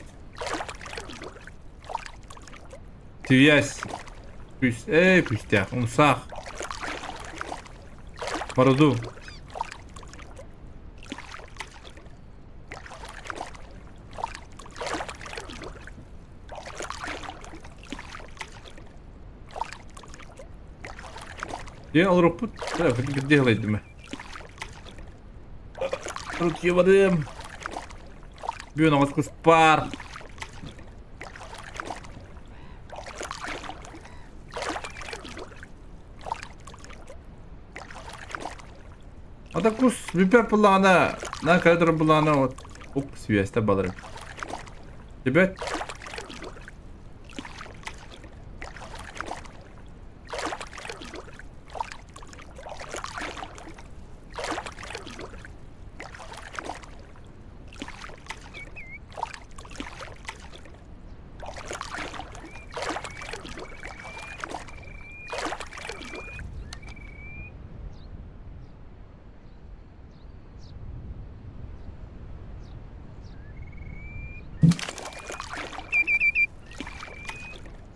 Связь. Күүс, ээ күүстээх, умсаах. Мороду. Дьэ олорукпут. Бирдии ылайдым. Рутье барым. Бүгүн оҕус куспар. Ата кус бүппэт буллаҕына, на кэлэ турар буллаҕына вот уп связьта баларым. Ребят.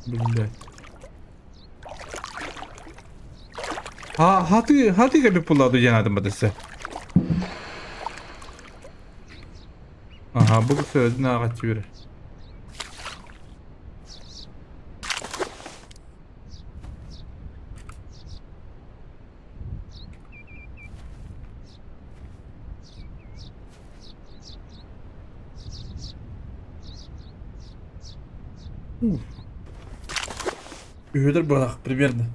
Блядь. Хаты, хаты кэлбит буолла диэн аатым батысса. Аха, бу сөзүн ааҕаччы бирэ. Үһүдэр быһах примерно.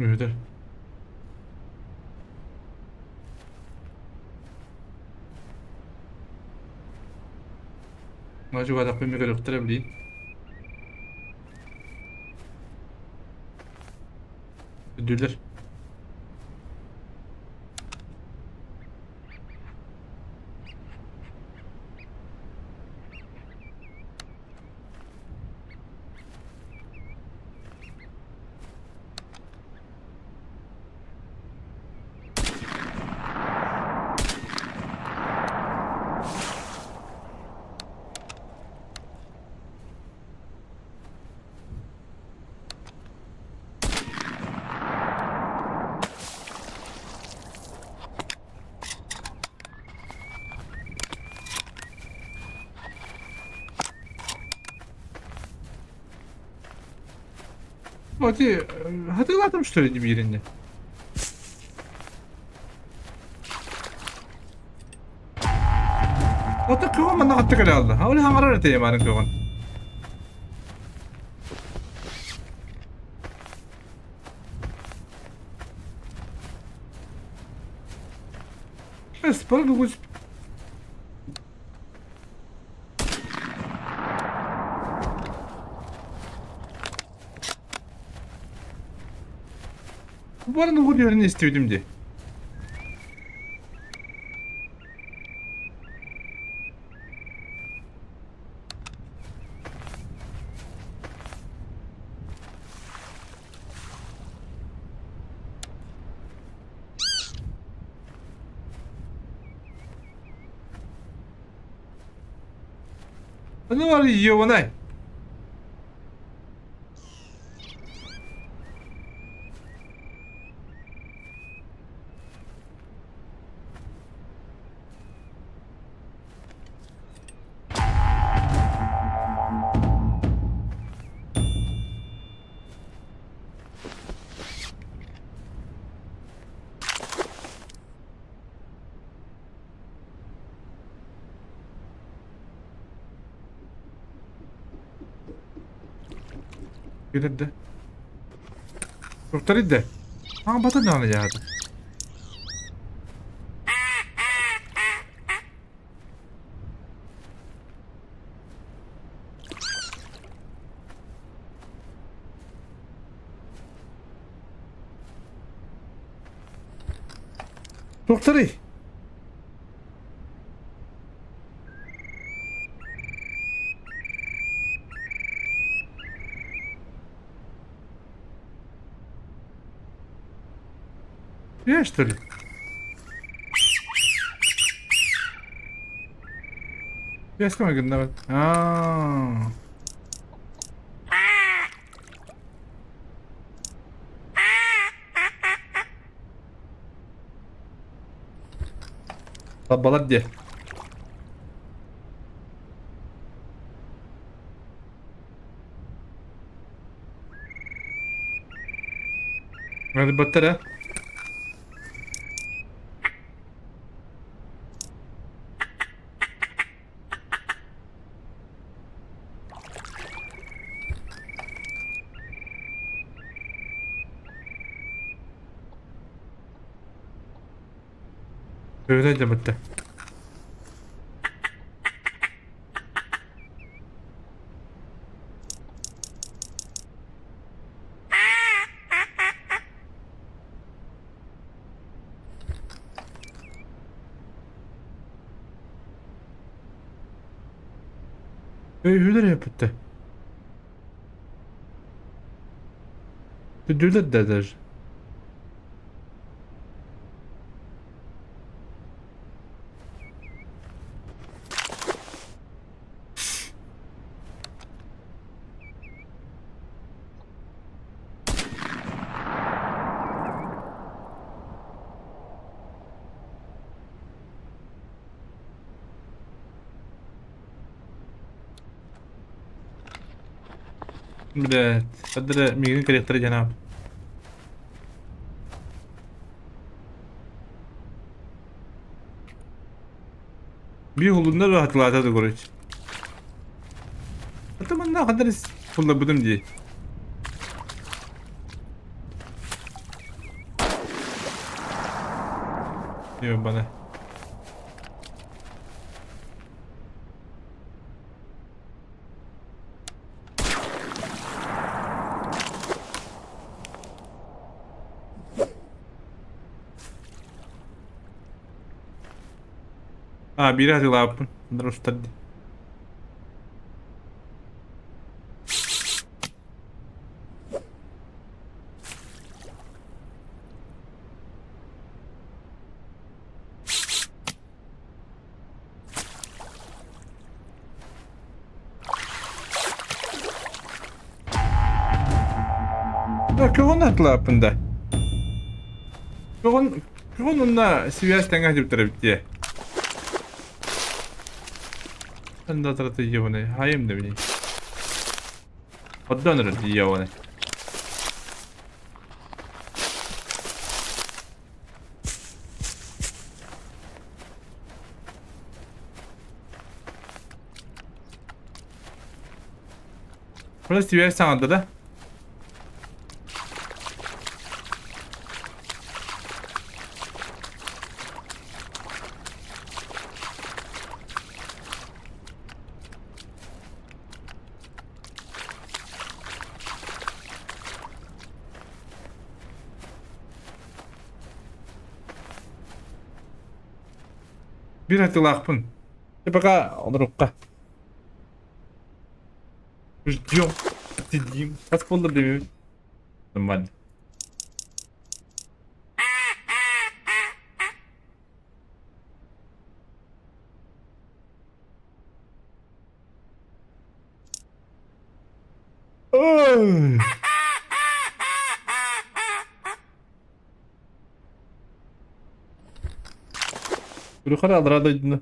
Үһүдэр. Мажугадахпын көрүөхтэрэ билиин. Үрдүлэр. Ати, хатылатым что ли бииринни? Ата кыгын манна хатты кэлэ алла. Ол хаҥарар этэ ямарын кыгын. Спар бүгүс. Барын угун үөрэн истибитим дии. Ну, бар ёбанай. Кэлэрдэ. Туруктар идэ. Аа бата даҕаны дьаһата. Туохтарый? Я, что ли? Я с кем А. Балар диэ. Баттар э? Öyle de bitti. Өйүлэр эппиттэ. Дүлэр да даже. Блядь, хаддара миигин кэлиэхтэрэ диэн аап. Биир хулунна да хатылаата да короче. Это манна хаддар хулларбытым дии. Ёбана. А, биири атыылаабыппын. Устар дии. Көҕүн атылааппын да. Көҕүн көҕүн онно связь тэҥэ сылдьыбыттар эбит дии. Анда ебаный, хайым да бини. Оддан эрэ ебаный. Burası связь саҥарда да? Биир атыылаахпын. Ты пока олорукка. Ждем. Сидим. Хас буолла билбэппин. Нормально. Ой! Күрүхэр аллараа дойдуну.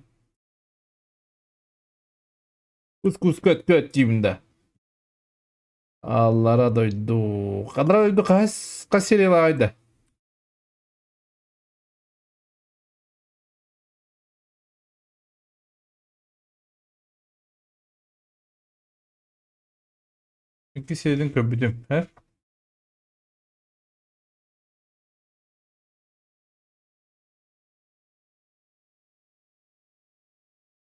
Кус-кус көт-көт диибин да. Аллара дойду. Аллара дойду хас хас сериялааҕый да? Икки сериятын көрбүтүм, һэ?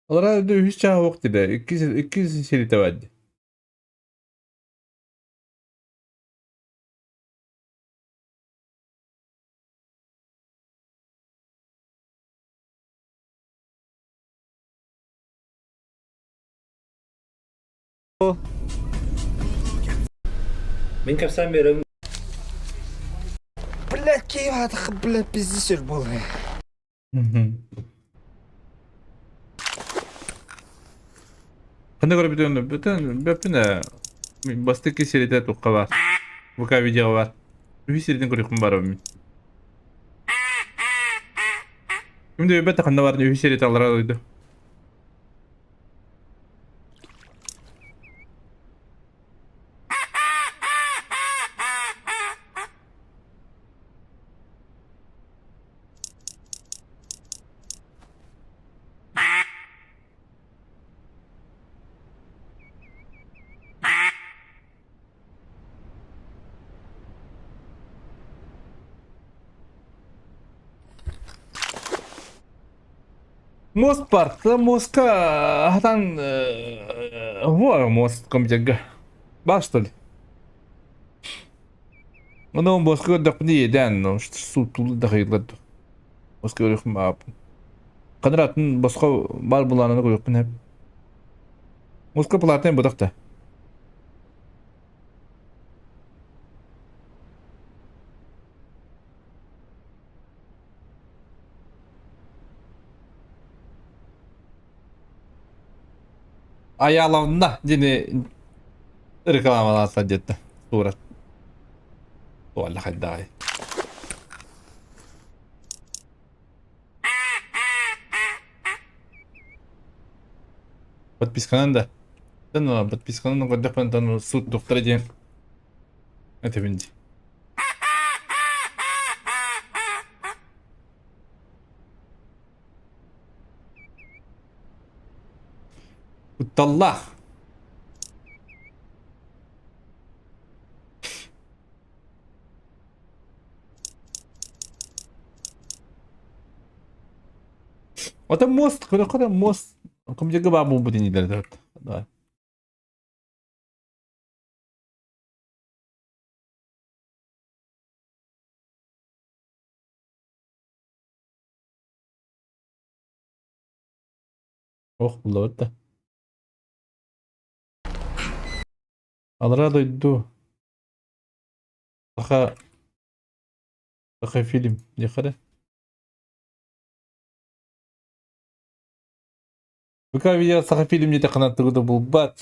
Аллараа дойду үһүс чааһа уох диде. Икки икки серията бар дии. Мин кэпсээн биэрэбин Блядь, киев блядь, пиздец был. Ханна көрөбүтүн бүтүн бөппүн ээ бастакы сиритэ тухха баар. ВК видео баар. Үһүс сиритин көрүөхпүн барабын мин. Ким да билбэт ханна баарын үһүс сиритэ аллараа дойду. Мост парта, мостка хатан во мост компьютерга. Бар что ли? Ону боско көрдөхпүнэ иэдээн, ну суутулу да хайыллар дуо. Боско көрүөхпүн баҕарабын. Ханна атын босхо баар былаананы көрүөхпүн сөп. Муска платный бытах да. Айааланна диэни рекламалаата диэтэ суурат. Туолла хайдаҕай. Подписканан да. Тэн подписканан көрдөхпүнэ тан суут доктора диэн этэбин дии. Кутталлаах. Оттон мост, көрөххө мост компьютерга баар буолбут инилэр. Давай. Ох, буллабыт да. Алараа дойду Саха Саха фильм диэххэ эрэ. ВК видео Саха фильм диэтэххинэ тугу да булбат.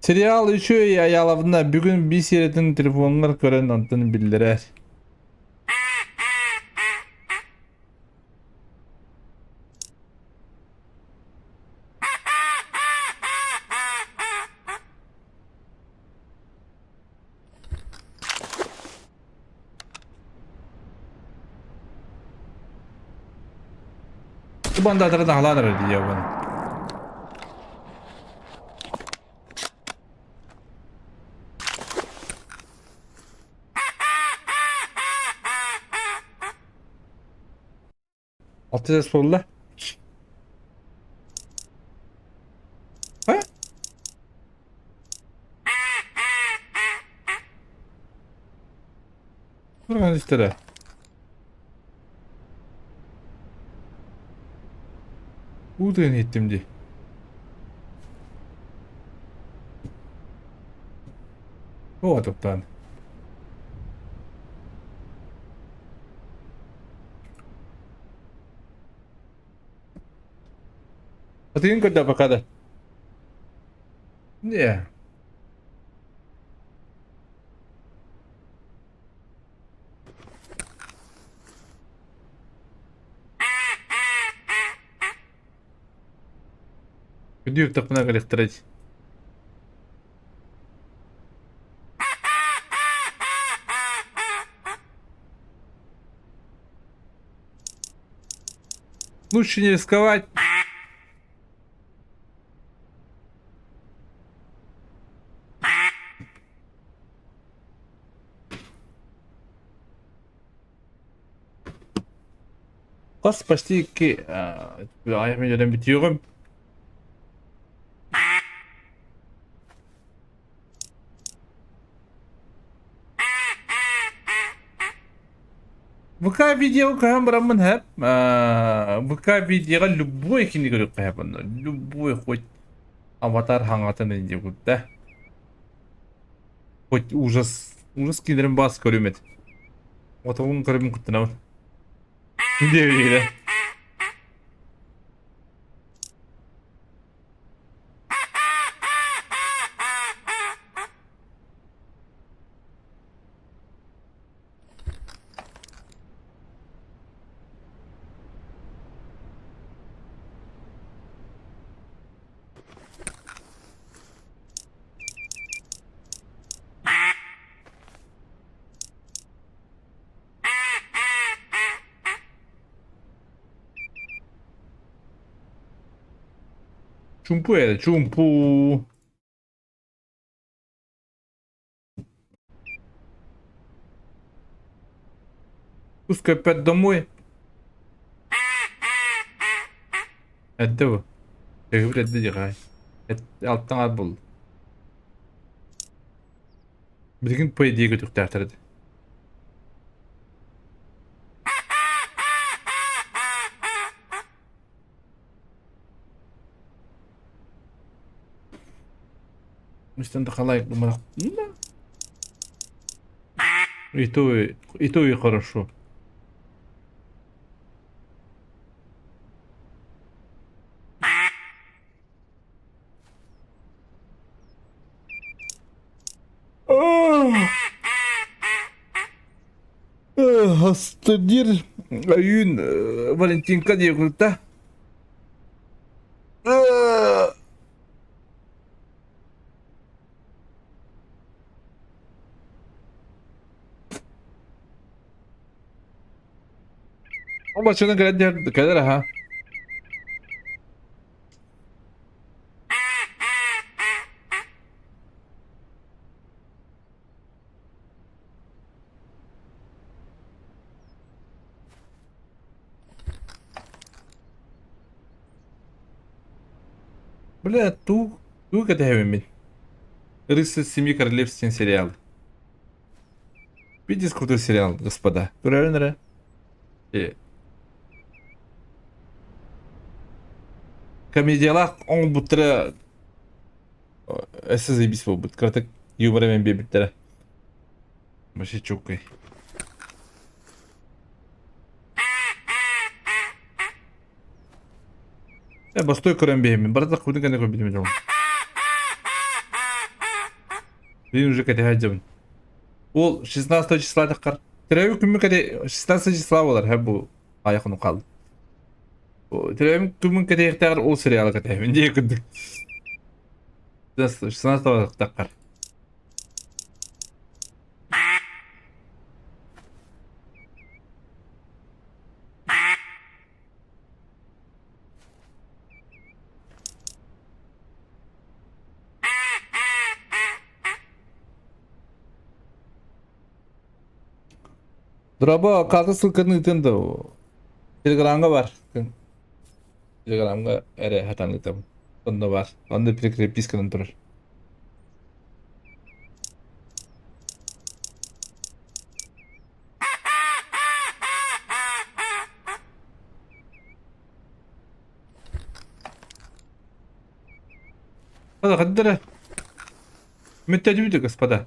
Сериал үчүгэй Айаалабына бүгүн биир сиэрэтин телефоҥҥар көрөн онтон биллэрээр. Бандатары наһалаан эрэр дии Алты жас буолла. А? Турган истэрэ. Уу тыгын иһиттим дии. Оо, туттаан. Атыгын көрдө пока да. Не. Күндү тахпына кэлэхтэрэй. Лучше не рисковать. Хас почти икки аҕыйах мүнүүтэнэн бүтүөҕүм. ВК видео көһөн бараммын һэп. ВК видеоҕа любой кини көрүөххэ һэп онно. Любой хоть аватар хаҥатын инде да. Хоть ужас. Ужас кинилэрин баас көрүм эт. Отоҕун көрөмүн куттанабын. Диэбиирэ. Чумпу ээ, чумпу. Пускай опять домой. Эрдэ бу. Эһигибит эрдэ дьиҕай. Алтан ат буолла. Билигин по идее көтүөхтээхтэр этэ. Мистен халай И то и хорошо. Астыдир өйүүн Валентинка диэкулта. Ол баччанан кэлэн кэлэр аха. Бля, туу, туу кэтэһэбин мин. Рыцарь Семи Королевств диэн сериал. Пиздец крутой сериал, господа. Көрөөрүн эрэ. Комедиялаах оҥорбуттара өссө заебись буолбут. Кыратык юмор эмэн биэрбиттэрэ. Вообще чууккай. Э, бостой көрөн биһимин. Барыта куду кэнэ көрбүтүм дьон. Билин уже кэтэһэ дьабын. Ол 16 числа таххар. Төрөөбүт күммү кэте 16 числа болар һэ бу айах ону қалды. Төрөөбүт күммүн кэтэһиэхтээҕэр ол сериалы кэтэһэбин дии курдук. 16 таххар. Драба карта ссылкатын ыытын да Телеграмҥа бар. Телеграмҥа эрэ хатан ыытабын. Онно бар. Онно прикреписканан турар. Хаддара. Мүттәдүбүтэ, господа.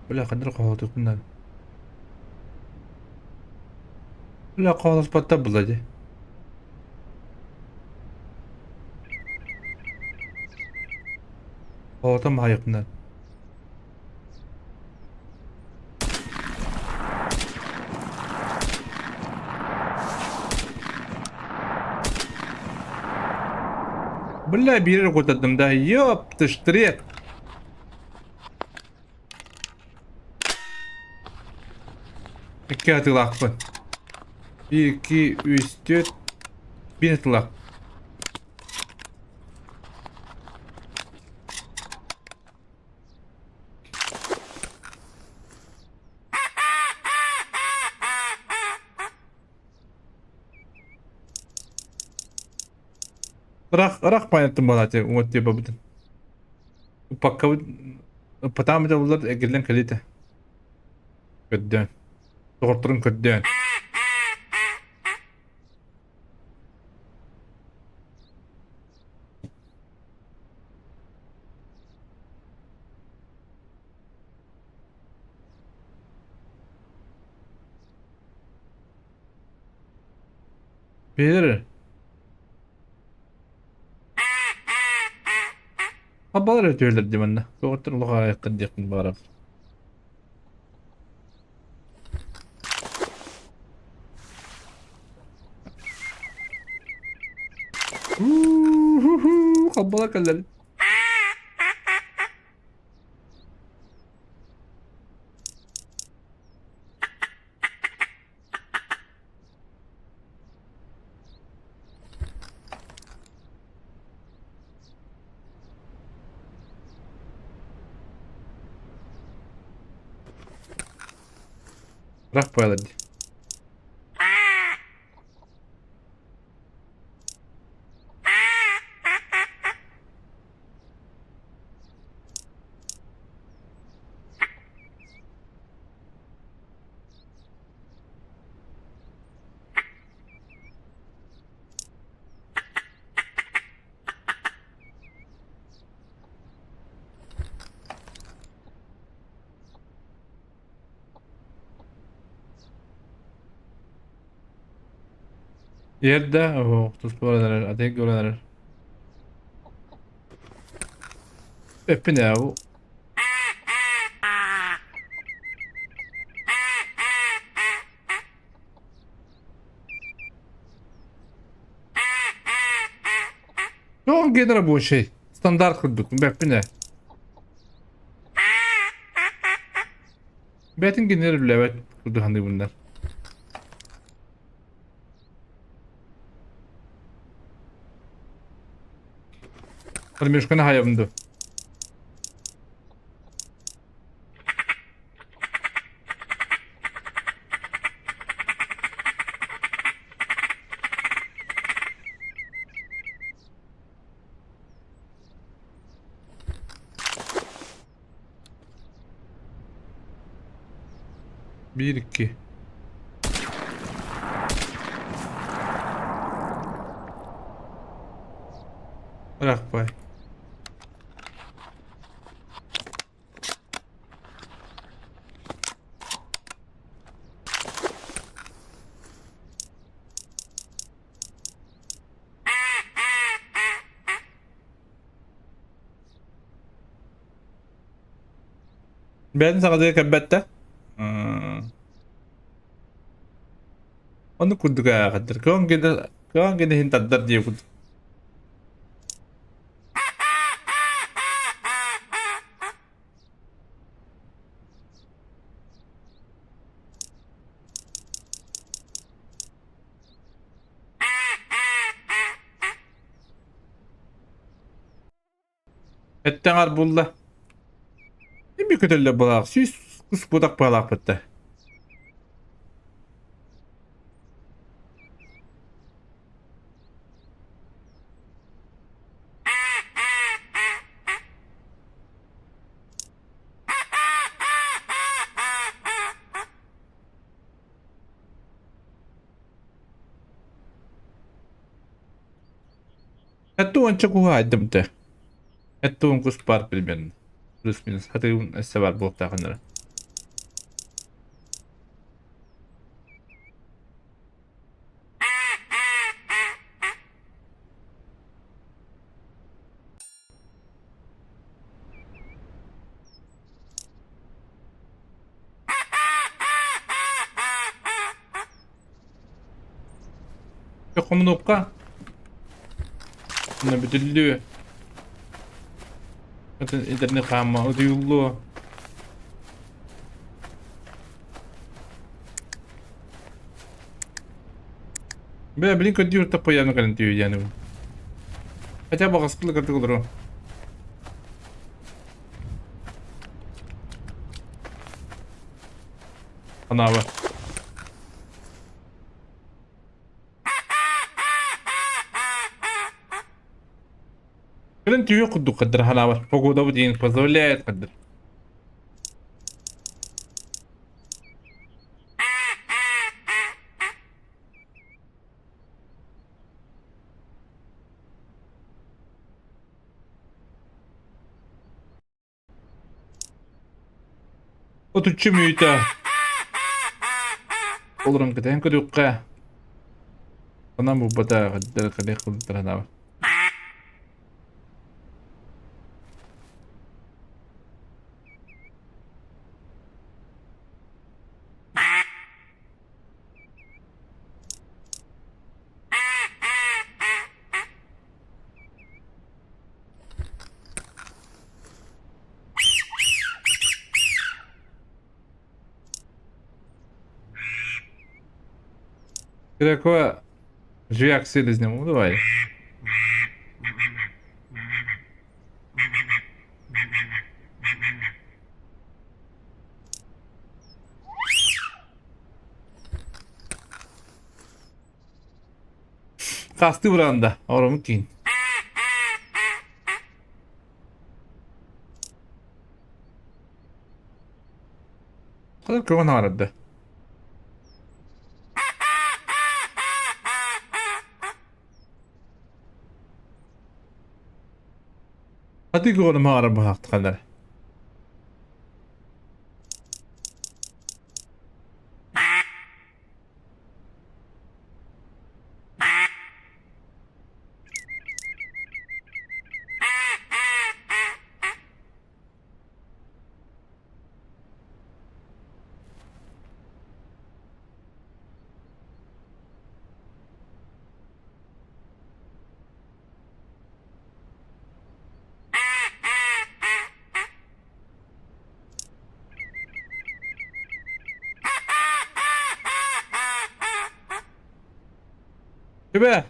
Бля, ханна хоһоотукпунан. Бля, хоһоолоспоттор була дии. Хоһоотон баһайыкпынан. Бля, биир кутардым да. Ёпты, штрек. Икки атыылаахпын. Икки, үс, түөрт, биир атыылаах. Ыраах, ыраах памяттым балааты уҥуот диэбэбитин. Уппаккабыт, уппатаам да буллар эргиллэн кэлиитэ. Көрдөөн. Доҕотторун көрдөөн. Бэйэлэр Абалар өтүөлэр дии манна. Доҕоттор олох аҕыйахтар диэхпин баҕарабын. Хаббала кэллэр. Ыраах буолар дии. Иһэр да, оһох туспа баран эрэр, атыыга баран эрэр. Эппин ээ бу. Ну, он рабочий. Стандарт курдук, бэппин ээ. Бэйэтин кинилэр үлэлээбэт курдук саныыбыннар. Кормежканы хаайабын дуо? Биир икки. Бырахпай. Бэйэтин саҕатыгар кэлбэт да? Оннук курдук ааҕардар. Кыан гына кыан гына иһин тардар диye курдук. Эттэҥ булла. Эми көтөллөр балаах сүүс кус будак баалаахпыт да. Это уонча куһаайдым да. Это он кус бар примерно. Плюс-минус. Хатыгын өссө бар буолуохтаахыннара. Хомунуохха. Мына бүтүллүө. Интернет хаама утуйуллуо. Бля, блин, көддүүр таппайааны кэлэн түүйэни. Хотя бы хаскылы кырдык олору. Анаабы. Кэлэн түүйэ курдук кырдыр ханаабар. Погода диэн позволяет кырдыр. Отуччу мүөтэ олорон кэтээн көрүөххэ. Онон булбата кэлиэх курдуктара санаабар. Какое Жвяк селезнем, ну давай. Хастыы быранда, оромут киин. Kadar көҥөн аҕарарда. Хаты көҕөнүм аҕарар быһаахтаханнар. Түбэ!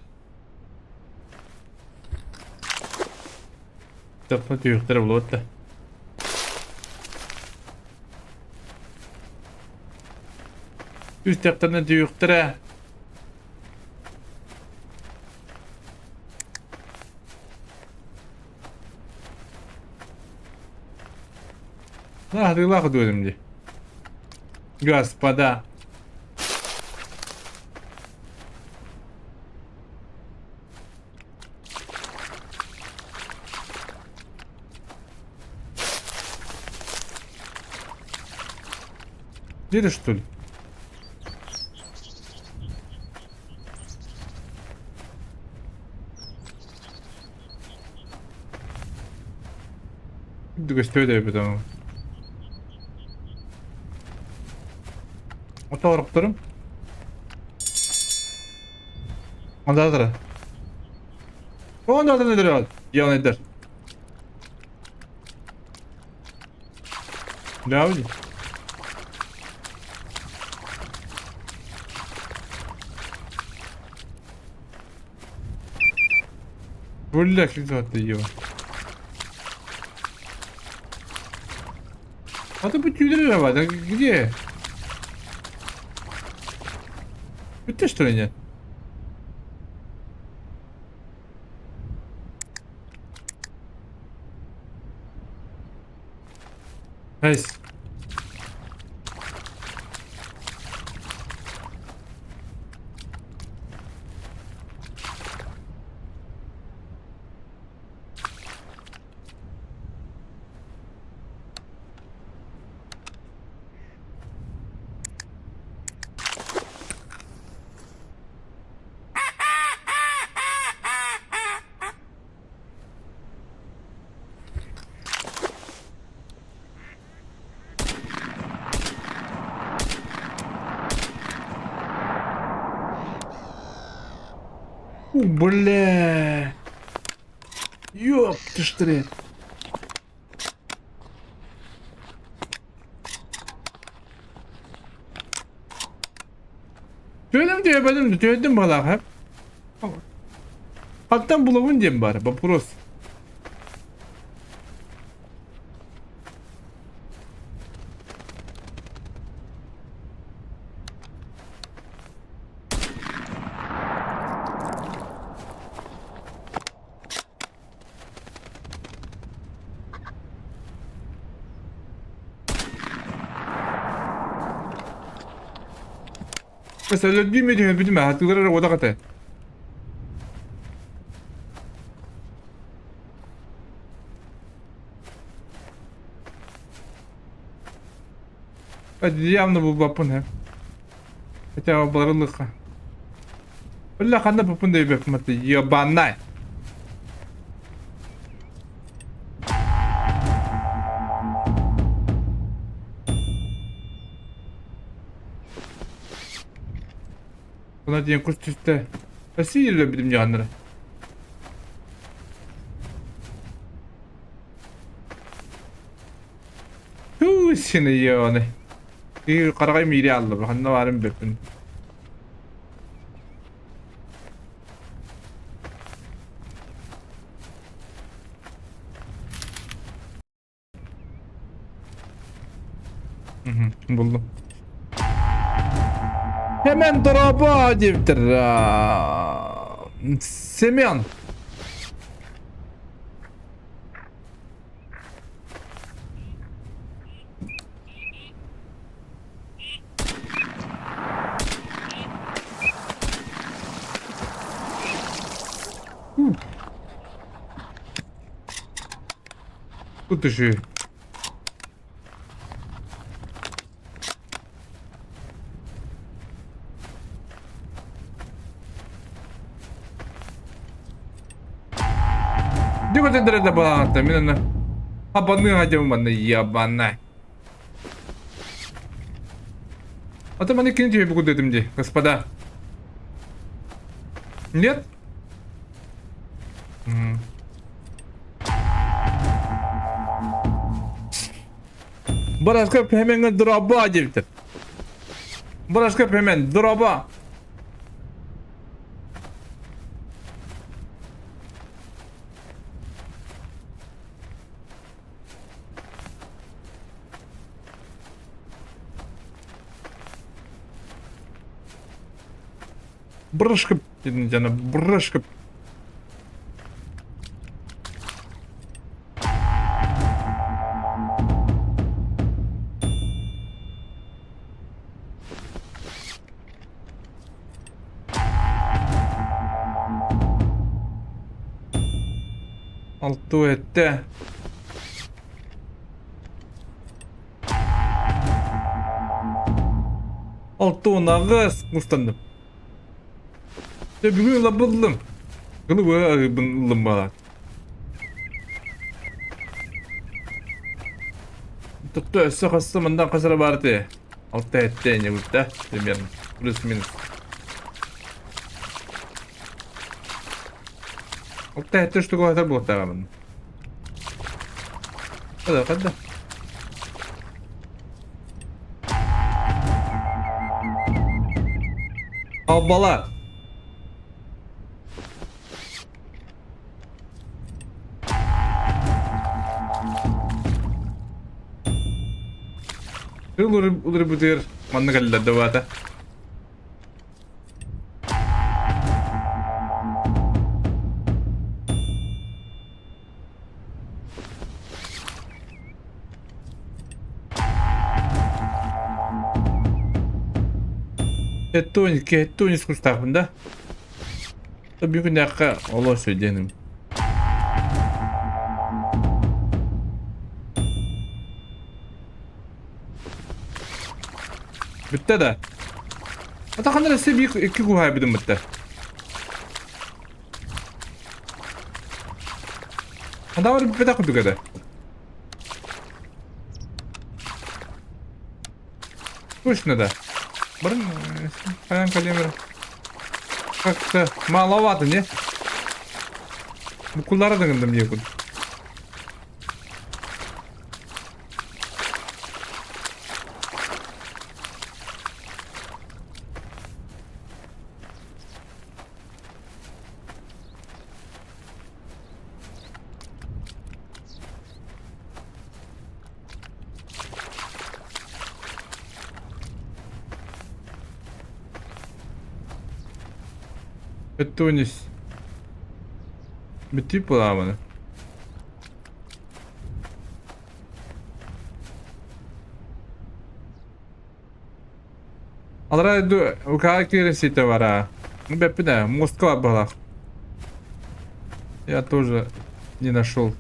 Таппа түһүөхтэрэ булуот да. Үстэхтэринэ түһүөхтэрэ. Наһатыылаах дуодум дии. Господа. Где что ли? Көстүө да эбит ону. Отоорохторум. Ондаатара. Ондаатара недер Ян эдер. Да, Бля, как ты его. А ты бүтүүдэр да где? Бүттэ что ли нет? Найс. Бля. Ёп, ты что Түөдүм түөбөдүм түөдүм балаха. Хантан булабын диэн бар, вопрос. Өлөрдүү түһэрбитим хатыылар эрэ уодах этэ. Явно булбаппын һэ. Хотя барылыха. Бля, ханна буппун да өйбөппүн ебанай. Buna diyen kuş tüste. Nasıl yürüyor yanlara? Туу сини ебаный. И карагай мири алды. Ханна барым беппин. Буллум. Hemen дорообо диэбиттэр. Семен. Тут еще. Дикотендерде балаанта мин аны хабаны хадьым ебана. А то маны кинь тебе бугу дедим господа. Нет? Барашка hemen дроба диэбиттэр. Барашка hemen дроба. Брышкып дьоно брышкып. Алту этте. 68 мустанным. Дьэ бүгүн ылабыллым. Кылы быа ыллым баҕа. Тохто өссө хасса мандан хасара баар этэ. Алта этте не да примерно. Плюс-минус. Алта этте штука хатар буолтаҕа Хада хада. Албала. Улырбытыгар манна кэллэр да баата. Эттуон искустаахпын да. Бүгүнээххэ олох сөйденим. Бүттэ да. Атаханар өссө биир икки куһаайбытым бүттэ. Хадавар бүппэтэх курдук этэ. Точно да. Барын хайан калемер. Как-то маловато, не? Букулары да гындым дие Өттүнүс. Бүтүү буолаабыны. Алара укаа киирэ бара. Ну бэппин Москва была. Я тоже не нашел.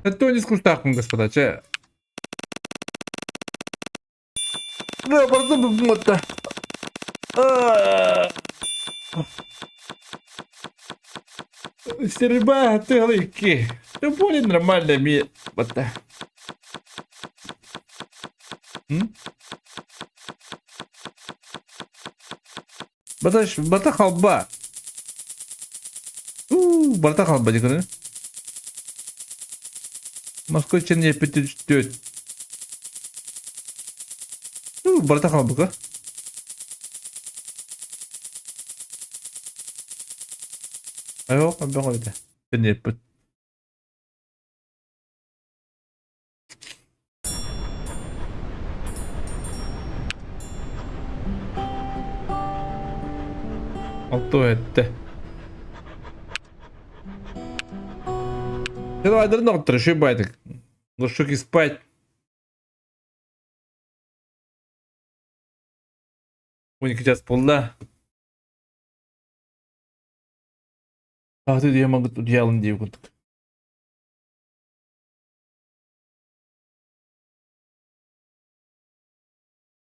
Это не скучно, господа, че. Стрельба тылыки. Да более нормально ми. Вот так. Бата бата халба. У, барта халба диканы. Москва чен епити Барта халбыка. Айо, аббаҕа этэ. Чен Алтуо эттэ. Давай, дрнок, шибайтик. Ну что спать. 12 час буолла. Ааты диэмаҥҥыт утуйаалын диэбит курдук.